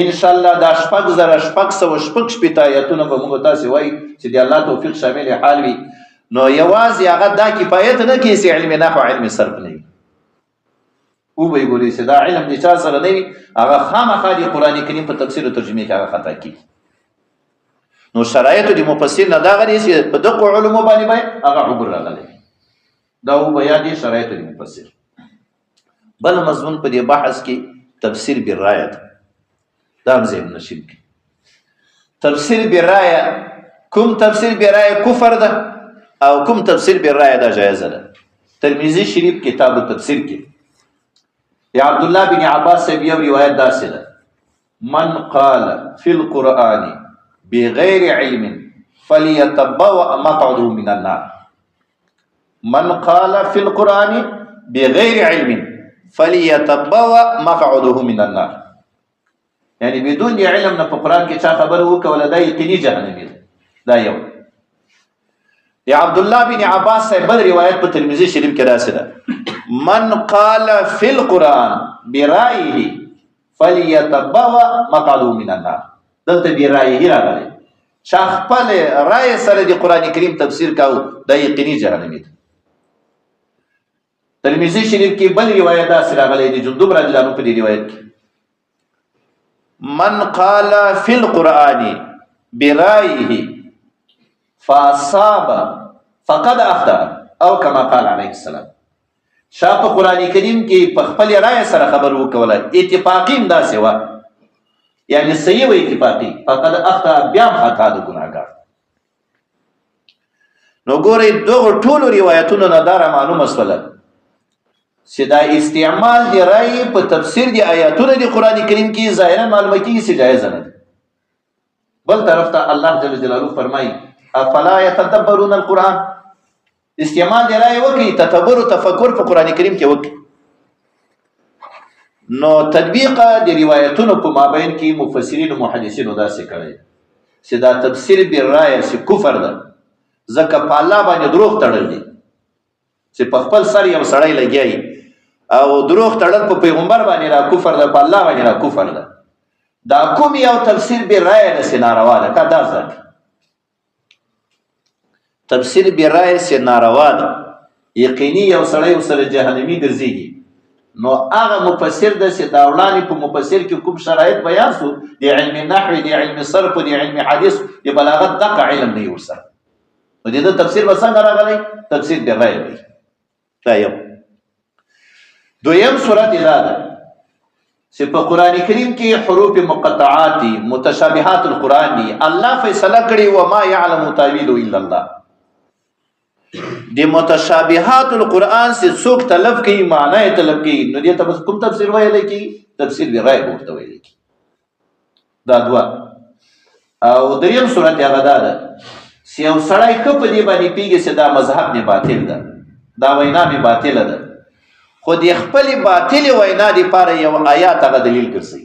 ان شاء الله دا 6666 آیتونه به موږ تاسو وایي چې د الله توفیق شامل حال وي. نو یوازې هغه دا کفایت نه کوي چې علم نحو، علم صرف نه وي. او به ګوري چې دا علم د چا سره نه وي، هغه خامخا د قرآن کریم په تفسیر او ترجمه کې هغه خطا کیږي. نو شرایط د مفسر نه دا غري چې په دغه علومو باندې به هغه عبور راغلی. دا و بیا دي شرایط د مفسر. بل مضمون په دې بحث کې تفسیر بالرایه ده. دا هم ذهن نشین کې تفسیر بالرایه، کوم تفسیر بالرایه کفر ده او کوم تفسیر بالرایه دا جایز ده؟ ترمذی شریف کتاب تفسیر کې یا عبد الله بن عباس صاحب یو روایت داسې ده: من قال في القرآن بغير علم فليتبوأ مقعده من النار. من قال في القرآن بغير علم فليتبوأ مقعده من النار، یعنی بدون دی علم نه په قرآن کې چا خبره وکوله، دا یقیني جهنمي ده. دا یو یا عبد الله بن عباس صاحب بل روایت په ترمذی شریف کې داسې ده: من قال فی القرآن برایه فلیتبوأ مقعده من النار. دلته برایه راغلی، چا خپل رای سره د قرآن کریم تفسیر کاو، دا یقیني جهنمي ده. ترمذی شریف کې بل روایت داسې راغلی دی، جندب رضی الله عنه په دې روایت کې: من قال فی القرآن برایه فاصاب فقد اخطا، او کما قال علیه السلام. شا په قرآن کریم کې په خپل رائے سره خبر وکوله، اتفاقی هم داسې وه، یعنی صحیح و اتفاقی، فقد اخطا، بیا هم خطا د ګناهګار. نو ګورئ، دغو ټولو روایتونو نه دا معلومه سوله چې دا استعمال دی رأی په تفسیر دی آیاتونو دی قرآن کریم کې ظاهرا معلومه کیږي چې جایز نه ده. بل طرف ته الله جل جلاله فرمایي: افلا يتدبرون القرآن. استعمال دی رأی وکړي، تدبر او تفکر په قرآن کریم کې وکړي. نو تطبیق د روایتونو په مابین کې مفسرین او محدثینو داسې کړی چې دا تفسیر بالرأی چې کفر ده، ځکه په الله باندې دروغ تړل دي چې په خپل سر یو سړی لګیایي او دروغ تړل په پیغمبر باندې را کفر ده، په الله باندې را کفر ده. دا کوم یو تفسیر به رائے نه سي ناروا ده؟ کا دا ځکه تفسیر به رائے سي ناروا ده، یقیني یو سړی سره جهنمی ګرځيږي. نو هغه مفسر د چې دا وړاندې په مفسر کې کوم شرایط بیان سو، د علم نحو، د علم صرف، د علم حدیث، د بلاغت، دغه علم نه ورسره، نو د تفسیر به څنګه راغلی؟ تفسیر به رائے دی. دا یو. دویم صورت دا ده چې په قران کریم کې حروف مقطعات دي، متشابهات القرآن دي، الله فیصله کړې و ما يعلم تاویل الا الله. د متشابهات القرآن چې څوک طلب کوي، معنی یې طلب کوي، نو دې ته بس کوم تفسیر ویل کی؟ تفسیر به رائے ورته ویل کی. دا دوه. او دریم صورت هغه دا ده چې یو سړی ښه په دې باندې پیږي چې دا مذهب مې باطل ده، دا وینا مې باطله ده، خو د خپلې باطلې وینا دپاره یو آیات هغه دلیل ګرځي،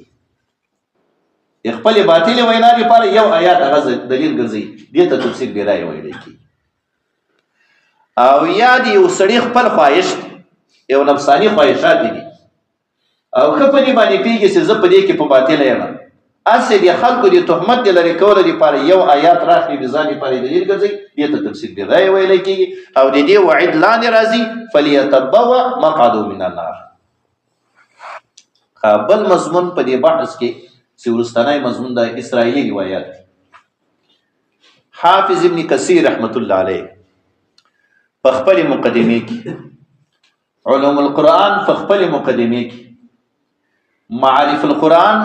د خپلې باطلې وینا دپاره یو آیات هغه دلیل ګرځي، دې ته تفسیر بې رایې ویلی کېږي. او یا د یو سړي خپل خواهش، یو نفساني خواهشات دي، او ښه په دې باندې پوهېږي چې زه په دې کې په باطله یم، هسې د خلکو د تهمت د لرې کولو دپاره یو آیات راخلي، د ځان دپاره یې دلیل ګرځوي، دې ته تفسیر بې رایې ویلی کېږي. او د دې وعید لاندې راځي فلیتبوأ مقعده من النار. بل مضمون په دې بحث کې چې وروستنی مضمون د اسرائیلي روایت دی. حافظ ابن کثیر رحمت الله علیه په خپلې مقدمې کې، علوم القرآن په خپلې مقدمې کې، معارف القرآن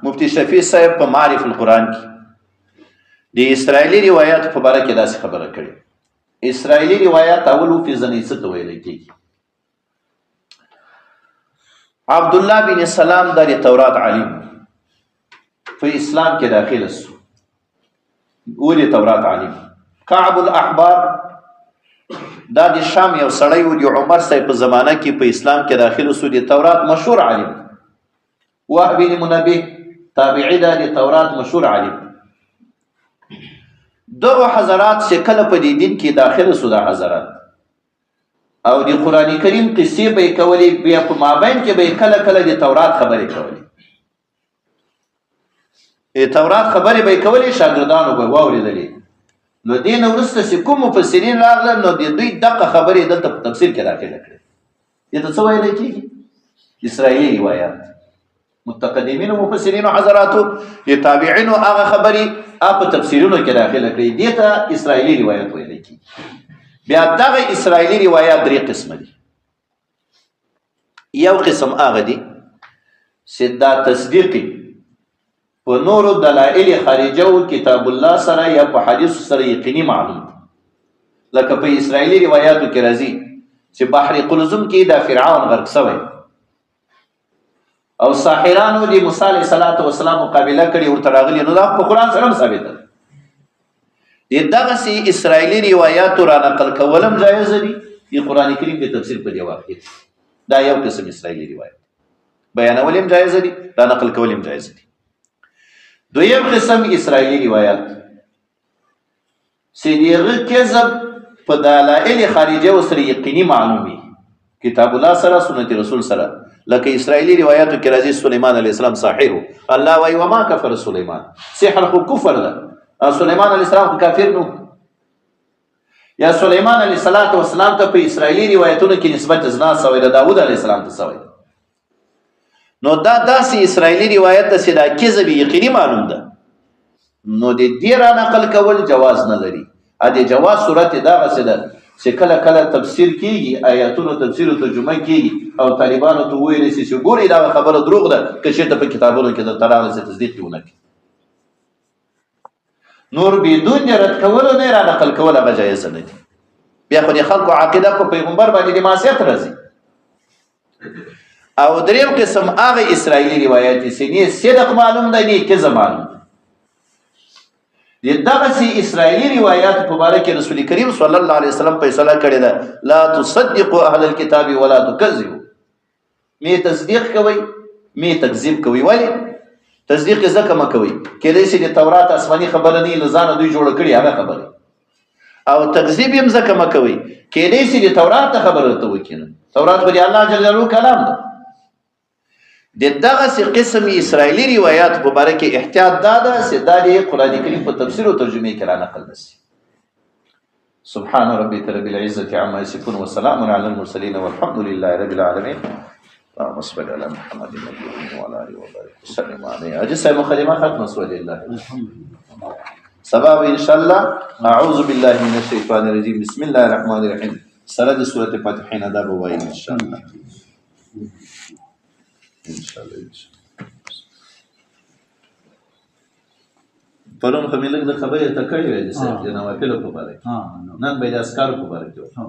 مفتی شفیع صاحب په معارف القرآن کې د اسرائیلي روایت په باره کې داسې خبره کړې. اسرائیلي روایت اول وپېژنئ څه ته ویل کېږي. عبد الله بن سلام د تورات عالم، په اسلام کې داخل سو، ولې تورات عالم. کعب الاحبار دا د شام یو سړی و، د عمر صاحب په زمانه کې په اسلام کې داخل سو، د تورات مشهور عالم. وهب بن منبه تابعی دا د تورات مشهور عالم. دغه حضرات چې کله په دې دین کې داخل سو، دا حضرات او د قرآن کریم قصې به یې کولې، بیا په مابین کې به یې کله کله د تورات خبرې کولې، د تورات خبرې به یې کولې، شاګردانو به واورېدلې. نو دې نه وروسته چې کوم مفسرین راغلل، نو د دوی دغه خبرې دلته په تفسیر کې داخله کړې. دې ته څه ویلی کېږي؟ اسرائیلي روایات. متقدمینو مفسرینو حضراتو د تابعینو هغه خبرې په تفسیرونو کې داخله کړې، دې ته اسرائیلي روایت ویلی کېږي. بیا دغه اسرائیلي روایات درې قسمه دي. یو قسم هغه دي چې دا تصدیقي په نورو دلایل خارجه او کتاب الله سره یا په حدیث سره یقیني معلوم دي، لکه په اسرائیلي روایاتو کې راځي چې بحر قلزم کې دا فرعون غرق شوی او ساحرانو د موسی علیه السلام مقابله کړې، ورته راغلي، نو دا په قرآن سره هم ثابته ده. د دغسې اسرائیلي روایاتو را نقل کول هم جایز دي، د قرآن کریم د تفسیر په دې واقع. دا یو قسم اسرائیلي روایت بیانول هم جایز دي، را نقل کول هم جایز دي. دویم قسم اسرائیلي روایت چې د هغه کذب په دلایل خارجه سره یقیني معلومي، کتاب الله سره، سنت رسول سره، لکه اسرائیلی روایتو کې راځي سلیمان علیه السلام ساحر، الله وایي وما کفر سلیمان، سحر خو کفر ده، سلیمان علیه السلام خو کافر نو. یا سلیمان علیه السلام ته په اسرائیلی روایتونو کې نسبت زنا سوی ده، داود علیه السلام ته سوی ده. نو دا داسې اسرائیلی روایت ده چې دا کذب یقیني معلوم ده، نو د دې را نقل کول جواز نه لري. ا د جواز صورت دغسې ده چې کله کله تفسیر کیږي، آیاتونو تفسیر او ترجمه کیږي، او طالبانو ته وویل شي چې ګورئ دا خبره دروغ ده، که چېرته په کتابونو کې درته راغله چې تصدیق یې ونه کړي. نور بدون د رد کولو نه را نقل کول هغه جایز نه دي. بیا خو د خلکو عقیده په پیغمبر باندې د معصیت راځي. او دریم قسم هغه اسرائیلي روایت چې نه صدق معلوم دی نه کذب معلوم دی. د دغسې اسرائیلي روایات په باره کې رسول کریم صلی الله علیه وسلم فیصله کړې ده، لا تصدقوا اهل الكتاب ولا تکذبوا، می تصدیق کوئ می تکذیب کوئ. ولې تصدیق یې ځکه مه کوئ؟ کېدای شي د تورات آسماني خبره نه وي، له ځانه دوی جوړه کړې هغه خبره. او تکذیب یې هم ځکه مه کوئ، کېدای شي د تورات ته خبره درته وکړي. نو تورات خو د الله جل جلاله کلام ده. د دغسې قسم اسرائیلي روایات په باره کې احتیاط دا ده چې دا د قرآن کریم په تفسیر او ترجمې کې را نقل نه شي. سبحان ربك رب العزة عما يصفون وسلام على المرسلين والحمد لله رب العالمين. اللهم صل على محمد النبي وعلى اله وبارك وسلم عليه. حاجي صاحب مقدمه ختمه سوه لله. سبا به ان شاء الله اعوذ بالله من الشیطان الرجیم بسم الله الرحمن الرحیم سره د سورته فاتحه نه دا به وایي ان شاء الله. ان شاء الله ان شاء الله. پرون خو مې لږ د خبرې ته کړې وې صاحب د نوافلو په باره کې، نن به د اذکارو په باره کې وکړو.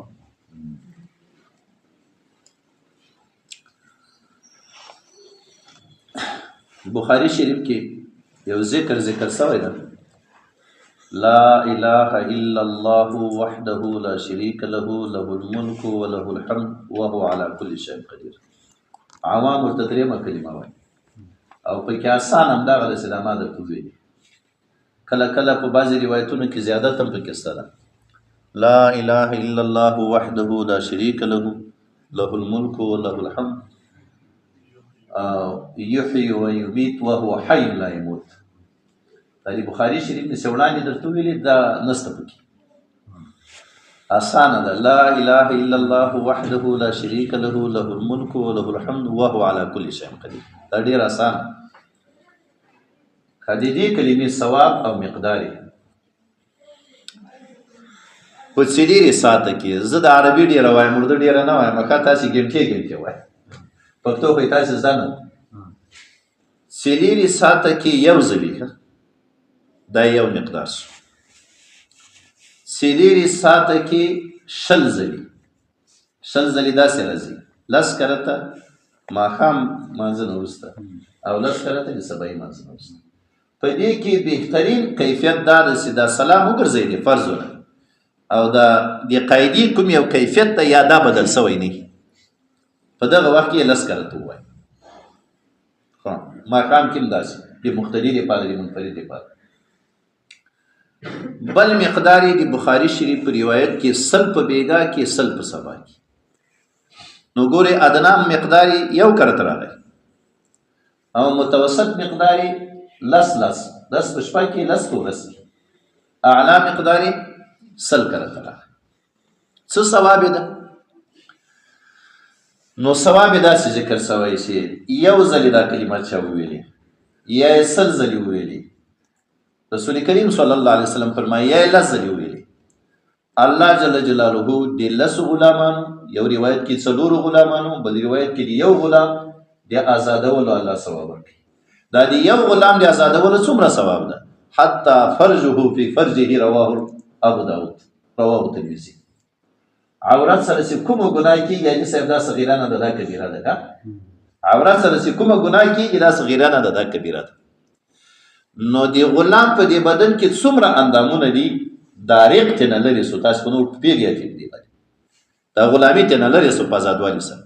بخاری شریف کې یو ذکر ذکر شوی دی، لا اله الا الله وحده لا شریک له له الملک وله الحمد وهو على كل شيء قدیر. عوام ورته درېیمه کلمه وایي او پکې اسان همدغه ده چې دا ما درته وویلي. کله کله په بعضې روایتونو کې زیادت هم پکې شته ده. لا اله الا الله وحده لا شریک له له الملک وله الحمد یحیی و یمیت وهو حی لا یموت. دا د بخاري شریف مې څه وړاندې درته وویلې، دا نشته پکې. اسانه ده، لا اله الا الله وحده لا شریک له له الملک وله الحمد وهو على كل شيء قدیر. دا ډېر اسانه. د دې کلمې ثواب او مقدار یې په څلېرې ساعته کې، زه د عربي ډېره وایم، اردو ډېره نه وایم، ښه تاسې ګنټې ګنټې وایئ، پښتو خو یې تاسې زده نه. څلېرې ساعته کې یو ځلې، ښه دا یو مقدار شو. څلېرې ساعته کې شل ځلې، شل ځلې داسې راځي، لس کرته ماښام مانځه نه وروسته او لس کرته د سبایي مانځه نه وروسته. په دې کې بهترین کیفیت دا دی چې دا سلام وګرځوي د فرضونه او دا د قاعدې کوم یو کیفیت ته یا دا بدل سوی نه، په دغه وخت کې لس کرته ووایي. ماښام کې هم داسې د مقتدي دپاره د منفرد دپاره. بل مقدار یې د بخاري شریف په روایت کې سل په بیګا کې، سل په سبا کې. نو ګورې ادنا مقدار یې یو کرت راغی او متوسط مقدار یې لس لس، لس په شپه کې، لس په ورځ کې. اعلی مقدار یې سل کرت راغی. څه ثواب یې ده؟ نو ثواب یې داسې ذکر سوی چې یو ځل دا کلمه چا وویلې یا یې سل ځلې وویلې، رسول کریم صلی الله علیه وسلم فرمایي یا یې لس ځلې وویلې، الله جل جلاله د لسو غلامانو، یو روایت کې څلورو غلامانو، بل روایت کې د یو غلام د ازادولو الله ثواب ورکوي. دا د یو غلام د ازادولو څومره ثواب ده؟ حتی فرجه فی فرجه، رواه ابو داود، رواه ترمذی. عورت سره چې کومه ګناه کېږي، حاجي صاحب دا صغیره نه ده، دا کبیره ده. که عورت سره چې کومه ګناه کېږي دا صغیره نه ده، دا کبیره ده. نو د غلام په دې بدن کې څومره اندامونه دي، دا ریق ترې نه لرې سو، تاسو خو نور پوهېږئ په دې باندې، دا غلامي ترې نه لرې سو په ازادوالي سره.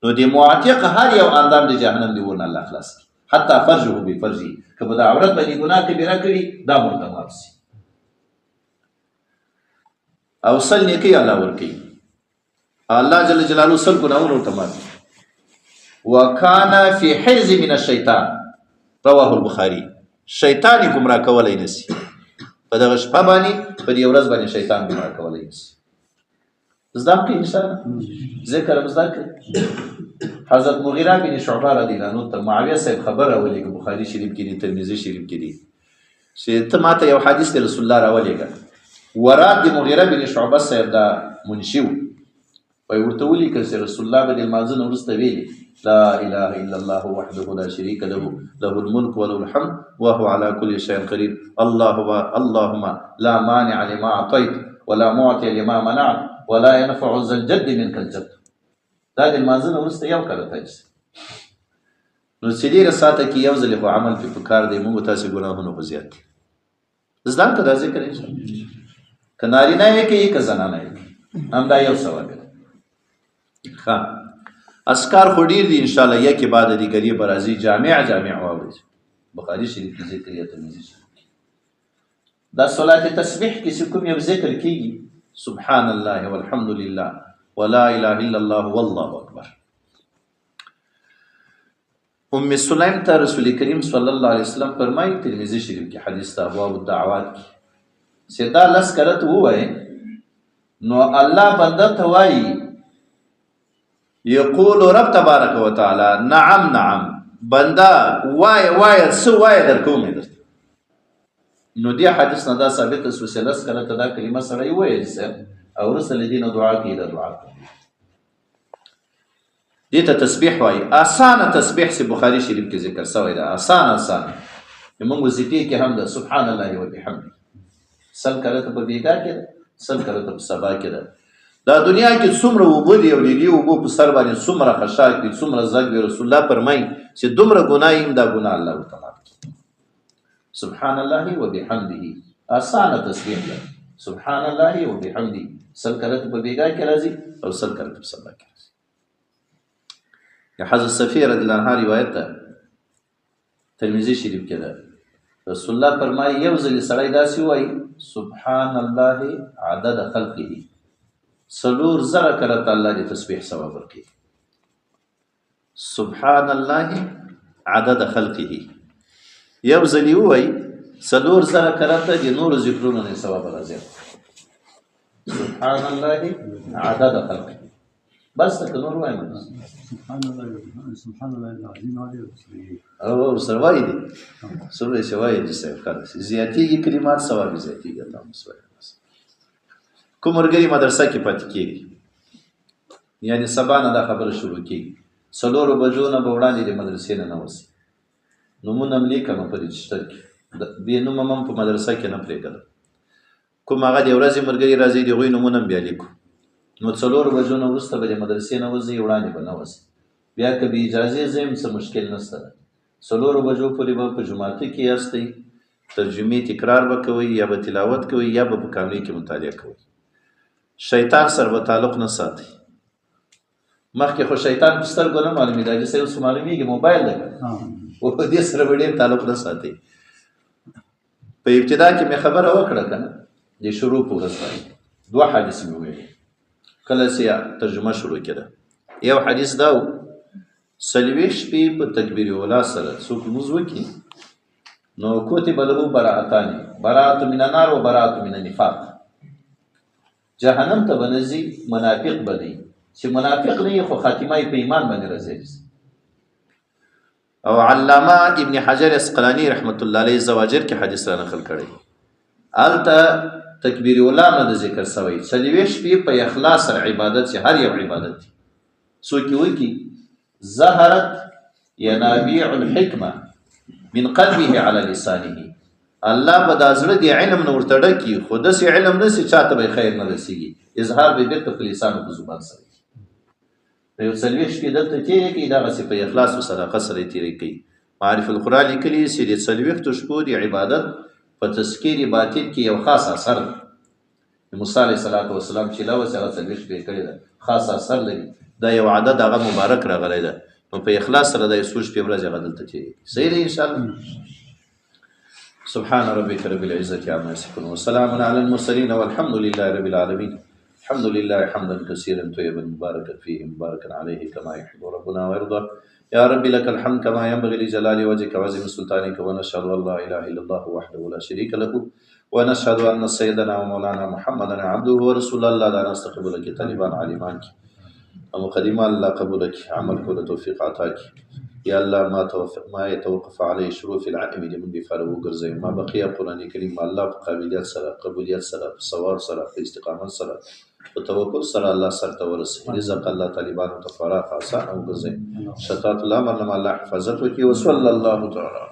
نو د معتق هر یو اندام د جهنم د اور نه الله خلاص کړي، حتی فرجه بفرجه، که په دا عورت باندې ګناه کبیره کړي دا به ورته معاف سي. او سل نیکي الله ورکوي، الله جل جلاله سل ګناهونه ورته معاف کړي. وکانا فی حرز من الشیطان، رواه البخاری. شیطان یې ګمراه کولی نه سي په دغه شپه باندې، په دې ورځ باندې شیطان ګمراه کولی نه سي. زده هم کوي انشاءالله، ذکر هم زده کوي. حضرت مغیره بن شعبه رضی الله عنه ته معاویه صاحب خبر راولېږه، بخاري شریف کې دي، ترمذي شریف کې دي، چې ته ماته یو حدیث د رسول الله راولېږه. ورات د مغیره بن شعبه صاحب دا منشي و، وایي ورته ولیکل چې رسول الله به د لمانځه نه وروسته ویلي لا اله الا الله وحده لا شریک له له الملک وله الحمد وهو على كل شيء قدير، اللهم اللهم لا مانع لما اعطيت ولا معطي لما منعت ولا ينفع ذا الجد منك الجد. دا د لمانځه نه وروسته یو کله تاسو نو چې ډېره ساعته کې یو ځلې خو عمل پې پکار دی. موږ تاسې ګناهونه خو زیات دي، زده هم که دا ذکر یې که نارینه یې کوي که زنانه یې کوي، همدا یو ثواب دی. ښه اذکار خو ډېر دي انشاءالله، یکې بعد دیګرې به راځي، جامع جامع واورئ، بخاري شریف کې ذکر یا ترمذي شریف کې. دا صلات تسبیح کې چې کوم یو ذکر کېږي سبحان الله والحمد لله ولا اله الا الله والله اکبر. ام سلیم ته رسول کریم صلی الله علیه وسلم فرمایي، ترمذی شریف کې حدیث ته ابواب الدعوات کې، چې دا لس کرته ووایي نو الله بنده ته وایي، یقول رب تبارک وتعالی نعم نعم، بنده وایه وایه څه وایه درکوم یې درته. نو دې حدیث نه دا ثابته سوه چې لس کرته دا کلمه سړی وویل سي او وروسته له دې نه دعا کوي، دا دعا کوي. دې ته تسبیح وایي. اسانه تسبیح چې بخاري شریف کې ذکر سوی ده، اسانه اسانه زموږ وظیفې کې هم ده، سبحان الله وبحمده 100 کرته په بېګا کې ده، 100 کرته په سبا کې ده. دا دنیا کې څومره اوبه دي او د دې اوبو په سر باندې څومره خشاک وي، څومره زګ وي، رسول الله فرمایي چې دومره ګناه یې هم دا ګناه الله ورته معاف کړي. سبحان الله وبحمده اسانه تسبیح ده، سبحان الله وبحمده 100 کرته په بېګا کې راځي او 100 کرته په سبا کې راځي. د حضرت صفیه رضی الله عنها روایت ده، ترمذی شریف کې ده، رسول الله فرمایي یو ځل سړی داسې وایي سبحان الله عدد خلقه، 4000 کرته الله دې تسبیح ثواب ورکوي. سبحان الله عدد خلقه یو ځل یې ووایي 4000 کرته د نورو ذکرونو نه ثواب راځي. سبحان الله عدد خلقه، بس ته نور وایم.
سبحان الله سبحان الله العظیم علی
او سره وایي دي، سره یې وایي دي صاحب، خلاص زیاتېږي کلمات، ثواب یې زیاتېږي. اللهم صل علی کوم ملګري مدرسه کې پاتې کېږي، یعنې سبا نه دا خبره شروع کېږي، 4 بجو نه به وړاندې د مدرسې نه نه وځي. نومونه هم لیکم په رجسټر کې، بې نومه هم په مدرسه کې نه پرېږدم. کوم هغه د ورځې ملګري راځي د هغوی نومونه هم بیا لیکو. نو 4 بجو نه وروسته به د مدرسې نه وځي، وړاندې به نه وځي. بیا که بې اجازې ځئ هم څه مشکل نشته ده. 4 بجو پورې به په جوماتو کې یاستئ، ترجمې تکرار به کوئ، یا به تلاوت کوئ، یا به په کامې کې مطالعه کوئ. شیطان سره به تعلق نه ساتئ. مخکې خو شیطان په سترګو نه معلومېده، حاجي صاحب اوس معلومېږي موبایل دی که نه، خو په دې سره به ډېر تعلق نه ساتئ. په ابتدا کې مې خبره وکړه که نه، د شروع په ورځ باندې 2 حدیث مې وویل کله چې ترجمه شروع کېده. یو حدیث دا و، 40 شپې په تکبیر اولا سره څوک لمونځ وکړي نو کتب له براءتان، براءت من النار و براءت من النفاق. جهنم ته به نه ځي، منافق به نه وي، چې منافق نه وي خو خاتمه یې په ایمان باندې راځي. او علامه ابن حجر عسقلاني رحمت الله علیه زواجر کې حدیث را نقل کړی، هلته تکبیر اولا نه ده ذکر سوی، 40 شپې په اخلاص سره عبادت، چې هر یو عبادت دی څوک یې وکړي، ظهرت ینابیع الحکمه من قلبه علی لسانه، الله به دا زړه د علم نه ورته ډک کړي، خو داسې علم نه چې چاته به یې خیر نه رسېږي، اظهار به یې بېرته په لسان او په زبان سره وي. یو 40 شپې دلته تېرې کړي، دغسې په اخلاص او صداقت سره یې تېرې کړي. معارف القرآن لیکلي چې د 40 شپو د عبادت په تذکیر باطن کې یو خاص اثر دی. د موسی علیه الصلاة والسلام چې له وسه هغه 40 شپې کړې ده، خاص اثر لري. دا یو عدد هغه مبارک راغلی ده، نو په اخلاص سره دا یو څو شپې ورځې هغه دلته تېرې کړي. صحیح دی انشاءالله. سبحان ربك رب العزة عما يصفون وسلام على المرسلين والحمد لله رب العالمين. الحمد لله حمدا كثيرا طيبا مباركا فيه مباركا عليه كما يحب ربنا ويرضى. يا رب لك الحمد كما ينبغي لجلال وجهك وعظيم سلطانك، ونشهد أن لا إله إلا الله وحده لا شريك له، ونشهد أن سيدنا ومولانا محمدا عبده ورسوله. الله لا نستقبلك طالبان عالمان کی مقدمة الله قبولك عمل كل توفيق عطاك يا الله. ما يتوقف عليه شروع في العلم لمن بفارو وګرځي. ما بقي قرآن کریم الله په قابلیت سره، قبولیت سره، په ثواب سره، په استقامت سره، په توکل سره الله سر ته ورسوي. رزق الله طالبانو ته فراخ آسان وګرځي. شتات الامر لما الله حفاظت وکړي. وصلى الله تعالى